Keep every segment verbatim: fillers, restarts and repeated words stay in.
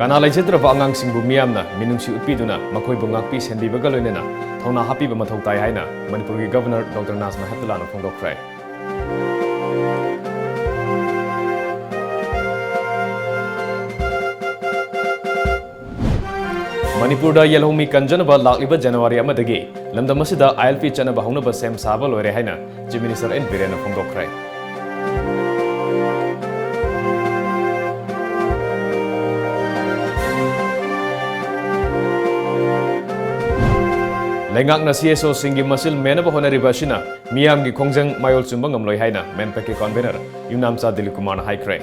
ꯀꯅꯥ ꯂꯩꯖꯗ꯭ꯔꯕ ꯑꯉꯥꯡꯁꯤꯡꯕꯨ ꯃꯤꯌꯥꯝꯅ ꯃꯤꯅꯨꯡꯁꯤ ꯎꯠꯄꯤꯗꯨꯅ ꯃꯈꯣꯏꯕꯨ ꯉꯥꯛꯄꯤ ꯁꯦꯟꯕꯤꯕꯒ ꯂꯣꯏꯅꯅ ꯊꯧꯅꯥ ꯍꯥꯞꯄꯤꯕ ꯃꯊꯧ ꯇꯥꯏ ꯍꯥꯏꯅ ꯃꯅꯤꯄꯨꯔꯒꯤ ꯒꯕꯔꯅꯔ ꯗꯣꯛꯇꯔ ꯅꯥꯖꯃꯥ ꯍꯦꯞꯇꯨꯂꯥꯅ ꯐꯣꯡꯗꯣꯛꯈ꯭ꯔꯦ꯫ ꯃꯅꯤꯄꯨꯔꯗ ꯌꯦꯜꯍꯧꯃꯤ ꯀꯟꯖꯅꯕ ꯂꯥꯛꯂꯤꯕ ꯖꯅꯋꯥꯔꯤ ꯑꯃꯗꯒꯤ ꯂꯝꯗꯝ ꯑꯁꯤꯗ ILP ꯆꯠꯅꯕ ꯍꯧꯅꯕ ꯁꯦꯝ ꯁꯥꯕ ꯂꯣꯏꯔꯦ ꯍꯥꯏꯅ Chief Minister N ꯕꯤꯔꯦꯟꯅ ꯐꯣꯡꯗꯣꯛꯈ꯭ꯔꯦ꯫ ꯂꯩꯉꯥꯛꯅ CSOꯁꯤꯡꯒꯤ ꯃꯁꯤꯜ ꯃꯦꯟꯅꯕ ꯍꯣꯠꯅꯔꯤꯕ ꯑꯁꯤꯅ ꯃꯤꯌꯥꯝꯒꯤ ꯈꯣꯡꯖꯪ ꯃꯌꯣꯜ ꯆꯨꯝꯕ ꯉꯝꯂꯣꯏ ꯍꯥꯏꯅ ꯃꯦꯟꯄꯦꯛꯀꯤ convener ꯌꯨꯝꯅꯥꯝꯆꯥ ꯗꯤꯂꯤꯞ ꯀꯨꯃꯥꯔꯅ ꯍꯥꯏꯈ꯭ꯔꯦ꯫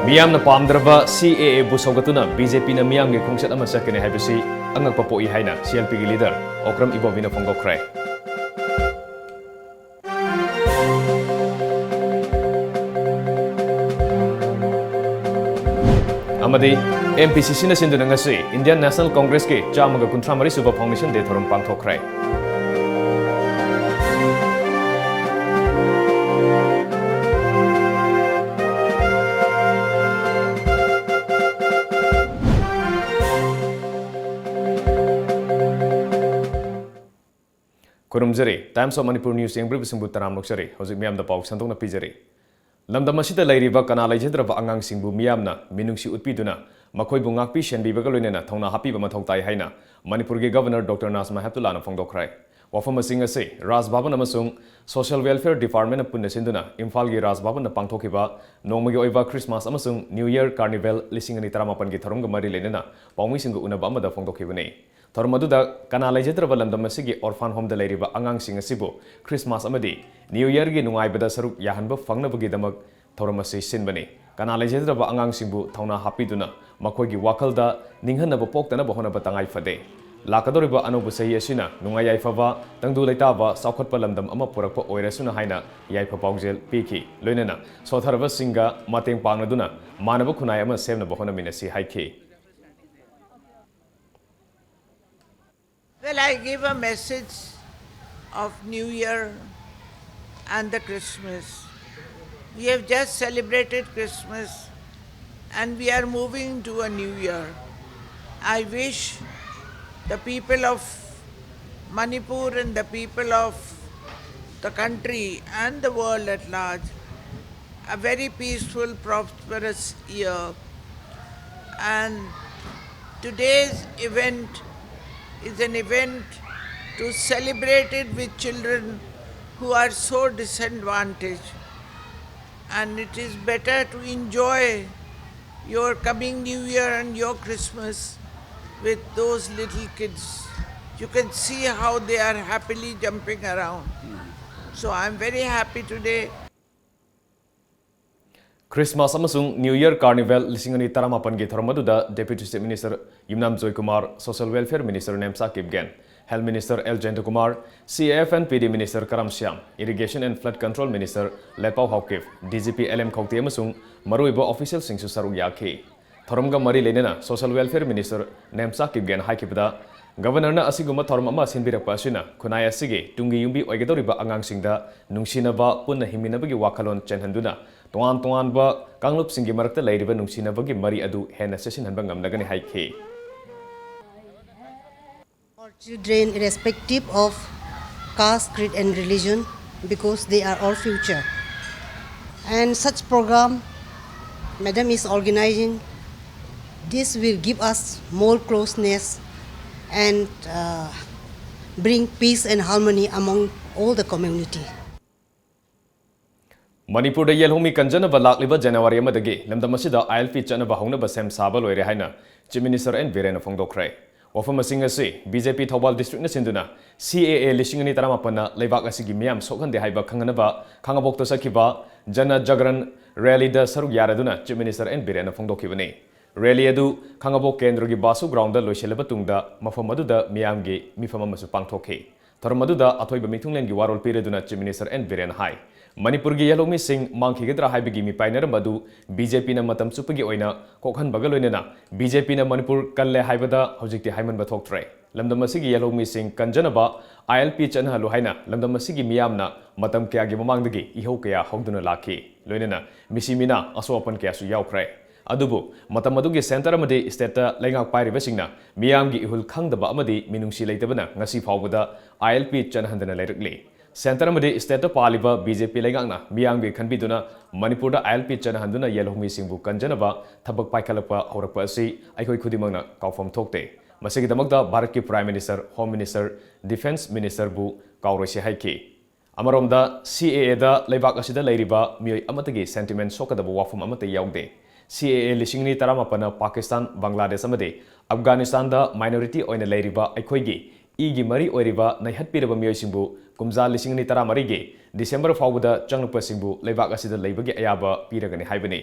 ꯃꯤꯌꯥꯝꯅ ꯄꯥꯝꯗ꯭ꯔꯕ CAAꯕꯨ ꯁꯧꯒꯠꯇꯨꯅ BJPꯅ ꯃꯤꯌꯥꯝꯒꯤ ꯈꯣꯡꯆꯠ ꯑꯃ ꯆꯠꯀꯅꯤ ꯍꯥꯏꯕꯁꯤ ꯑꯉꯛꯄ ꯄꯣꯛꯏ ꯍꯥꯏꯅ CLPꯒꯤ leader ꯑꯣꯀ꯭ꯔꯝ ꯏꯕꯣꯕꯤꯅ ꯐꯣꯡꯗꯣꯛꯈ꯭ꯔꯦ꯫ ꯑꯃꯗꯤ MPCCꯅ ꯁꯤꯟꯗꯨꯅ ꯉꯁꯤ Indian National Congressꯀꯤ ꯆꯥꯝꯃꯒ ꯀꯨꯟꯊ꯭ꯔꯥ ꯃꯔꯤ ꯁꯨꯕ foundation day ꯊꯧꯔꯝ ꯄꯥꯡꯊꯣꯛꯈ꯭ꯔꯦ꯫ ꯈꯨꯔꯨꯝꯖꯔꯤ꯫ Times of Manipur News ꯌꯦꯡꯕꯤꯔꯤꯕꯁꯤꯡꯕꯨ ꯇꯔꯥꯝ ꯑꯣꯛꯆꯔꯤ꯫ ꯍꯧꯖꯤꯛ ꯃꯤꯌꯥꯝꯗ ꯄꯥꯎ ꯁꯟꯗꯣꯛꯅ ꯄꯤꯖꯔꯤ꯫ ꯂꯝꯗꯝ ꯑꯁꯤꯗ ꯂꯩꯔꯤꯕ ꯀꯅꯥ ꯂꯩꯖꯗ꯭ꯔꯕ ꯑꯉꯥꯡꯁꯤꯡꯕꯨ ꯃꯤꯌꯥꯝꯅ ꯃꯤꯅꯨꯡꯁꯤ ꯎꯠꯄꯤꯗꯨꯅ ꯃꯈꯣꯏꯕꯨ ꯉꯥꯛꯄꯤ ꯁꯦꯟꯕꯤꯕꯒ ꯂꯣꯏꯅꯅ ꯊꯧꯅꯥ ꯍꯥꯞꯄꯤꯕ ꯃꯊꯧ ꯇꯥꯏ ꯍꯥꯏꯅ ꯃꯅꯤꯄꯨꯔꯒꯤ ꯒꯕꯔꯅꯔ ꯗꯣꯛꯇꯔ ꯅꯥꯖꯃꯥ ꯍꯦꯞꯇꯨꯂꯥꯅ ꯐꯣꯡꯗꯣꯛꯈ꯭ꯔꯦ꯫ ꯋꯥꯐꯝꯁꯤꯡ ꯑꯁꯤ ꯔꯥꯖ ꯚꯕꯟ ꯑꯃꯁꯨꯡ Social Welfare Departmentꯅ ꯄꯨꯟꯅ ꯁꯤꯟꯗꯨꯅ ꯏꯝꯐꯥꯜꯒꯤ ꯔꯥꯖ ꯚꯕꯟꯗ ꯄꯥꯡꯊꯣꯛꯈꯤꯕ ꯅꯣꯡꯃꯒꯤ ꯑꯣꯏꯕ Christmas ꯑꯃꯁꯨꯡ New Year Carnival ꯂꯤꯁꯤꯡ ꯑꯅꯤ ꯇꯔꯥꯃꯥꯄꯟꯒꯤ ꯊꯧꯔꯝꯒ ꯃꯔꯤ ꯂꯩꯅꯅ ꯄꯥꯎꯃꯤꯁꯤꯡꯒ ꯎꯅꯕ ꯑꯃꯗ ꯐꯣꯡꯗꯣꯛꯈꯤꯕꯅꯤ꯫ ꯊꯧꯔꯝ ꯑꯗꯨꯗ ꯀꯅꯥ ꯂꯩꯖꯗ꯭ꯔꯕ ꯂꯝꯗꯝ ꯑꯁꯤꯒꯤ orphan homeꯗ ꯂꯩꯔꯤꯕ ꯑꯉꯥꯡꯁꯤꯡ ꯑꯁꯤꯕꯨ Christmas ꯑꯃꯗꯤ New Yearꯒꯤ ꯅꯨꯡꯉꯥꯏꯕꯗ ꯁꯔꯨꯛ ꯌꯥꯍꯟꯕ ꯐꯪꯅꯕꯒꯤꯗꯃꯛ ꯊꯧꯔꯝ ꯑꯁꯤ ꯁꯤꯟꯕꯅꯤ꯫ ꯀꯅꯥ ꯂꯩꯖꯗ꯭ꯔꯕ ꯑꯉꯥꯡꯁꯤꯡꯕꯨ ꯊꯧꯅꯥ ꯍꯥꯞꯄꯤꯗꯨꯅ ꯃꯈꯣꯏꯒꯤ ꯋꯥꯈꯜꯗ ꯅꯤꯡꯍꯟꯅꯕ ꯄꯣꯛꯇꯅꯕ ꯍꯣꯠꯅꯕ ꯇꯉꯥꯏ ꯐꯗꯦ꯫ ꯂꯥꯛꯀꯗꯧꯔꯤꯕ ꯑꯅꯧꯕ ꯆꯍꯤ ꯑꯁꯤꯅ ꯅꯨꯡꯉꯥꯏ ꯌꯥꯏꯐꯕ, ꯇꯪꯗꯨ ꯂꯩꯇꯥꯕ, ꯆꯥꯎꯈꯠꯄ ꯂꯝꯗꯝ ꯑꯃ ꯄꯨꯔꯛꯄ ꯑꯣꯏꯔꯁꯅꯨ ꯍꯥꯏꯅ ꯌꯥꯏꯐ ꯄꯥꯎꯖꯦꯜ ꯄꯤꯈꯤ꯫ ꯂꯣꯏꯅꯅ ꯁꯣꯠꯊꯔꯕꯁꯤꯡꯒ ꯃꯇꯦꯡ ꯄꯥꯡꯅꯗꯨꯅ ꯃꯥꯟꯅꯕ ꯈꯨꯟꯅꯥꯏ ꯑꯃ ꯁꯦꯝꯅꯕ ꯍꯣꯠꯅꯃꯤꯟꯅꯁꯤ ꯍꯥꯏꯈꯤ꯫ Well, I give a message of New Year and the Christmas. We have just celebrated Christmas and we are moving to a new year. I wish the people of Manipur and the people of the country and the world at large a very peaceful, prosperous year. And today's event is an event to celebrate it with children who are so disadvantaged. And it is better to enjoy your coming New Year and your Christmas with those little kids. You can see how they are happily jumping around. So I'm very happy today. Christmas ꯑꯃꯁꯨꯡ New Year Carnival ꯂꯤꯁꯤꯡ ꯑꯅꯤ ꯇꯔꯥꯃꯥꯄꯟꯒꯤ ꯊꯧꯔꯝ ꯑꯗꯨꯗ Deputy Chief Minister Yumnam Joykumar, Social Welfare Minister Nemcha Kipgen, Health Minister L Jayantakumar, C A F and P D Minister Karam Shyam, Irrigation and Flood Control Minister Letpao Haokip, D G P L M Khaute ꯑꯃꯁꯨꯡ ꯃꯔꯨꯑꯣꯏꯕ officialꯁꯤꯡꯁꯨ ꯁꯔꯨꯛ ꯌꯥꯈꯤ꯫ ꯊꯧꯔꯝꯒ ꯃꯔꯤ ꯂꯩꯅꯅ Social Welfare Minister Nemcha Kipgen ꯍꯥꯏꯈꯤꯕꯗ, Governorꯅ ꯑꯁꯤꯒꯨꯝꯕ ꯊꯧꯔꯝ ꯑꯃ ꯁꯤꯟꯕꯤꯔꯛꯄ ꯑꯁꯤꯅ ꯈꯨꯟꯅꯥꯏ ꯑꯁꯤꯒꯤ ꯇꯨꯡꯒꯤ ꯌꯨꯝꯕꯤ ꯑꯣꯏꯒꯗꯧꯔꯤꯕ ꯑꯉꯥꯡꯁꯤꯡꯗ ꯅꯨꯡꯁꯤꯅꯕ, ꯄꯨꯟꯅ ꯍꯤꯡꯃꯤꯟꯅꯕꯒꯤ ꯋꯥꯈꯜꯂꯣꯟ ꯆꯦꯟꯍꯟꯗꯨꯅ ꯇꯣꯉꯥꯟ ꯇꯣꯉꯥꯟꯕ ꯀꯥꯡꯂꯨꯞꯁꯤꯡꯒꯤ ꯃꯔꯛꯇ ꯂꯩꯔꯤꯕ ꯅꯨꯡꯁꯤꯅꯕꯒꯤ ꯃꯔꯤ ꯑꯗꯨ ꯍꯦꯟꯅ ꯆꯦꯠꯁꯤꯟꯍꯟꯕ ꯉꯝꯂꯒꯅꯤ ꯍꯥꯏꯈꯤ꯫ All children, irrespective of caste, creed, and religion, because they are our future. And such program Madam is organizing, this will give us more closeness and uh, bring peace and harmony among all the community. ꯃꯅꯤꯄꯨꯔꯗ ꯌꯦꯜꯍꯧꯃꯤ ꯀꯟꯖꯅꯕ ꯂꯥꯛꯂꯤꯕ ꯖꯅꯋꯥꯔꯤ ꯑꯃꯗꯒꯤ ꯂꯝꯗꯝ ꯑꯁꯤꯗ I L P ꯆꯠꯅꯕ ꯍꯧꯅꯕ ꯁꯦꯝ ꯁꯥꯕ ꯂꯣꯏꯔꯦ ꯍꯥꯏꯅ Chief Minister ꯑꯦꯟ ꯕꯤꯔꯦꯟꯅ ꯐꯣꯡꯗꯣꯛꯈ꯭ꯔꯦ꯫ ꯋꯥꯐꯝ ꯑꯁꯤꯡ ꯑꯁꯤ B J P ꯊꯧꯕꯥꯜ districtꯅ ꯁꯤꯟꯗꯨꯅ C A A ꯂꯤꯁꯤꯡ ꯑꯅꯤ ꯇꯔꯥꯃꯥꯄꯟꯅ ꯂꯩꯕꯥꯛ ꯑꯁꯤꯒꯤ ꯃꯤꯌꯥꯝ ꯁꯣꯛꯍꯟꯗꯦ ꯍꯥꯏꯕ ꯈꯪꯍꯟꯅꯕ ꯈꯥꯉꯕꯣꯛꯇ ꯆꯠꯈꯤꯕ ꯖꯅ ꯖꯒ꯭ꯔꯟ rallyꯗ ꯁꯔꯨꯛ ꯌꯥꯔꯗꯨꯅ Chief Minister ꯑꯦꯟ ꯕꯤꯔꯦꯟꯅ ꯐꯣꯡꯗꯣꯛꯈꯤꯕꯅꯤ꯫ Rally ꯑꯗꯨ ꯈꯥꯉꯕꯣꯛ ꯀꯦꯟꯗ꯭ꯔꯒꯤ ꯕꯥꯁꯨ groundꯗ ꯂꯣꯏꯁꯤꯜꯂꯕ ꯇꯨꯡꯗ ꯃꯐꯝ ꯑꯗꯨꯗ ꯃꯤꯌꯥꯝꯒꯤ ꯃꯤꯐꯝ ꯑꯃꯁꯨ ꯄꯥꯡꯊꯣꯛꯈꯤ꯫ ꯊꯧꯔꯝ ꯑꯗꯨꯗ ꯑꯊꯣꯏꯕ ꯃꯤꯊꯨꯡꯂꯦꯟꯒꯤ ꯋꯥꯔꯣꯜ ꯄꯤꯔꯗꯨꯅ Chief Minister ꯑꯦꯟ ꯕꯤꯔꯦꯟꯅ ꯍꯥꯏ, ꯃꯅꯤꯄꯨꯔꯒꯤ ꯌꯦꯜꯍꯧꯃꯤꯁꯤꯡ ꯃꯥꯡꯈꯤꯒꯗ꯭ꯔꯥ ꯍꯥꯏꯕꯒꯤ ꯃꯤꯄꯥꯏꯅꯔꯝꯕ ꯑꯗꯨ ꯕꯤ ꯖꯦ ꯄꯤꯅ ꯃꯇꯝ ꯆꯨꯞꯄꯒꯤ ꯑꯣꯏꯅ ꯀꯣꯛꯍꯟꯕꯒ ꯂꯣꯏꯅꯅ ꯕꯤ ꯖꯦ ꯄꯤꯅ ꯃꯅꯤꯄꯨꯔ ꯀꯜꯂꯦ ꯍꯥꯏꯕꯗ ꯍꯧꯖꯤꯛꯇꯤ ꯍꯥꯏꯃꯟꯕ ꯊꯣꯛꯇ꯭ꯔꯦ꯫ ꯂꯝꯗꯝ ꯑꯁꯤꯒꯤ ꯌꯦꯜꯍꯧꯃꯤꯁꯤꯡ ꯀꯟꯖꯅꯕ ꯑꯥꯏ ꯑꯦꯜ ꯄꯤ ꯆꯠꯅꯍꯜꯂꯨ ꯍꯥꯏꯅ ꯂꯝꯗꯝ ꯑꯁꯤꯒꯤ ꯃꯤꯌꯥꯝꯅ ꯃꯇꯝ ꯀꯌꯥꯒꯤ ꯃꯃꯥꯡꯗꯒꯤ ꯏꯍꯧ ꯀꯌꯥ ꯍꯧꯗꯨꯅ ꯂꯥꯛꯈꯤ꯫ ꯂꯣꯏꯅꯅ ꯃꯤꯁꯤ ꯃꯤꯅꯥ ꯑꯁꯣꯛ ꯑꯄꯟ ꯀꯌꯥꯁꯨ ꯌꯥꯎꯈ꯭ꯔꯦ꯫ ꯑꯗꯨꯕꯨ ꯃꯇꯝ ꯑꯗꯨꯒꯤ ꯁꯦꯟꯇꯔ ꯑꯃꯗꯤ ꯁ꯭ꯇꯦꯠꯇ ꯂꯩꯉꯥꯛ ꯄꯥꯏꯔꯤꯕꯁꯤꯡꯅ ꯃꯤꯌꯥꯝꯒꯤ ꯏꯍꯨꯜ ꯈꯪꯗꯕ ꯑꯃꯗꯤ ꯃꯤꯅꯨꯡꯁꯤ ꯂꯩꯇꯕꯅ ꯉꯁꯤ ꯐꯥꯎꯕꯗ ꯑꯥꯏ ꯑꯦꯜ ꯄꯤ ꯆꯠꯅꯍꯟꯗꯅ ꯂꯩꯔꯛꯂꯤ꯫ ꯁꯦꯟꯇꯔ ꯑꯃꯗꯤ ꯁ꯭ꯇꯦꯠꯇ ꯄꯥꯜꯂꯤꯕ ꯕꯤ ꯖꯦ ꯄꯤ ꯂꯩꯉꯥꯛꯅ ꯃꯤꯌꯥꯝꯒꯤ ꯈꯟꯕꯤꯗꯨꯅ ꯃꯅꯤꯄꯨꯔꯗ ꯑꯥꯏ ꯑꯦꯜ ꯄꯤ ꯆꯠꯅꯍꯟꯗꯨꯅ ꯌꯦꯜꯍꯧꯃꯤꯁꯤꯡꯕꯨ ꯀꯟꯖꯅꯕ ꯊꯕꯛ ꯄꯥꯏꯈꯠꯂꯛꯄ ꯍꯧꯔꯛꯄ ꯑꯁꯤ ꯑꯩꯈꯣꯏ ꯈꯨꯗꯤꯡꯃꯛꯅ ꯀꯥꯎꯐꯝ ꯊꯣꯛꯇꯦ꯫ ꯃꯁꯤꯒꯤꯗꯃꯛꯇ ꯚꯥꯔꯠꯀꯤ Prime Minister, Home Minister, Defence Ministerꯕꯨ ꯀꯥꯎꯔꯣꯏꯁꯤ ꯍꯥꯏꯈꯤ꯫ ꯑꯃꯔꯣꯝꯗ ꯁꯤ ꯑꯦ ꯑꯦꯗ ꯂꯩꯕꯥꯛ ꯑꯁꯤꯗ ꯂꯩꯔꯤꯕ ꯃꯤꯑꯣꯏ ꯑꯃꯠꯇꯒꯤ sentiment ꯁꯣꯛꯀꯗꯕ ꯋꯥꯐꯝ ꯑꯃꯠꯇ ꯌꯥꯎꯗꯦ꯫ ꯁꯤ ꯑꯦ ꯑꯦ ꯂꯤꯁꯤꯡ ꯑꯅꯤ ꯇꯔꯥꯃꯥꯄꯟꯅ ꯄꯥꯀꯤꯁꯇꯥꯟ, ꯕꯪꯒ꯭ꯂꯥꯗꯦꯁ ꯑꯃꯗꯤ ꯑꯐꯒꯥꯅꯤꯁꯇꯥꯟꯗ minority ꯑꯣꯏꯅ ꯂꯩꯔꯤꯕ ꯑꯩꯈꯣꯏꯒꯤ ꯏꯒꯤ ꯃꯔꯤ ꯑꯣꯏꯔꯤꯕ ꯅꯩꯍꯠꯄꯤꯔꯕ ꯃꯤꯑꯣꯏꯁꯤꯡꯕꯨ ꯀꯨꯝꯖꯥ ꯂꯤꯁꯤꯡ ꯑꯅꯤ ꯇꯔꯥꯃꯔꯤꯒꯤ ꯗꯤꯁꯦꯝꯕꯔ ꯐꯥꯎꯕꯗ ꯆꯪꯂꯛꯄꯁꯤꯡꯕꯨ ꯂꯩꯕꯥꯛ ꯑꯁꯤꯗ ꯂꯩꯕꯒꯤ ꯑꯌꯥꯕ ꯄꯤꯔꯒꯅꯤ ꯍꯥꯏꯕꯅꯤ꯫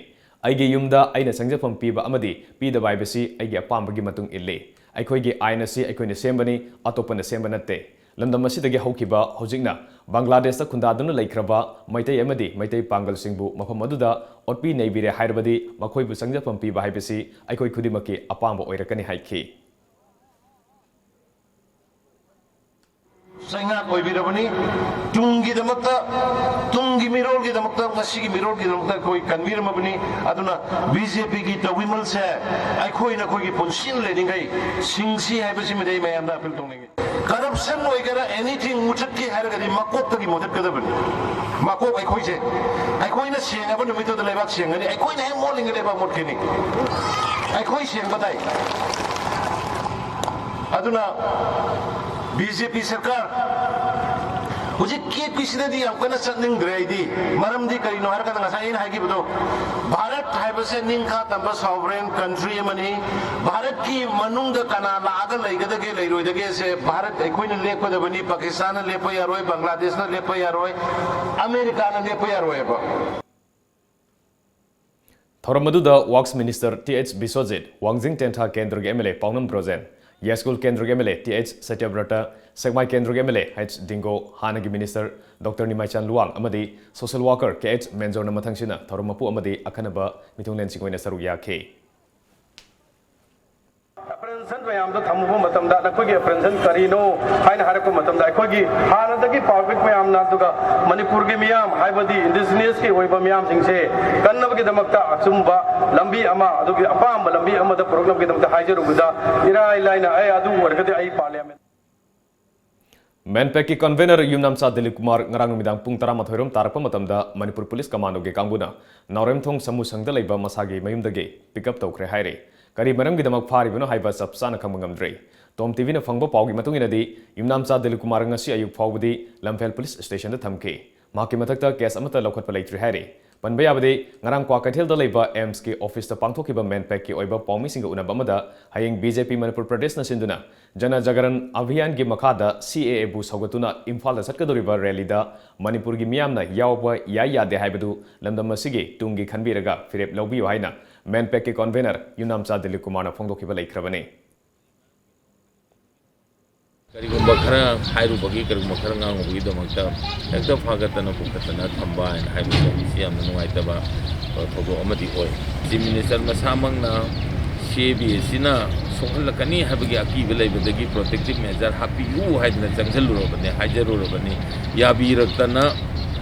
ꯑꯩꯒꯤ ꯌꯨꯝꯗ ꯑꯩꯅ ꯆꯪꯖꯐꯝ ꯄꯤꯕ ꯑꯃꯗꯤ ꯄꯤꯗꯕ ꯍꯥꯏꯕꯁꯤ ꯑꯩꯒꯤ ꯑꯄꯥꯝꯕꯒꯤ ꯃꯇꯨꯡ ꯏꯜꯂꯤ꯫ ꯑꯩꯈꯣꯏꯒꯤ ꯑꯥꯏꯟ ꯑꯁꯤ ꯑꯩꯈꯣꯏꯅ ꯁꯦꯝꯕꯅꯤ, ꯑꯇꯣꯞꯄꯅ ꯁꯦꯝꯕ ꯅꯠꯇꯦ꯫ ꯂꯝꯗꯝ ꯑꯁꯤꯗꯒꯤ ꯍꯧꯈꯤꯕ ꯍꯧꯖꯤꯛꯅ ꯕꯪꯒ꯭ꯂꯥꯗꯦꯁꯇ ꯈꯨꯟꯗꯥꯗꯨꯅ ꯂꯩꯈ꯭ꯔꯕ ꯃꯩꯇꯩ ꯑꯃꯗꯤ ꯃꯩꯇꯩ ꯄꯥꯡꯒꯜꯁꯤꯡꯕꯨ ꯃꯐꯝ ꯑꯗꯨꯗ ꯑꯣꯠꯄꯤ ꯅꯩꯕꯤꯔꯦ ꯍꯥꯏꯔꯕꯗꯤ ꯃꯈꯣꯏꯕꯨ ꯆꯪꯖꯐꯝ ꯄꯤꯕ ꯍꯥꯏꯕꯁꯤ ꯑꯩꯈꯣꯏ ꯈꯨꯗꯤꯡꯃꯛꯀꯤ ꯑꯄꯥꯝꯕ ꯑꯣꯏꯔꯛꯀꯅꯤ ꯍꯥꯏꯈꯤ꯫ ꯆꯩꯉꯥꯛ ꯑꯣꯏꯕꯤꯔꯕꯅꯤ꯫ ꯇꯨꯡꯒꯤꯗꯃꯛꯇ, ꯇꯨꯡꯒꯤ ꯃꯤꯔꯣꯜꯒꯤꯗꯃꯛꯇ, ꯉꯁꯤꯒꯤ ꯃꯤꯔꯣꯜꯒꯤꯗꯃꯛꯇ ꯑꯩꯈꯣꯏ ꯀꯟꯕꯤꯔꯝꯃꯕꯅꯤ꯫ ꯑꯗꯨꯅ ꯕꯤ ꯖꯦ ꯄꯤꯒꯤ ꯇꯧꯕꯤꯃꯜꯁꯦ ꯑꯩꯈꯣꯏ ꯅꯈꯣꯏꯒꯤ ꯄꯨꯟꯁꯤꯅ ꯂꯩꯔꯤꯉꯩ ꯁꯤꯡꯁꯤ ꯍꯥꯏꯕꯁꯤꯃꯗꯤ ꯑꯩ ꯃꯌꯥꯝꯗ ꯑꯥꯄꯤꯜ ꯇꯧꯅꯤꯡꯉꯤ꯫ ꯀꯔꯞꯁꯟ ꯑꯣꯏꯒꯦꯔꯥ, ꯑꯦꯅꯤꯊꯤꯡ ꯃꯨꯊꯠꯀꯦ ꯍꯥꯏꯔꯒꯗꯤ ꯃꯀꯣꯛꯇꯒꯤ ꯃꯨꯊꯠꯀꯗꯕꯅꯤ꯫ ꯃꯀꯣꯛ ꯑꯩꯈꯣꯏꯁꯦ, ꯑꯩꯈꯣꯏꯅ ꯁꯦꯡꯉꯕ ꯅꯨꯃꯤꯠꯇꯨꯗ ꯂꯩꯕꯥꯛ ꯁꯦꯡꯒꯅꯤ꯫ ꯑꯩꯈꯣꯏꯅ ꯍꯦꯛ ꯃꯣꯠꯂꯤꯉꯩ ꯂꯩꯕꯥꯛ ꯃꯣꯠꯈꯤꯅꯤ꯫ ꯑꯩꯈꯣꯏ ꯁꯦꯡꯕ ꯇꯥꯏ꯫ ꯑꯗꯨꯅ ꯕꯤ ꯖꯦ ꯄꯤ ꯁꯔꯀꯥꯔ ꯍꯧꯖꯤꯛ ꯀꯦ ꯄꯤ ꯁꯤꯗꯗꯤ ꯌꯥꯝ ꯀꯟꯅ ꯆꯠꯅꯤꯡꯗ꯭ꯔꯦ ꯑꯩꯗꯤ꯫ ꯃꯔꯝꯗꯤ ꯀꯔꯤꯅꯣ ꯍꯥꯏꯔꯀꯥꯟꯗ ꯉꯁꯥꯏ ꯑꯩꯅ ꯍꯥꯏꯈꯤꯕꯗꯣ, ꯚꯥꯔꯠ ꯍꯥꯏꯕꯁꯦ ꯅꯤꯡꯈꯥ ꯇꯝꯕ sovereign country ꯑꯃꯅꯤ꯫ ꯚꯥꯔꯠꯀꯤ ꯃꯅꯨꯡꯗ ꯀꯅꯥ ꯂꯥꯛꯑꯒ ꯂꯩꯒꯗꯒꯦ ꯂꯩꯔꯣꯏꯗꯒꯦꯁꯦ ꯚꯥꯔꯠ ꯑꯩꯈꯣꯏꯅ ꯂꯦꯞꯀꯗꯕꯅꯤ꯫ ꯄꯥꯀꯤꯁꯇꯥꯟꯅ ꯂꯦꯞꯄ ꯌꯥꯔꯣꯏ, ꯕꯪꯒ꯭ꯂꯥꯗꯦꯁꯅ ꯂꯦꯞꯄ ꯌꯥꯔꯣꯏ, ꯑꯃꯦꯔꯤꯀꯥꯅ ꯂꯦꯞꯄ ꯌꯥꯔꯣꯏꯕ꯫ ꯊꯧꯔꯝ ꯑꯗꯨꯗ Works Minister T H Biswajit, ꯋꯥꯡꯖꯤꯡ ꯇꯦꯟꯊꯥ ꯀꯦꯟꯗ꯭ꯔꯒꯤ ꯑꯦꯝ ꯑꯦꯜ ꯑꯦ ꯄꯥꯎꯅꯝ ꯕ꯭ꯔꯣꯖꯦꯟ, ꯌꯥꯏꯁ꯭ꯀꯨꯜ ꯀꯦꯟꯗ꯭ꯔꯒꯤ M L A T H ꯁꯇ꯭ꯌꯕ꯭ꯔꯇ, ꯁꯦꯛꯃꯥꯏ ꯀꯦꯟꯗ꯭ꯔꯒꯤ M L A H ꯗꯤꯡꯒꯣ, ꯍꯥꯟꯅꯒꯤ ꯃꯤꯅꯤꯁꯇꯔ ꯗꯣꯛꯇꯔ ꯅꯤꯃꯥꯏꯆꯥꯟ ꯂꯨꯋꯥꯡ ꯑꯃꯗꯤ ꯁꯣꯁꯤꯌꯦꯜ ꯋꯥꯔꯀꯔ K H ꯃꯦꯟꯖꯣꯔꯅ ꯃꯊꯪꯁꯤꯟꯅ ꯊꯧꯔꯝ ꯃꯄꯨ ꯑꯃꯗꯤ ꯑꯈꯟꯅꯕ ꯃꯤꯊꯨꯡꯂꯦꯟꯁꯤꯡ ꯑꯣꯏꯅ ꯁꯔꯨꯛ ꯌꯥꯈꯤ꯫ ꯑꯦꯄ꯭ꯔꯦꯟꯁꯟ ꯃꯌꯥꯝꯗꯣ ꯊꯝꯃꯨꯕ ꯃꯇꯝꯗ, "ꯅꯈꯣꯏꯒꯤ ꯑꯦꯄ꯭ꯔꯦꯟꯁꯟ ꯀꯔꯤꯅꯣ?" ꯍꯥꯏꯅ ꯍꯥꯏꯔꯛꯄ ꯃꯇꯝꯗ, ꯑꯩꯈꯣꯏꯒꯤ ꯍꯥꯟꯅꯗꯒꯤ ꯄꯥꯕ꯭ꯂꯤꯛ ꯃꯌꯥꯝꯅ, ꯑꯗꯨꯒ ꯃꯅꯤꯄꯨꯔꯒꯤ ꯃꯤꯌꯥꯝ, ꯍꯥꯏꯕꯗꯤ ꯏꯟꯗꯤꯖꯤꯅꯁꯀꯤ ꯑꯣꯏꯕ ꯃꯤꯌꯥꯝꯁꯤꯡꯁꯦ ꯀꯟꯅꯕꯒꯤꯗꯃꯛꯇ ꯑꯆꯨꯝꯕ ꯂꯝꯕꯤ ꯑꯃ, ꯑꯗꯨꯒꯤ ꯑꯄꯥꯝꯕ ꯂꯝꯕꯤ ꯑꯃꯗ ꯄꯨꯔꯛꯅꯕꯒꯤꯗꯃꯛꯇ ꯍꯥꯏꯖꯔꯨꯕꯗ, ꯏꯔꯥꯏ ꯂꯥꯏꯅ, "ꯑꯦ, ꯑꯗꯨ ꯑꯣꯏꯔꯒꯗꯤ ꯑꯩ ꯄꯥꯔꯂꯤꯌꯥꯃꯦꯟ"꯫ ꯃꯦꯟꯄꯦꯛꯀꯤ ꯀꯟꯚꯦꯅꯔ ꯌꯨꯝꯅꯥꯝꯆꯥ ꯗꯤꯂꯤꯞ ꯀꯨꯃꯥꯔ ꯉꯔꯥꯡ ꯅꯨꯃꯤꯗꯥꯡ ꯄꯨꯡ ꯇꯔꯥꯃꯥꯊꯣꯏ ꯔꯣꯝ ꯇꯥꯔꯛꯄ ꯃꯇꯝꯗ ꯃꯅꯤꯄꯨꯔ ꯄꯨꯂꯤꯁ ꯀꯃꯥꯟꯗꯣꯒꯤ ꯀꯥꯡꯕꯨꯅ ꯅꯥꯎꯔꯦꯝꯊꯣꯡ ꯁꯃꯨ ꯁꯪꯗ ꯂꯩꯕ ꯃꯁꯥꯒꯤ ꯃꯌꯨꯝꯗꯒꯤ ꯄꯤꯛ ꯑꯞ ꯇꯧꯈ꯭ꯔꯦ ꯍꯥꯏꯔꯤ꯫ ꯀꯔꯤ ꯃꯔꯝꯒꯤꯗꯃꯛ ꯐꯥꯔꯤꯕꯅꯣ ꯍꯥꯏꯕ ꯆꯞ ꯆꯥꯅ ꯈꯪꯕ ꯉꯝꯗ꯭ꯔꯤ꯫ ꯇꯣꯝ ꯇꯤꯚꯤꯅ ꯐꯪꯕ ꯄꯥꯎꯒꯤ ꯃꯇꯨꯡ ꯏꯟꯅꯗꯤ, ꯌꯨꯝꯅꯥꯝꯆꯥ ꯗꯤꯂꯤꯞ ꯀꯨꯃꯥꯔ ꯉꯁꯤ ꯑꯌꯨꯛ ꯐꯥꯎꯕꯗꯤ ꯂꯝꯐꯦꯜ ꯄꯨꯂꯤꯁ ꯁ꯭ꯇꯦꯁꯟꯗ ꯊꯝꯈꯤ꯫ ꯃꯍꯥꯛꯀꯤ ꯃꯊꯛꯇ ꯀꯦꯁ ꯑꯃꯠꯇ ꯂꯧꯈꯠꯄ ꯂꯩꯇ꯭ꯔꯤ ꯍꯥꯏꯔꯤ꯫ ꯄꯟꯕ ꯌꯥꯕꯗꯤ, ꯉꯔꯥꯡ ꯀ꯭ꯋꯥꯀꯩꯊꯦꯜꯗ ꯂꯩꯕ ꯑꯦꯝꯁꯀꯤ ꯑꯣꯐꯤꯁꯇ ꯄꯥꯡꯊꯣꯛꯈꯤꯕ ꯃꯦꯟꯄꯦꯛꯀꯤ ꯑꯣꯏꯕ ꯄꯥꯎꯃꯤꯁꯤꯡꯒ ꯎꯅꯕ ꯑꯃꯗ ꯍꯌꯦꯡ B J P ꯃꯅꯤꯄꯨꯔ ꯄ꯭ꯔꯗꯦꯁꯅ ꯁꯤꯟꯗꯨꯅ ꯖꯅ ꯖꯥꯒꯔꯟ ꯑꯚꯤꯌꯥꯟꯒꯤ ꯃꯈꯥꯗ C A A ꯕꯨ ꯁꯧꯒꯠꯇꯨꯅ ꯏꯝꯐꯥꯜꯗ ꯆꯠꯀꯗꯧꯔꯤꯕ ꯔꯦꯂꯤꯗ ꯃꯅꯤꯄꯨꯔꯒꯤ ꯃꯤꯌꯥꯝꯅ ꯌꯥꯎꯕ ꯌꯥꯏ ꯌꯥꯗꯦ ꯍꯥꯏꯕꯗꯨ ꯂꯝꯗꯝ ꯑꯁꯤꯒꯤ ꯇꯨꯡꯒꯤ ꯈꯟꯕꯤꯔꯒ ꯐꯤꯔꯦꯞ ꯂꯧꯕꯤꯌꯨ ꯍꯥꯏꯅ ꯃꯦꯟꯄꯦꯛꯀꯤ ꯀꯣꯟꯚꯦꯅꯔ ꯌꯨꯝꯅꯥꯝꯆꯥ ꯗꯤꯂꯤꯞ ꯀꯨꯃꯥꯔꯅ ꯐꯣꯡꯗꯣꯛꯈꯤꯕ ꯂꯩꯈ꯭ꯔꯕꯅꯤ꯫ ꯀꯔꯤꯒꯨꯝꯕ ꯈꯔ ꯍꯥꯏꯔꯨꯕꯒꯤ, ꯀꯔꯤꯒꯨꯝꯕ ꯈꯔ ꯉꯥꯡꯉꯨꯕꯒꯤꯗꯃꯛꯇ ꯍꯦꯛꯇ ꯐꯥꯒꯠꯇꯅ ꯄꯨꯈꯠꯇꯅ ꯊꯝꯕ ꯍꯥꯏꯅ ꯍꯥꯏꯕꯁꯦ, ꯃꯁꯤ ꯌꯥꯝꯅ ꯅꯨꯡꯉꯥꯏꯇꯕ, ꯑ, ꯊꯧꯗꯣꯛ ꯑꯃꯗꯤ ꯑꯣꯏ꯫ ꯆꯤꯐ ꯃꯤꯅꯤꯁꯇꯔ ꯃꯁꯥꯃꯛꯅ C A B ꯁꯤꯅ ꯁꯣꯛꯍꯜꯂꯛꯀꯅꯤ ꯍꯥꯏꯕꯒꯤ ꯑꯀꯤꯕ ꯂꯩꯕꯗꯒꯤ ꯄ꯭ꯔꯣꯇꯦꯛꯇꯤꯚ ꯃꯦꯖꯔ ꯍꯥꯞꯄꯤꯌꯨ ꯍꯥꯏꯗꯅ ꯆꯪꯁꯤꯜꯂꯨꯔꯕꯅꯤ, ꯍꯥꯏꯖꯔꯨꯔꯕꯅꯤ꯫ ꯌꯥꯕꯤꯔꯛꯇꯅ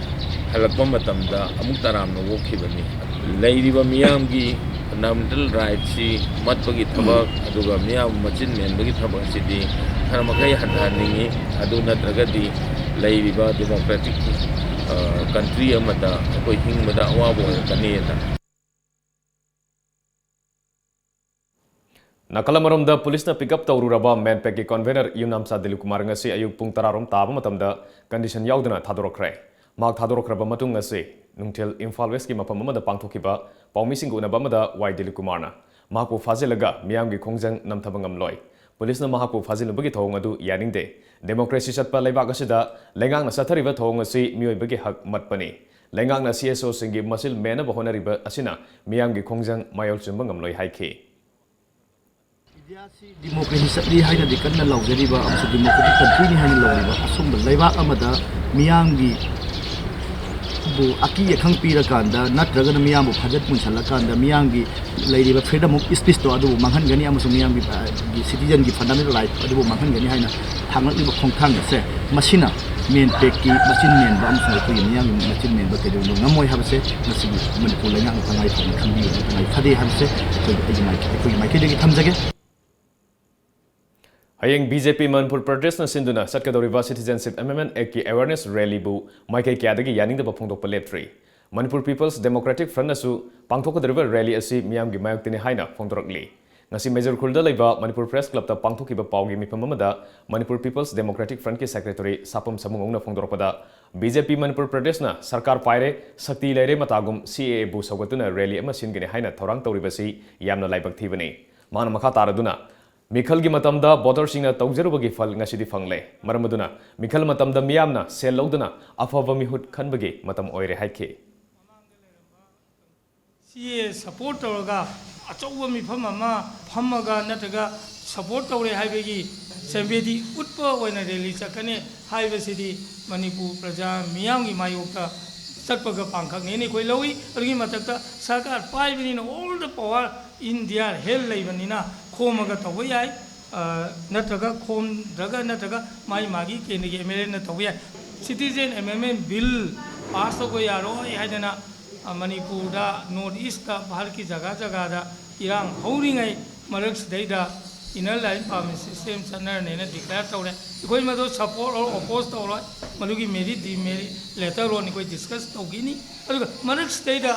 ꯍꯜꯂꯛꯄ ꯃꯇꯝꯗ ꯑꯃꯨꯛ ꯇꯔꯥꯝꯅ ꯑꯣꯛꯈꯤꯕꯅꯤ꯫ ꯂꯩꯔꯤꯕ ꯃꯤꯌꯥꯝꯒꯤ ꯐꯟꯗꯥꯃꯦꯟꯇꯦꯜ ꯔꯥꯏꯠꯁꯤ ꯃꯠꯄꯒꯤ ꯊꯕꯛ, ꯑꯗꯨꯒ ꯃꯤꯌꯥꯝ ꯃꯆꯤꯟ ꯃꯦꯟꯕꯒꯤ ꯊꯕꯛ ꯑꯁꯤꯗꯤ ꯈꯔ ꯃꯈꯩ ꯍꯟꯊꯍꯟꯅꯤꯡꯏ꯫ ꯑꯗꯨ ꯅꯠꯇ꯭ꯔꯒꯗꯤ ꯂꯩꯔꯤꯕ ꯗꯦꯃꯣꯀ꯭ꯔꯦꯇꯤꯛ, ꯑ, ꯀꯟꯇ꯭ꯔꯤ ꯑꯃꯗ ꯑꯩꯈꯣꯏ ꯍꯤꯡꯕꯗ ꯑꯋꯥꯕ ꯑꯣꯏꯔꯛꯀꯅꯤꯅ꯫ ꯅꯥꯀꯜ ꯑꯃꯔꯣꯝꯗ, ꯄꯨꯂꯤꯁꯅ ꯄꯤꯛ ꯑꯞ ꯇꯧꯔꯨꯔꯕ ꯃꯦꯟꯄꯦꯛꯀꯤ ꯀꯣꯟꯚꯦꯅꯔ ꯌꯨꯝꯅꯥꯝꯆꯥ ꯗꯤꯂꯤꯞ ꯀꯨꯃꯥꯔ ꯉꯁꯤ ꯑꯌꯨꯛ ꯄꯨꯡ ꯇꯔꯥ ꯔꯣꯝ ꯇꯥꯕ ꯃꯇꯝꯗ ꯀꯟꯗꯤꯁꯟ ꯌꯥꯎꯗꯅ ꯊꯥꯗꯣꯔꯛꯈ꯭ꯔꯦ꯫ ꯃꯍꯥꯛ ꯊꯥꯗꯣꯔꯛꯈ꯭ꯔꯕ ꯃꯇꯨꯡ, ꯉꯁꯤ ꯅꯨꯡꯊꯤꯜ ꯏꯝꯐꯥꯜ ꯋꯦꯁꯀꯤ ꯃꯐꯝ ꯑꯃꯗ ꯄꯥꯡꯊꯣꯛꯈꯤꯕ ꯄꯥꯎꯃꯤꯁꯤꯡꯒ ꯎꯅꯕ ꯑꯃꯗ ꯋꯥꯏ ꯗꯤꯂꯤꯞ ꯀꯨꯃꯥꯔꯅ ꯃꯍꯥꯛꯄꯨ ꯐꯥꯖꯤꯜꯂꯒ ꯃꯤꯌꯥꯝꯒꯤ ꯈꯣꯡꯖꯪ ꯅꯝꯊꯕ ꯉꯝꯂꯣꯏ꯫ ꯄꯨꯂꯤꯁꯅ ꯃꯍꯥꯛꯄꯨ ꯐꯥꯖꯤꯜꯂꯨꯕꯒꯤ ꯊꯧꯑꯣꯡ ꯑꯗꯨ ꯌꯥꯅꯤꯡꯗꯦ꯫ ꯗꯦꯃꯣꯀ꯭ꯔꯦꯁꯤ ꯆꯠꯄ ꯂꯩꯕꯥꯛ ꯑꯁꯤꯗ ꯂꯩꯉꯥꯛꯅ ꯆꯠꯊꯔꯤꯕ ꯊꯧꯑꯣꯡ ꯑꯁꯤ ꯃꯤꯑꯣꯏꯕꯒꯤ ꯍꯛ ꯃꯠꯄꯅꯤ꯫ ꯂꯩꯉꯥꯛꯅ C S O ꯁꯤꯡꯒꯤ ꯃꯆꯤꯜ ꯃꯦꯟꯅꯕ ꯍꯣꯠꯅꯔꯤꯕ ꯑꯁꯤꯅ ꯃꯤꯌꯥꯝꯒꯤ ꯈꯣꯡꯖꯪ ꯃꯥꯌꯣꯜ ꯆꯨꯝꯕ ꯉꯝꯂꯣꯏ ꯍꯥꯏꯈꯤ꯫ ꯏꯟꯗꯤꯌꯥꯁꯤ ꯗꯤꯃꯣꯀ꯭ꯔꯦꯁꯤ ꯆꯠꯂꯤ ꯍꯥꯏꯅꯗꯤ ꯀꯟꯅ ꯂꯥꯎꯖꯔꯤꯕ ꯑꯃꯁꯨꯡ ꯗꯤꯃꯣꯀ꯭ꯔꯦꯇꯤꯛ ꯀꯟꯇ꯭ꯔꯤꯅꯤ ꯍꯥꯏꯅ ꯂꯧꯔꯤꯕ ꯑꯁꯨꯝꯕ ꯂꯩꯕꯥꯛ ꯑꯃꯗ ꯃꯤꯌꯥꯝꯒꯤ ꯕꯨ ꯑꯀꯤ ꯑꯈꯪ ꯄꯤꯔꯀꯥꯟꯗ ꯅꯠꯇ꯭ꯔꯒꯅ ꯃꯤꯌꯥꯝꯕꯨ ꯐꯥꯖꯠ ꯄꯨꯟꯁꯤꯜꯂꯀꯥꯟꯗ ꯃꯤꯌꯥꯝꯒꯤ ꯂꯩꯔꯤꯕ freedom of speech ꯇꯣ ꯑꯗꯨꯕꯨ ꯃꯥꯡꯍꯟꯒꯅꯤ ꯑꯃꯁꯨꯡ ꯃꯤꯌꯥꯝꯒꯤ, ꯑ, ꯒꯤ citizen ꯒꯤ fundamental right ꯑꯗꯨꯕꯨ ꯃꯥꯡꯍꯟꯒꯅꯤ ꯍꯥꯏꯅ ꯊꯥꯡꯂꯛꯂꯤꯕ ꯈꯣꯡꯊꯥꯡ ꯑꯁꯦ ꯃꯁꯤꯅ ꯃꯦꯟꯄꯦꯛꯀꯤ ꯃꯆꯤꯟ ꯃꯦꯟꯕ ꯑꯃꯁꯨꯡ ꯑꯩꯈꯣꯏꯒꯤ ꯃꯤꯌꯥꯝꯒꯤ ꯃꯆꯤꯟ ꯃꯦꯟꯕ ꯀꯩꯗꯧꯅꯨꯡꯗ ꯉꯝꯃꯣꯏ ꯍꯥꯏꯕꯁꯦ ꯉꯁꯤꯒꯤ ꯃꯅꯤꯄꯨꯔ ꯂꯩꯉꯥꯛꯅ ꯇꯉꯥꯏ ꯐꯗꯅ ꯈꯪꯕꯤꯕ ꯇꯉꯥꯏ ꯐꯗꯦ ꯍꯥꯏꯕꯁꯦ ꯑꯩꯈꯣꯏ, ꯑꯩꯒꯤ ꯃꯥꯏꯀꯩ-, ꯑꯩꯈꯣꯏꯒꯤ ꯃꯥꯏꯀꯩꯗꯒꯤ ꯊꯝꯖꯒꯦ꯫ ꯍꯌꯦꯡ ꯕꯤ ꯖꯦ ꯄꯤ ꯃꯅꯤꯄꯨꯔ ꯄ꯭ꯔꯗꯦꯁꯅ ꯁꯤꯟꯗꯨꯅ ꯆꯠꯀꯗꯧꯔꯤꯕ Citizenship Amendment Act ꯀꯤ awareness rally ꯕꯨ ꯃꯥꯏꯀꯩ ꯀꯌꯥꯗꯒꯤ ꯌꯥꯅꯤꯡꯗꯕ ꯐꯣꯡꯗꯣꯛꯄ ꯂꯦꯞꯇ꯭ꯔꯤ꯫ ꯃꯅꯤꯄꯨꯔ People's Democratic Front ꯅꯁꯨ ꯄꯥꯡꯊꯣꯛꯀꯗꯧꯔꯤꯕ rally ꯑꯁꯤ ꯃꯤꯌꯥꯝꯒꯤ ꯃꯥꯌꯣꯛꯇꯅꯤ ꯍꯥꯏꯅ ꯐꯣꯡꯗꯣꯔꯛꯂꯤ꯫ ꯉꯁꯤ ꯃꯦꯖꯔ ꯈꯨꯜꯗ ꯂꯩꯕ ꯃꯅꯤꯄꯨꯔ Press Club ꯇ ꯄꯥꯡꯊꯣꯛꯈꯤꯕ ꯄꯥꯎꯒꯤ ꯃꯤꯐꯝ ꯑꯃꯗ ꯃꯅꯤꯄꯨꯔ People's Democratic Front ꯀꯤ secretary ꯁꯥꯄꯝ ꯁꯥꯃꯨꯉꯧꯅ ꯐꯣꯡꯗꯣꯔꯛꯄꯗ, ꯕꯤ ꯖꯦ ꯄꯤ ꯃꯅꯤꯄꯨꯔ ꯄ꯭ꯔꯗꯦꯁꯅ ꯁꯔꯀꯥꯔ ꯄꯥꯏꯔꯦ, ꯁꯛꯇꯤ ꯂꯩꯔꯦ ꯃꯇꯥꯒꯨꯝ C A A ꯕꯨ ꯁꯧꯒꯠꯇꯨꯅ rally ꯑꯃ ꯁꯤꯟꯒꯅꯤ ꯍꯥꯏꯅ ꯊꯧꯔꯥꯡ ꯇꯧꯔꯤꯕꯁꯤ ꯌꯥꯝꯅ ꯂꯥꯏꯕꯛ ꯊꯤꯕꯅꯤ꯫ ꯃꯥꯅ ꯃꯈꯥ ꯇꯥꯔꯗꯨꯅ, ꯃꯤꯈꯜꯒꯤ ꯃꯇꯝꯗ voter ꯁꯤꯡꯅ ꯇꯧꯖꯔꯨꯕꯒꯤ ꯐꯜ ꯉꯁꯤꯗꯤ ꯐꯪꯂꯦ꯫ ꯃꯔꯝ ꯑꯗꯨꯅ ꯃꯤꯈꯜ ꯃꯇꯝꯗ ꯃꯤꯌꯥꯝꯅ ꯁꯦꯜ ꯂꯧꯗꯨꯅ ꯑꯐꯕ ꯃꯤꯍꯨꯠ ꯈꯟꯕꯒꯤ ꯃꯇꯝ ꯑꯣꯏꯔꯦ ꯍꯥꯏꯈꯤ꯫ C A A support ꯇꯧꯔꯒ ꯑꯆꯧꯕ ꯃꯤꯐꯝ ꯑꯃ ꯐꯝꯃꯒ ꯅꯠꯇ꯭ꯔꯒ support ꯇꯧꯔꯦ ꯍꯥꯏꯕꯒꯤ ꯁꯦꯟꯕꯦꯗꯤ ꯎꯠꯄ ꯑꯣꯏꯅ rally ꯆꯠꯀꯅꯤ ꯍꯥꯏꯕꯁꯤꯗꯤ ꯃꯅꯤꯄꯨꯔ ꯄ꯭ꯔꯖꯥ ꯃꯤꯌꯥꯝꯒꯤ ꯃꯥꯌꯣꯛꯇ ꯆꯠꯄꯒ ꯄꯥꯡꯈꯛꯅꯦꯅ ꯑꯩꯈꯣꯏ ꯂꯧꯏ꯫ ꯑꯗꯨꯒꯤ ꯃꯊꯛꯇ ꯁꯔꯀꯥꯔ ꯄꯥꯏꯕꯅꯤꯅ all the power in their hand ꯂꯩꯕꯅꯤꯅ ꯈꯣꯝꯃꯒ ꯇꯧꯕ ꯌꯥꯏ, ꯑ, ꯅꯠꯇ꯭ꯔꯒ ꯈꯣꯝꯗ꯭ꯔꯒ ꯅꯠꯇ꯭ꯔꯒ ꯃꯥꯒꯤ ꯃꯥꯒꯤ ꯀꯦꯟꯗ꯭ꯔꯒꯤ M L A ꯅ ꯇꯧꯕ ꯌꯥꯏ꯫ Citizen Amendment Bill pass ꯇꯧꯕ ꯌꯥꯔꯣꯏ ꯍꯥꯏꯗꯅ, ꯑ, ꯃꯅꯤꯄꯨꯔꯗ, North East ꯇ, ꯚꯥꯔꯠꯀꯤ ꯖꯒꯥ ꯖꯒꯥꯗ ꯏꯔꯥꯡ ꯍꯧꯔꯤꯉꯩ ꯃꯔꯛꯁꯤꯗꯩꯗ inner line permit system ꯆꯠꯅꯔꯅꯦꯅ declare ꯇꯧꯔꯦ꯫ ꯑꯩꯈꯣꯏ ꯃꯗꯨ support or oppose ꯇꯧꯔꯣꯏ, ꯃꯗꯨꯒꯤ merit demerit later on ꯑꯩꯈꯣꯏ discuss ꯇꯧꯈꯤꯅꯤ꯫ ꯑꯗꯨꯒ ꯃꯔꯛꯁꯤꯗꯩꯗ,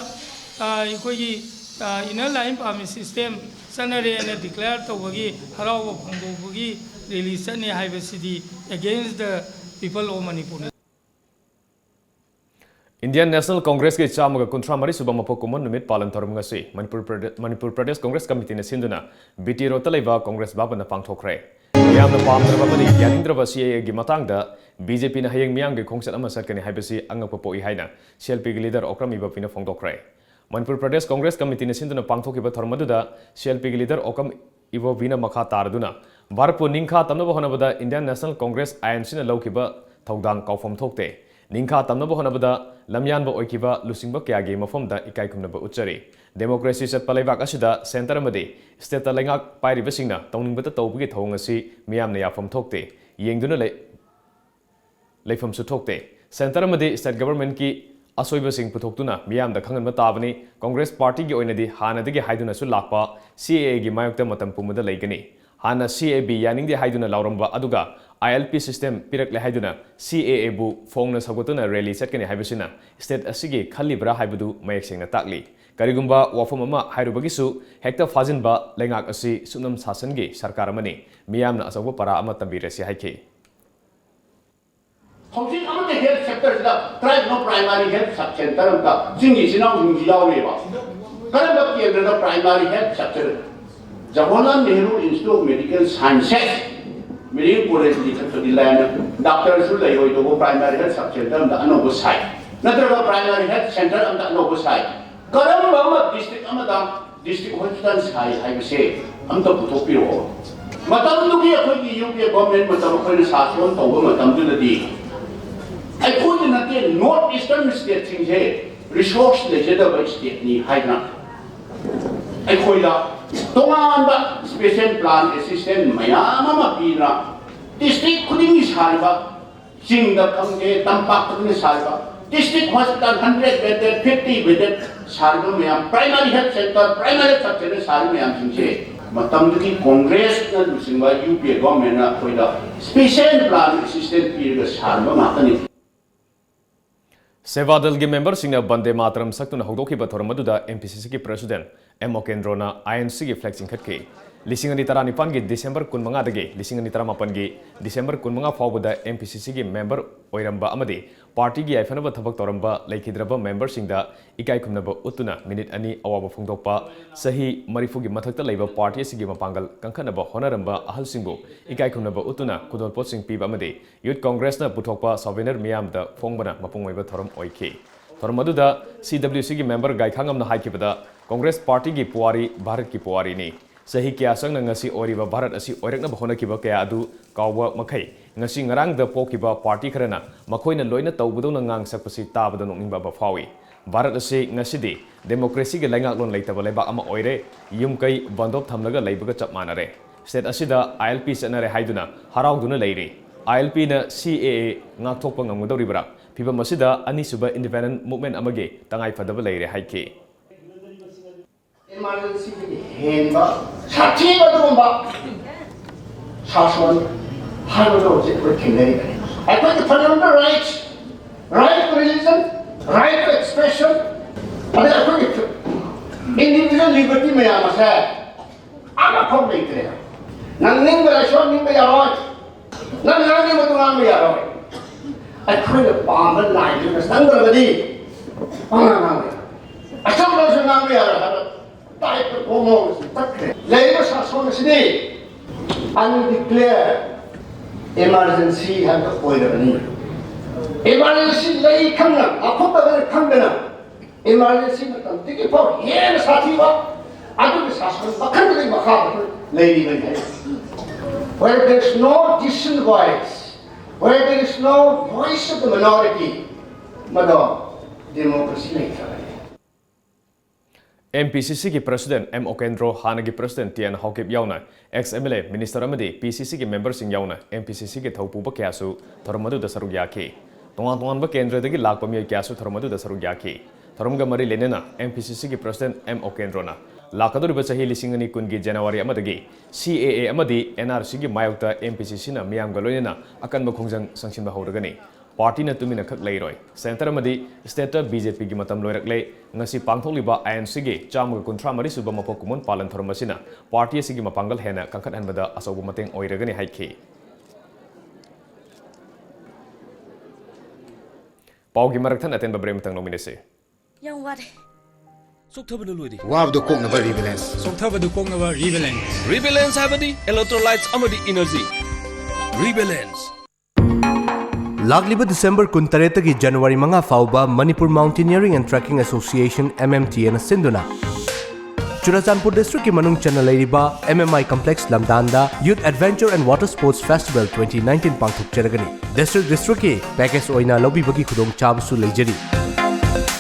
ꯑ, ꯑꯩꯈꯣꯏꯒꯤ, ꯑ, inner line permit system ꯆꯠꯅꯔꯦꯅ declare ꯇꯧꯕꯒꯤ ꯍꯔꯥꯎꯕ ꯐꯣꯡꯗꯣꯛꯄꯒꯤ rally ꯆꯠꯅꯤ ꯍꯥꯏꯕꯁꯤꯗꯤ against the people of Manipur ꯅꯤ꯫ Indian National Congress ꯀꯤ ꯆꯥꯝꯃꯒ ꯀꯨꯟꯊ꯭ꯔꯥ ꯃꯔꯤ ꯁꯨꯕ ꯃꯄꯣꯛ ꯀꯨꯝꯑꯣꯟ ꯅꯨꯃꯤꯠ ꯄꯥꯂꯟ ꯊꯧꯔꯝ ꯉꯁꯤ ꯃꯅꯤꯄꯨꯔ ꯄ꯭ꯔꯗꯦ-, ꯃꯅꯤꯄꯨꯔ ꯄ꯭ꯔꯗꯦꯁ ꯀꯣꯡꯒ꯭ꯔꯦꯁ ꯀꯃꯤꯇꯤꯅ ꯁꯤꯟꯗꯨꯅ B T Road ꯇ ꯂꯩꯕ ꯀꯣꯡꯒ꯭ꯔꯦꯁ ꯚꯕꯟꯗ ꯄꯥꯡꯊꯣꯛꯈ꯭ꯔꯦ꯫ ꯃꯤꯌꯥꯝꯅ ꯄꯥꯝꯗ꯭ꯔꯕ ꯑꯃꯗꯤ ꯌꯥꯅꯤꯡꯗ꯭ꯔꯕ C A A ꯒꯤ ꯃꯇꯥꯡꯗ B J P ꯅ ꯍꯌꯦꯡ ꯃꯤꯌꯥꯝꯒꯤ ꯈꯣꯡꯆꯠ ꯑꯃ ꯆꯠꯀꯅꯤ ꯍꯥꯏꯕꯁꯤ ꯑꯉꯛꯄ ꯄꯣꯛꯏ ꯍꯥꯏꯅ C L P ꯒꯤ leader ꯑꯣꯀ꯭ꯔꯝ ꯏꯕꯣꯕꯤꯅ ꯐꯣꯡꯗꯣꯛꯈ꯭ꯔꯦ꯫ ꯃꯅꯤꯄꯨꯔ ꯄ꯭ꯔꯗꯦꯁ ꯀꯣꯡꯒ꯭ꯔꯦꯁ ꯀꯃꯤꯇꯤꯅ ꯁꯤꯟꯗꯨꯅ ꯄꯥꯡꯊꯣꯛꯈꯤꯕ ꯊꯧꯔꯝ ꯑꯗꯨꯗ C L P ꯒꯤ leader ꯑꯣꯀ꯭ꯔꯝ ꯏꯕꯣꯕꯤꯅ ꯃꯈꯥ ꯇꯥꯔꯗꯨꯅ, ꯚꯥꯔꯠꯄꯨ ꯅꯤꯡꯈꯥ ꯇꯝꯅꯕ ꯍꯣꯠꯅꯕꯗ Indian National Congress, I N C ꯅ ꯂꯧꯈꯤꯕ ꯊꯧꯗꯥꯡ ꯀꯥꯎꯐꯝ ꯊꯣꯛꯇꯦ꯫ ꯅꯤꯡꯈꯥ ꯇꯝꯅꯕ ꯍꯣꯠꯅꯕꯗ ꯂꯝꯌꯥꯟꯕ ꯑꯣꯏꯈꯤꯕ ꯂꯨꯆꯤꯡꯕ ꯀꯌꯥꯒꯤ ꯃꯐꯝꯗ ꯏꯀꯥꯏ ꯈꯨꯝꯅꯕ ꯎꯠꯆꯔꯤ꯫ Democracy ꯆꯠꯄ ꯂꯩꯕꯥꯛ ꯑꯁꯤꯗ centre ꯑꯃꯗꯤ stateꯇ ꯂꯩꯉꯥꯛ ꯄꯥꯏꯔꯤꯕꯁꯤꯡꯅ ꯇꯧꯅꯤꯡꯕꯇ ꯇꯧꯕꯒꯤ ꯊꯧꯑꯣꯡ ꯑꯁꯤ ꯃꯤꯌꯥꯝꯅ ꯌꯥꯐꯝ ꯊꯣꯛꯇꯦ, ꯌꯦꯡꯗꯨꯅ ꯂꯩ-, ꯂꯩꯐꯝꯁꯨ ꯊꯣꯛꯇꯦ꯫ Centre ꯑꯃꯗꯤ state governmentꯀꯤ ꯑꯁꯣꯏꯕꯁꯤꯡ ꯄꯨꯊꯣꯛꯇꯨꯅ ꯃꯤꯌꯥꯝꯗ ꯈꯪꯍꯟꯕ ꯇꯥꯕꯅꯤ꯫ Congress Partyꯒꯤ ꯑꯣꯏꯅꯗꯤ ꯍꯥꯟꯅꯗꯒꯤ ꯍꯥꯏꯗꯨꯅꯁꯨ ꯂꯥꯛꯄ CAAꯒꯤ ꯃꯥꯌꯣꯛꯇ ꯃꯇꯝ ꯄꯨꯝꯕꯗ ꯂꯩꯒꯅꯤ꯫ ꯍꯥꯟꯅ CAB ꯌꯥꯅꯤꯡꯗꯦ ꯍꯥꯏꯗꯨꯅ ꯂꯥꯎꯔꯝꯕ ꯑꯗꯨꯒ ILP system ꯄꯤꯔꯛꯂꯦ ꯍꯥꯏꯗꯨꯅ CAAꯕꯨ ꯐꯣꯡꯅ ꯁꯧꯒꯠꯇꯨꯅ rally ꯆꯠꯀꯅꯤ ꯍꯥꯏꯕꯁꯤꯅ state ꯑꯁꯤꯒꯤ ꯈꯜꯂꯤꯕ꯭ꯔꯥ ꯍꯥꯏꯕꯗꯨ ꯃꯌꯦꯛ ꯁꯦꯡꯅ ꯇꯥꯛꯂꯤ꯫ ꯀꯔꯤꯒꯨꯝꯕ ꯋꯥꯐꯝ ꯑꯃ ꯍꯥꯏꯔꯨꯕꯒꯤꯁꯨ ꯍꯦꯛꯇ ꯐꯥꯖꯤꯟꯕ ꯂꯩꯉꯥꯛ ꯑꯁꯤ ꯁꯨꯞꯅꯝ ꯁꯥꯁꯟꯒꯤ ꯁꯔꯀꯥꯔ ꯑꯃꯅꯤ꯫ ꯃꯤꯌꯥꯝꯅ ꯑꯆꯧꯕ ꯄꯔꯥ ꯑꯃ ꯇꯝꯕꯤꯔꯁꯤ ꯍꯥꯏꯈꯤ꯫ ꯍꯧꯖꯤꯛ ꯑꯃꯠꯇ health sectorꯁꯤꯗ ꯀꯗꯥꯏꯗꯅꯣ primary health sub center ꯑꯝꯇ ꯆꯤꯡꯒꯤ ꯏꯆꯤꯟ ꯏꯅꯥꯎꯁꯤꯡꯁꯤ ꯌꯥꯎꯔꯤꯕ? ꯀꯔꯝꯕ ꯀꯦꯟꯗ꯭ꯔꯗ primary health sub center? Jawaharlal Nehru Institute of Medical Sciences, Medical College ꯂꯤꯡꯈꯠꯄꯗꯤ ꯂꯥꯏꯅ, doctorꯁꯨ ꯂꯩꯔꯣꯏꯗꯧꯕ primary health sub center ꯑꯝꯇ ꯑꯅꯧꯕ ꯁꯥꯏ, ꯅꯠꯇ꯭ꯔꯒ primary health center ꯑꯝꯇ ꯑꯅꯧꯕ ꯁꯥꯏ꯫ ꯀꯔꯝꯕ ꯑꯃ district ꯑꯃꯗ district hospital ꯁꯥꯏ ꯍꯥꯏꯕꯁꯦ ꯑꯝꯇ ꯄꯨꯊꯣꯛꯄꯤꯔꯛꯑꯣ꯫ ꯃꯇꯝꯗꯨꯒꯤ ꯑꯩꯈꯣꯏꯒꯤ UPA government ꯃꯇꯝ, ꯑꯩꯈꯣꯏꯅ ꯁꯥꯁꯣꯟ ꯇꯧꯕ ꯃꯇꯝꯗꯨꯗꯗꯤ ꯑꯩꯈꯣꯏꯗ ꯅꯠꯇꯦ, North Eastern stateꯁꯤꯡꯁꯦ resource ꯂꯩꯖꯗꯕ stateꯅꯤ ꯍꯥꯏꯗꯅ ꯑꯩꯈꯣꯏꯗ ꯇꯣꯉꯥꯟꯕ special plan assistance ꯃꯌꯥꯝ ꯑꯃ ꯄꯤꯗꯅ district ꯈꯨꯗꯤꯡꯒꯤ ꯁꯥꯔꯤꯕ, ꯆꯤꯡꯗ ꯈꯪꯗꯦ, ꯇꯝꯄꯥꯛꯇ ꯈꯪꯗꯦ ꯁꯥꯔꯤꯕ district hospital hundred bedded, fifty bedded ꯁꯥꯔꯤꯕ ꯃꯌꯥꯝ, primary health center, primary health center ꯁꯥꯔꯤꯕ ꯃꯌꯥꯝꯁꯤꯡꯁꯦ ꯃꯇꯝꯗꯨꯒꯤ Congressꯅ ꯂꯨꯆꯤꯡꯕ UPA governmentꯅ ꯑꯩꯈꯣꯏꯗ special plan assistance ꯄꯤꯔꯒ ꯁꯥꯔꯤꯕ ꯉꯥꯛꯇꯅꯤ꯫ ꯁꯦꯕꯥꯗꯜꯒꯤ memberꯁꯤꯡꯅ ꯕꯟꯗꯦ ꯃꯥꯇꯔꯝ ꯁꯛꯇꯨꯅ ꯍꯧꯗꯣꯛꯈꯤꯕ ꯊꯧꯔꯝ ꯑꯗꯨꯗ MPCCꯒꯤ president M ꯃꯣꯀꯦꯟꯗ꯭ꯔꯣꯅ INCꯒꯤ flag ꯆꯤꯡꯈꯠꯈꯤ꯫ ꯂꯤꯁꯤꯡ ꯑꯅꯤ ꯇꯔꯥꯅꯤꯄꯥꯟꯒꯤ December ꯀꯨꯟꯃꯉꯥꯗꯒꯤ ꯂꯤꯁꯤꯡ ꯑꯅꯤ ꯇꯔꯥꯃꯥꯄꯟꯒꯤ December ꯀꯨꯟꯃꯉꯥ ꯐꯥꯎꯕꯗ MPCCꯒꯤ member ꯑꯣꯏꯔꯝꯕ ꯑꯃꯗꯤ partyꯒꯤ ꯌꯥꯏꯐꯅꯕ ꯊꯕꯛ ꯇꯧꯔꯝꯕ ꯂꯩꯈꯤꯗ꯭ꯔꯕ memberꯁꯤꯡꯗ ꯏꯀꯥꯏ ꯈꯨꯝꯅꯕ ꯎꯠꯇꯨꯅ minute ꯑꯅꯤ ꯑꯋꯥꯕ ꯐꯣꯡꯗꯣꯛꯄ, ꯆꯍꯤ ꯃꯔꯤꯐꯨꯒꯤ ꯃꯊꯛꯇ ꯂꯩꯕ party ꯑꯁꯤꯒꯤ ꯃꯄꯥꯡꯒꯜ ꯀꯟꯈꯠꯅꯕ ꯍꯣꯠꯅꯔꯝꯕ ꯑꯍꯜꯁꯤꯡꯕꯨ ꯏꯀꯥꯏ ꯈꯨꯝꯅꯕ ꯎꯠꯇꯨꯅ ꯈꯨꯗꯣꯜꯄꯣꯠꯁꯤꯡ ꯄꯤꯕ ꯑꯃꯗꯤ Youth Congressꯅ ꯄꯨꯊꯣꯛꯄ souvenir ꯃꯤꯌꯥꯝꯗ ꯐꯣꯡꯕꯅ ꯃꯄꯨꯡ ꯑꯣꯏꯕ ꯊꯧꯔꯝ ꯑꯣꯏꯈꯤ꯫ ꯊꯧꯔꯝ ꯑꯗꯨꯗ CWCꯒꯤ member ꯒꯥꯏꯈꯥꯉꯝꯅ ꯍꯥꯏꯈꯤꯕꯗ, Congress partyꯒꯤ ꯄꯨꯋꯥꯔꯤ ꯚꯥꯔꯠꯀꯤ ꯄꯨꯋꯥꯔꯤꯅꯤ꯫ ꯆꯍꯤ ꯀꯌꯥ ꯆꯪꯅ ꯉꯁꯤ ꯑꯣꯏꯔꯤꯕ ꯚꯥꯔꯠ ꯑꯁꯤ ꯑꯣꯏꯔꯛꯅꯕ ꯍꯣꯠꯅꯈꯤꯕ ꯀꯌꯥ ꯑꯗꯨ ꯀꯥꯎꯕ ꯃꯈꯩ, ꯉꯁꯤ ꯉꯔꯥꯡꯗ ꯄꯣꯛꯈꯤꯕ ꯄꯥꯔꯇꯤ ꯈꯔꯅ ꯃꯈꯣꯏꯅ ꯂꯣꯏꯅ ꯇꯧꯕꯗꯧꯅ ꯉꯥꯡ ꯁꯛꯄꯁꯤ ꯇꯥꯕꯗ ꯅꯣꯛꯅꯤꯡꯕ ꯑꯃ ꯐꯥꯎꯏ꯫ ꯚꯥꯔꯠ ꯑꯁꯤ ꯉꯁꯤꯗꯤ ꯗꯦꯃꯣꯀ꯭ꯔꯦꯁꯤꯒꯤ ꯂꯩꯉꯥꯛꯂꯣꯟ ꯂꯩꯇꯕ ꯂꯩꯕꯥꯛ ꯑꯃ ꯑꯣꯏꯔꯦ꯫ ꯌꯨꯝ ꯀꯩ ꯕꯟꯗꯣꯞ ꯊꯝꯂꯒ ꯂꯩꯕꯒ ꯆꯞ ꯃꯥꯟꯅꯔꯦ꯫ ꯁ꯭ꯇꯦꯠ ꯑꯁꯤꯗ ꯑꯥꯏ ꯑꯦꯜ ꯄꯤ ꯆꯠꯅꯔꯦ ꯍꯥꯏꯗꯨꯅ ꯍꯔꯥꯎꯗꯨꯅ ꯂꯩꯔꯤ꯫ ꯑꯥꯏ ꯑꯦꯜ ꯄꯤꯅ ꯁꯤ ꯑꯦ ꯑꯦ ꯉꯥꯛꯊꯣꯛꯄ ꯉꯝꯒꯗꯧꯔꯤꯕ꯭ꯔꯥ? ꯐꯤꯚꯝ ꯑꯁꯤꯗ ꯑꯅꯤꯁꯨꯕ ꯏꯟꯗꯤꯄꯦꯟꯗꯦꯟꯠ ꯃꯨꯚꯃꯦꯟꯠ ꯑꯃꯒꯤ ꯇꯉꯥꯏ ꯐꯗꯕ ꯂꯩꯔꯦ ꯍꯥꯏꯈꯤ꯫ ꯏꯃꯥꯔꯖꯦꯟꯁꯤꯗꯒꯤ ꯍꯦꯟꯕ ꯁꯥꯊꯤꯕ ꯑꯗꯨꯒꯨꯝꯕ ꯁꯥꯁꯣꯟ ꯍꯥꯏꯕꯗꯣ ꯍꯧꯖꯤꯛ ꯑꯩꯈꯣꯏ ꯊꯦꯡꯅꯔꯤꯕꯅꯤ꯫ ꯑꯩꯈꯣꯏꯒꯤ fundamental rights, right to religion, right to expression, ꯑꯗꯩ ꯑꯩꯈꯣꯏꯒꯤ individual liberty ꯃꯌꯥꯝ ꯑꯁꯦ ꯑꯃꯐꯥꯎ ꯂꯩꯇ꯭ꯔꯦ꯫ ꯅꯪ ꯅꯤꯡꯕ ꯂꯥꯏꯁꯣꯟ ꯅꯤꯡꯕ ꯌꯥꯔꯣꯏ, ꯅꯪ ꯉꯥꯡꯅꯤꯡꯕꯗꯨ ꯉꯥꯡꯕ ꯌꯥꯔꯣꯏ꯫ ꯑꯩꯈꯣꯏꯅ ꯄꯥꯝꯕ ꯂꯥꯏꯟꯗꯨꯗ ꯆꯪꯗ꯭ꯔꯕꯗꯤ ꯄꯪꯉꯥꯡ ꯉꯥꯡꯕ ꯌꯥꯔꯣꯏ꯫ ꯑꯆꯨꯝꯕꯁꯨ ꯉꯥꯡꯕ ꯌꯥꯔꯣꯏ ꯍꯥꯏꯕ ꯇꯥꯏꯞꯇ ꯃꯑꯣꯡꯁꯤ ꯆꯠꯈ꯭ꯔꯦ꯫ ꯂꯩꯔꯤꯕ ꯁꯥꯁꯣꯟ ꯑꯁꯤꯗꯤ undeclared emergency ꯍꯥꯏꯕ ꯑꯣꯏꯔꯕꯅꯤ꯫ Emergency ꯂꯩ ꯈꯪꯅ, ꯃꯐꯝ ꯑꯃꯗ ꯈꯪꯗꯅ, emergency ꯃꯇꯝꯗꯒꯤ ꯐꯥꯎ ꯍꯦꯟꯅ ꯁꯥꯊꯤꯕ ꯑꯗꯨꯒꯤ ꯁꯥꯁꯟ ꯃꯈꯜꯗꯨꯒꯤ ꯃꯈꯥꯗ ꯑꯩꯈꯣꯏ ꯂꯩꯔꯤꯕꯅꯤ ꯍꯥꯏ꯫ Where there is no decent voice, where there is no voice of the minority, ꯃꯗꯣ democracy ꯂꯩꯇ꯭ꯔꯕꯅꯤ꯫ ꯑꯦꯝ ꯄꯤ ꯁꯤ ꯁꯤꯒꯤ ꯄ꯭ꯔꯁꯤꯗꯦꯟꯠ ꯑꯦꯝ ꯑꯣꯀꯦꯟꯗ꯭ꯔꯣ, ꯍꯥꯟꯅꯒꯤ ꯄ꯭ꯔꯁꯤꯗꯦꯟꯠ ꯇꯤ ꯑꯦꯟ ꯍꯥꯎꯀꯤꯞ ꯌꯥꯎꯅ X M L A, minister ꯑꯃꯗꯤ ꯄꯤ ꯁꯤ ꯁꯤꯒꯤ ꯃꯦꯝꯕꯔꯁꯤꯡ ꯌꯥꯎꯅ ꯑꯦꯝ ꯄꯤ ꯁꯤ ꯁꯤꯒꯤ ꯊꯧꯄꯨꯕ ꯀꯌꯥꯁꯨ ꯊꯧꯔꯝ ꯑꯗꯨꯗ ꯁꯔꯨꯛ ꯌꯥꯈꯤ꯫ ꯇꯣꯉꯥꯟ ꯇꯣꯉꯥꯟꯕ ꯀꯦꯟꯗ꯭ꯔꯗꯒꯤ ꯂꯥꯛꯄ ꯃꯤꯑꯣꯏ ꯀꯌꯥꯁꯨ ꯊꯧꯔꯝ ꯑꯗꯨꯗ ꯁꯔꯨꯛ ꯌꯥꯈꯤ꯫ ꯊꯧꯔꯝꯒ ꯃꯔꯤ ꯂꯩꯅꯅ ꯑꯦꯝ ꯄꯤ ꯁꯤ ꯁꯤꯒꯤ ꯄ꯭ꯔꯁꯤꯗꯦꯟꯠ ꯑꯦꯝ ꯑꯣꯀꯦꯟꯗ꯭ꯔꯣꯅ ꯂꯥꯛꯀꯗꯧꯔꯤꯕ ꯆꯍꯤ ꯂꯤꯁꯤꯡ ꯑꯅꯤ ꯀꯨꯟꯒꯤ ꯖꯅꯋꯥꯔꯤ ꯑꯃꯗꯒꯤ ꯁꯤ ꯑꯦ ꯑꯦ ꯑꯃꯗꯤ ꯑꯦꯟ ꯑꯥꯔ ꯁꯤꯒꯤ ꯃꯥꯌꯣꯛꯇ ꯑꯦꯝ ꯄꯤ ꯁꯤ ꯁꯤꯅ ꯃꯤꯌꯥꯝꯒ ꯂꯣꯏꯅꯅ ꯑꯀꯟꯕ ꯈꯣꯡꯖꯪ ꯆꯪꯁꯤꯟꯕ ꯍꯧꯔꯒꯅꯤ꯫ ꯄꯥꯔꯇꯤꯅ ꯇꯨꯃꯤꯟꯅ ꯈꯛ ꯂꯩꯔꯣꯏ꯫ ꯁꯦꯟꯇꯔ ꯑꯃꯗꯤ ꯁ꯭ꯇꯦꯠꯇ ꯕꯤ ꯖꯦ ꯄꯤꯒꯤ ꯃꯇꯝ ꯂꯣꯏꯔꯛꯂꯦ꯫ ꯉꯁꯤ ꯄꯥꯡꯊꯣꯛꯂꯤꯕ ꯑꯥꯏ ꯑꯦꯟ ꯁꯤꯒꯤ ꯆꯥꯝꯃꯒ ꯀꯨꯟꯊ꯭ꯔꯥ ꯃꯔꯤ ꯁꯨꯕ ꯃꯄꯣꯛ ꯀꯨꯝꯑꯣꯟ ꯄꯥꯂꯟ ꯊꯧꯔꯝ ꯑꯁꯤꯅ ꯄꯥꯔꯇꯤ ꯑꯁꯤꯒꯤ ꯃꯄꯥꯡꯒꯜ ꯍꯦꯟꯅ ꯀꯟꯈꯠꯍꯟꯕꯗ ꯑꯆꯧꯕ ꯃꯇꯦꯡ ꯑꯣꯏꯔꯒꯅꯤ ꯍꯥꯏꯈꯤ꯫ ꯄꯥꯎꯒꯤ ꯃꯔꯛ ꯊꯠꯅ ꯑꯇꯦꯟꯕ ꯕ꯭ꯔꯦꯛ ꯑꯃꯇꯪ ꯂꯧꯃꯤꯟꯅꯁꯤ꯫ ꯌꯥꯝ ꯋꯥꯔꯦ꯫ ꯆꯣꯛꯊꯕꯅ ꯂꯣꯏꯔꯦ꯫ ꯋꯥꯕꯗꯨ ꯀꯣꯛꯅꯕ ꯔꯤꯕꯦꯂꯦꯟꯁ꯫ ꯆꯣꯛꯊꯕꯗꯨ ꯀꯣꯛꯅꯕ ꯔꯤꯕꯦꯂꯦꯟꯁ꯫ ꯔꯤꯕꯦꯂꯦꯟꯁ ꯍꯥꯏꯕꯗꯤ ꯏꯂꯦꯛꯇ꯭ꯔꯣꯂꯥꯏꯠꯁ ꯑꯃꯗꯤ ꯏꯅꯔꯖꯤ꯫ ꯔꯤꯕꯦꯂꯦꯟꯁ꯫ ꯂꯥꯛꯂꯤꯕ ꯗꯤꯁꯦꯝꯕꯔ ꯀꯨꯟꯇꯔꯦꯠꯇꯒꯤ ꯖꯅꯋꯥꯔꯤ ꯃꯉꯥ ꯐꯥꯎꯕ Manipur Mountaineering and Trekking Association, M M T A ꯅ ꯁꯤꯟꯗꯨꯅ ꯆꯨꯔꯆꯥꯟꯄꯨꯔ ꯗꯤꯁꯇ꯭ꯔꯤꯛꯀꯤ ꯃꯅꯨꯡ ꯆꯟꯅ ꯂꯩꯔꯤꯕ M M I Complex ꯂꯝꯗꯥꯟꯗ Youth Adventure and Water Sports Festival twenty nineteen ꯄꯥꯡꯊꯣꯛꯆꯔꯒꯅꯤ꯫ ꯗꯤꯁꯇ꯭ꯔꯤꯛ ꯗꯤꯁꯇ꯭ꯔꯤꯛꯀꯤ ꯄꯦꯀꯦꯖ ꯑꯣꯏꯅ ꯂꯧꯕꯤꯕꯒꯤ ꯈꯨꯗꯣꯡꯆꯥꯕꯁꯨ ꯂꯩꯖꯔꯤ꯫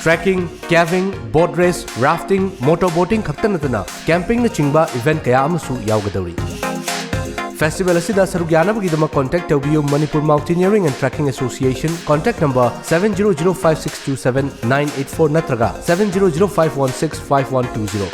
Trekking, caving, boat race, rafting, motor boating ꯈꯛꯇ ꯅꯠꯇꯅ campingꯅꯆꯤꯡꯕ event ꯀꯌꯥ ꯑꯃꯁꯨ ꯌꯥꯎꯒꯗꯧꯔꯤ꯫ Festival ꯑꯁꯤꯗ ꯁꯔꯨꯛ ꯌꯥꯅꯕꯒꯤꯗꯃꯛ contact ꯇꯧꯕꯤꯌꯨ Manipur Mountaineering and Trekking Association, contact number seven zero zero five six two seven nine eight four ꯅꯠꯇ꯭ꯔꯒ seven zero zero five one six five one two zero.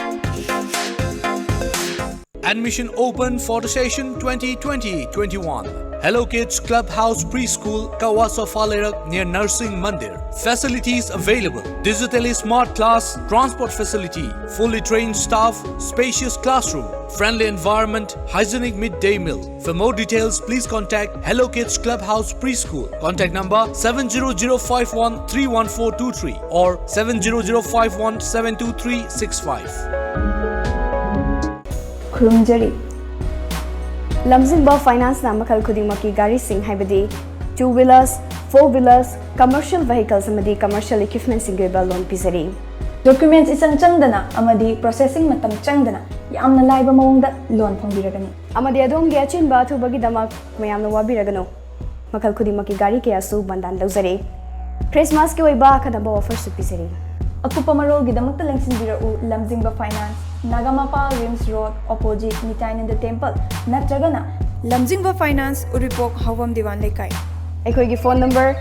Admission open for the session twenty twenty twenty-one. Hello Kids Clubhouse Preschool, Kawa Sofa Lerak near Narsing Mandir. Facilities available. Digitally smart class, transport facility, fully trained staff, spacious classroom, friendly environment, hygienic midday meal. For more details, please contact Hello Kids Clubhouse Preschool. Contact number seven zero zero five one three one four two three or seven zero zero five one seven two three six five. ꯈꯨꯔꯨꯝꯖꯔꯤ꯫ ꯂꯝꯖꯤꯡꯕ ꯐꯥꯏꯅꯥꯟꯁꯅ ꯃꯈꯜ ꯈꯨꯗꯤꯡꯃꯛꯀꯤ ꯒꯥꯔꯤꯁꯤꯡ, ꯍꯥꯏꯕꯗꯤ two wheelers, four wheelers, commercial vehicles ꯑꯃꯗꯤ commercial equipmentꯁꯤꯡꯒꯤ ꯑꯣꯏꯕ ꯂꯣꯟ ꯄꯤꯖꯔꯤ꯫ ꯗꯣꯀ꯭ꯌꯨꯃꯦꯟꯠꯁ ꯏꯆꯪ ꯆꯪꯗꯅ ꯑꯃꯗꯤ processing ꯃꯇꯝ ꯆꯪꯗꯅ ꯌꯥꯝꯅ ꯂꯥꯏꯕ ꯃꯑꯣꯡꯗ ꯂꯣꯟ ꯐꯪꯕꯤꯔꯒꯅꯤ꯫ ꯑꯃꯗꯤ ꯑꯗꯣꯝꯒꯤ ꯑꯆꯤꯟꯕ ꯑꯊꯨꯕꯒꯤꯗꯃꯛ ꯃꯌꯥꯝꯅ ꯋꯥꯕꯤꯔꯒꯅꯨ꯫ ꯃꯈꯜ ꯈꯨꯗꯤꯡꯃꯛꯀꯤ ꯒꯥꯔꯤ ꯀꯌꯥꯁꯨ ꯕꯟꯗꯥꯟ ꯂꯧꯖꯔꯤ꯫ ꯈ꯭ꯔꯤꯁꯃꯥꯁꯀꯤ ꯑꯣꯏꯕ ꯑꯈꯟꯅꯕ ꯑꯣꯐꯔꯁꯨ ꯄꯤꯖꯔꯤ꯫ ꯑꯀꯨꯞꯄ ꯃꯔꯣꯜꯒꯤꯗꯃꯛꯇ ꯂꯦꯡꯁꯤꯟꯕꯤꯔꯛꯎ Lamjingba finance, Nagamapal RIMS road, opposite Nityanand temple, ꯅꯠꯇ꯭ꯔꯒꯅ ꯂꯝꯖꯤꯡꯕ ꯐꯥꯏꯅꯥꯟꯁ, ꯎꯔꯤꯄꯣꯛ ꯍꯥꯎꯕꯝ ꯗꯤꯋꯥꯟ ꯂꯩꯀꯥꯏ꯫ ꯑꯩꯈꯣꯏꯒꯤ phone number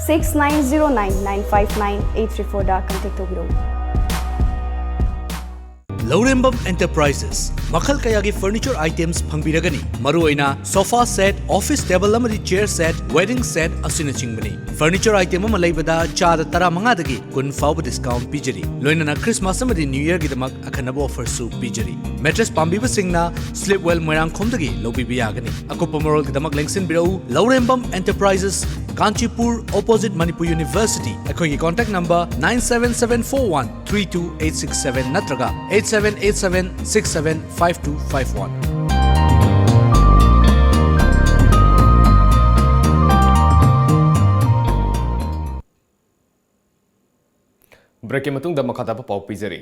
six nine zero nine nine five nine eight three fourꯗ contact ꯇꯧꯕꯤꯔꯛꯎ꯫ ꯂꯧꯔꯦꯝꯕꯝ ꯑꯦꯟꯇꯔꯄ꯭ꯔꯥꯏꯖꯦꯁ ꯃꯈꯜ ꯀꯌꯥꯒꯤ furniture items ꯐꯪꯕꯤꯔꯒꯅꯤ, ꯃꯔꯨꯑꯣꯏꯅ sofa set, office table ꯑꯃꯗꯤ chair set, wedding set ꯑꯁꯤꯅꯆꯤꯡꯕꯅꯤ꯫ Furniture item ꯑꯃ ꯂꯩꯕꯗ ꯆꯥꯗ ꯇꯔꯥꯃꯉꯥꯗꯒꯤ ꯀꯨꯟ ꯐꯥꯎꯕ discount ꯄꯤꯖꯔꯤ꯫ ꯂꯣꯏꯅꯅ Christmas ꯑꯃꯗꯤ New Yearꯒꯤꯗꯃꯛ ꯑꯈꯟꯅꯕ offerꯁꯨ ꯄꯤꯖꯔꯤ꯫ Mattress ꯄꯥꯝꯕꯤꯕꯁꯤꯡꯅ Sleepwell ꯃꯣꯏꯔꯥꯡꯈꯣꯝꯗꯒꯤ ꯂꯧꯕꯤꯕ ꯌꯥꯒꯅꯤ꯫ ꯑꯀꯨꯞꯄ ꯃꯔꯣꯜꯒꯤꯗꯃꯛ ꯂꯦꯡꯁꯤꯟꯕꯤꯔꯛꯎ ꯂꯧꯔꯦꯝꯕꯝ ꯑꯦꯟꯇꯔꯄ꯭ꯔꯥꯏꯖꯦꯁ, ꯀꯥꯟꯆꯤꯄꯨꯔ, opposite Manipur University꯫ ꯑꯩꯈꯣꯏꯒꯤ contact number nine seven seven four one three two eight six seven ꯅꯠꯇ꯭ꯔꯒ eight seven eight seven six seven five two five one꯫ Breakꯀꯤ ꯃꯇꯨꯡꯗ ꯃꯈꯥ ꯇꯥꯕ ꯄꯥꯎ ꯄꯤꯖꯔꯤ꯫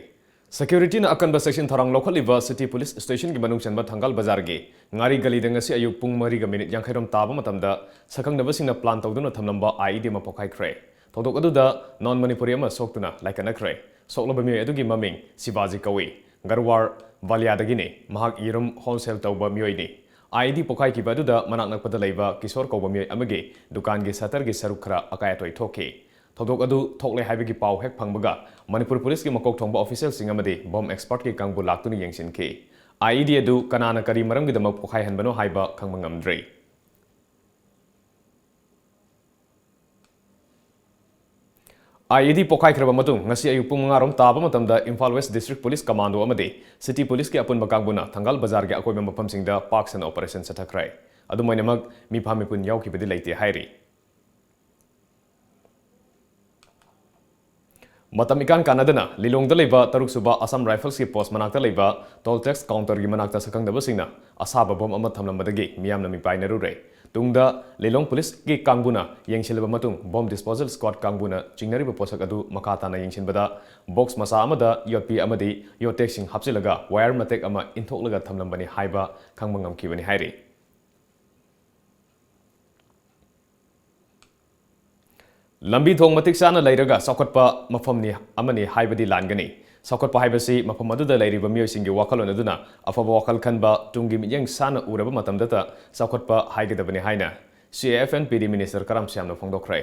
Securityꯅ ꯑꯀꯟꯕ ꯆꯦꯛꯁꯤꯟ ꯊꯧꯔꯥꯡ ꯂꯧꯈꯠꯂꯤꯕ City Police Stationꯒꯤ ꯃꯅꯨꯡ ꯆꯟꯕ ꯊꯪꯒꯥꯜ ꯕꯖꯥꯔꯒꯤ ꯉꯥꯔꯤ ꯒꯂꯤꯗ ꯉꯁꯤ ꯑꯌꯨꯛ ꯄꯨꯡ ꯃꯔꯤꯒ ꯃꯤꯅꯤꯠ ꯌꯥꯡꯈꯩꯔꯣꯝ ꯇꯥꯕ ꯃꯇꯝꯗ ꯁꯛꯈꯪꯗꯕꯁꯤꯡꯅ plan ꯇꯧꯗꯨꯅ ꯊꯝꯂꯝꯕ IED ꯑꯃ ꯄꯣꯈꯥꯏꯈ꯭ꯔꯦ꯫ ꯊꯧꯗꯣꯛ ꯑꯗꯨꯗ non Manipuri ꯑꯃ ꯁꯣꯛꯇꯨꯅ ꯂꯥꯏꯀꯠꯅꯈ꯭ꯔꯦ꯫ ꯁꯣꯛꯂꯕ ꯃꯤꯑꯣꯏ ꯑꯗꯨꯒꯤ ꯃꯃꯤꯡ ꯁꯤꯕꯥꯖꯤ ꯀꯧꯏ꯫ ꯒꯔꯋꯥꯔ ꯕꯥꯂꯤꯌꯥꯗꯒꯤꯅꯤ꯫ ꯃꯍꯥꯛ ꯌꯦꯔꯨꯝ wholesale ꯇꯧꯕ ꯃꯤꯑꯣꯏꯅꯤ꯫ IED ꯄꯣꯈꯥꯏꯈꯤꯕ ꯑꯗꯨꯗ ꯃꯅꯥꯛ ꯅꯛꯄꯗ ꯂꯩꯕ ꯀꯤꯁꯣꯔ ꯀꯧꯕ ꯃꯤꯑꯣꯏ ꯑꯃꯒꯤ ꯗꯨꯀꯥꯟꯒꯤ shutterꯒꯤ ꯁꯔꯨꯛ ꯈꯔ ꯑꯀꯥꯏ ꯑꯇꯣꯏ ꯊꯣꯛꯈꯤ꯫ ꯊꯧꯗꯣꯛ ꯑꯗꯨ ꯊꯣꯛꯂꯦ ꯍꯥꯏꯕꯒꯤ ꯄꯥꯎ ꯍꯦꯛ ꯐꯪꯕꯒ ꯃꯅꯤꯄꯨꯔ ꯄꯨꯂꯤꯁꯀꯤ ꯃꯀꯣꯛ ꯊꯣꯡꯕ officialꯁꯤꯡ ꯑꯃꯗꯤ bomb expertꯀꯤ ꯀꯥꯡꯕꯨ ꯂꯥꯛꯇꯨꯅ ꯌꯦꯡꯁꯤꯟꯈꯤ꯫ IED ꯑꯗꯨ ꯀꯅꯥꯅ ꯀꯔꯤ ꯃꯔꯝꯒꯤꯗꯃꯛ ꯄꯣꯈꯥꯏꯍꯟꯕꯅꯣ ꯍꯥꯏꯕ ꯈꯪꯕ ꯉꯝꯗ꯭ꯔꯤ꯫ IED ꯄꯣꯈꯥꯏꯈ꯭ꯔꯕ ꯃꯇꯨꯡ ꯉꯁꯤ ꯑꯌꯨꯛ ꯄꯨꯡ ꯃꯉꯥ ꯔꯣꯝ ꯇꯥꯕ ꯃꯇꯝꯗ Imphal West District Police Commando ꯑꯃꯗꯤ City Policeꯀꯤ ꯑꯄꯨꯟꯕ ꯀꯥꯡꯕꯨꯅ ꯊꯪꯒꯥꯜ ꯕꯖꯥꯔꯒꯤ ꯑꯀꯣꯏꯕ ꯃꯐꯝꯁꯤꯡꯗ ꯄꯥꯛ ꯁꯟꯅ operation ꯆꯠꯊꯈ꯭ꯔꯦ꯫ ꯑꯗꯨꯝ ꯑꯣꯏꯅꯃꯛ, ꯃꯤꯐꯥ ꯃꯤꯄꯨꯟ ꯌꯥꯎꯈꯤꯕꯗꯤ ꯂꯩꯇꯦ ꯍꯥꯏꯔꯤ꯫ ꯃꯇꯝ ꯏꯀꯥꯟ ꯀꯥꯟꯅꯗꯅ ꯂꯤꯂꯣꯡꯗ ꯂꯩꯕ ꯇꯔꯨꯛ ꯁꯨꯕ Assam Riflesꯀꯤ post ꯃꯅꯥꯛꯇ ꯂꯩꯕ toll tax counterꯒꯤ ꯃꯅꯥꯛꯇ ꯁꯛꯈꯪꯗꯕꯁꯤꯡꯅ ꯑꯁꯥꯕ bomb ꯑꯃ ꯊꯝꯂꯝꯕꯗꯒꯤ ꯃꯤꯌꯥꯝꯅ ꯃꯤꯄꯥꯏꯅꯔꯨꯔꯦ꯫ ꯇꯨꯡꯗ ꯂꯤꯂꯣꯡ ꯄꯨꯂꯤꯁꯀꯤ ꯀꯥꯡꯕꯨꯅ ꯌꯦꯡꯁꯤꯜꯂꯕ ꯃꯇꯨꯡ bomb disposal squad ꯀꯥꯡꯕꯨꯅ ꯆꯤꯡꯅꯔꯤꯕ ꯄꯣꯠꯁꯛ ꯑꯗꯨ ꯃꯈꯥ ꯇꯥꯅ ꯌꯦꯡꯁꯤꯟꯕꯗ box ꯃꯆꯥ ꯑꯃꯗ ꯌꯣꯠꯄꯤ ꯑꯃꯗꯤ ꯌꯣꯠꯇꯦꯛꯁꯤꯡ ꯍꯥꯞꯆꯤꯜꯂꯒ wire ꯃꯇꯦꯛ ꯑꯃ ꯏꯟꯊꯣꯛꯂꯒ ꯊꯝꯂꯝꯕꯅꯤ ꯍꯥꯏꯕ ꯈꯪꯕ ꯉꯝꯈꯤꯕꯅꯤ ꯍꯥꯏꯔꯤ꯫ ꯂꯝꯕꯤ ꯊꯣꯡ ꯃꯇꯤꯛ ꯆꯥꯅ ꯂꯩꯔꯒ ꯆꯥꯎꯈꯠꯄ ꯃꯐꯝꯅꯤ ꯑꯃꯅꯤ ꯍꯥꯏꯕꯗꯤ ꯂꯥꯟꯒꯅꯤ꯫ ꯆꯥꯎꯈꯠꯄ ꯍꯥꯏꯕꯁꯤ ꯃꯐꯝ ꯑꯗꯨꯗ ꯂꯩꯔꯤꯕ ꯃꯤꯑꯣꯏꯁꯤꯡꯒꯤ ꯋꯥꯈꯜꯂꯣꯟ ꯑꯗꯨꯅ ꯑꯐꯕ ꯋꯥꯈꯜ ꯈꯟꯕ, ꯇꯨꯡꯒꯤ ꯃꯤꯠꯌꯦꯡ ꯁꯥꯟꯅ ꯎꯔꯕ ꯃꯇꯝꯗꯇ ꯆꯥꯎꯈꯠꯄ ꯍꯥꯏꯒꯗꯕꯅꯤ ꯍꯥꯏꯅ CAFNPD minister ꯀꯔꯥꯝ ꯁ꯭ꯌꯥꯝꯅ ꯐꯣꯡꯗꯣꯛꯈ꯭ꯔꯦ꯫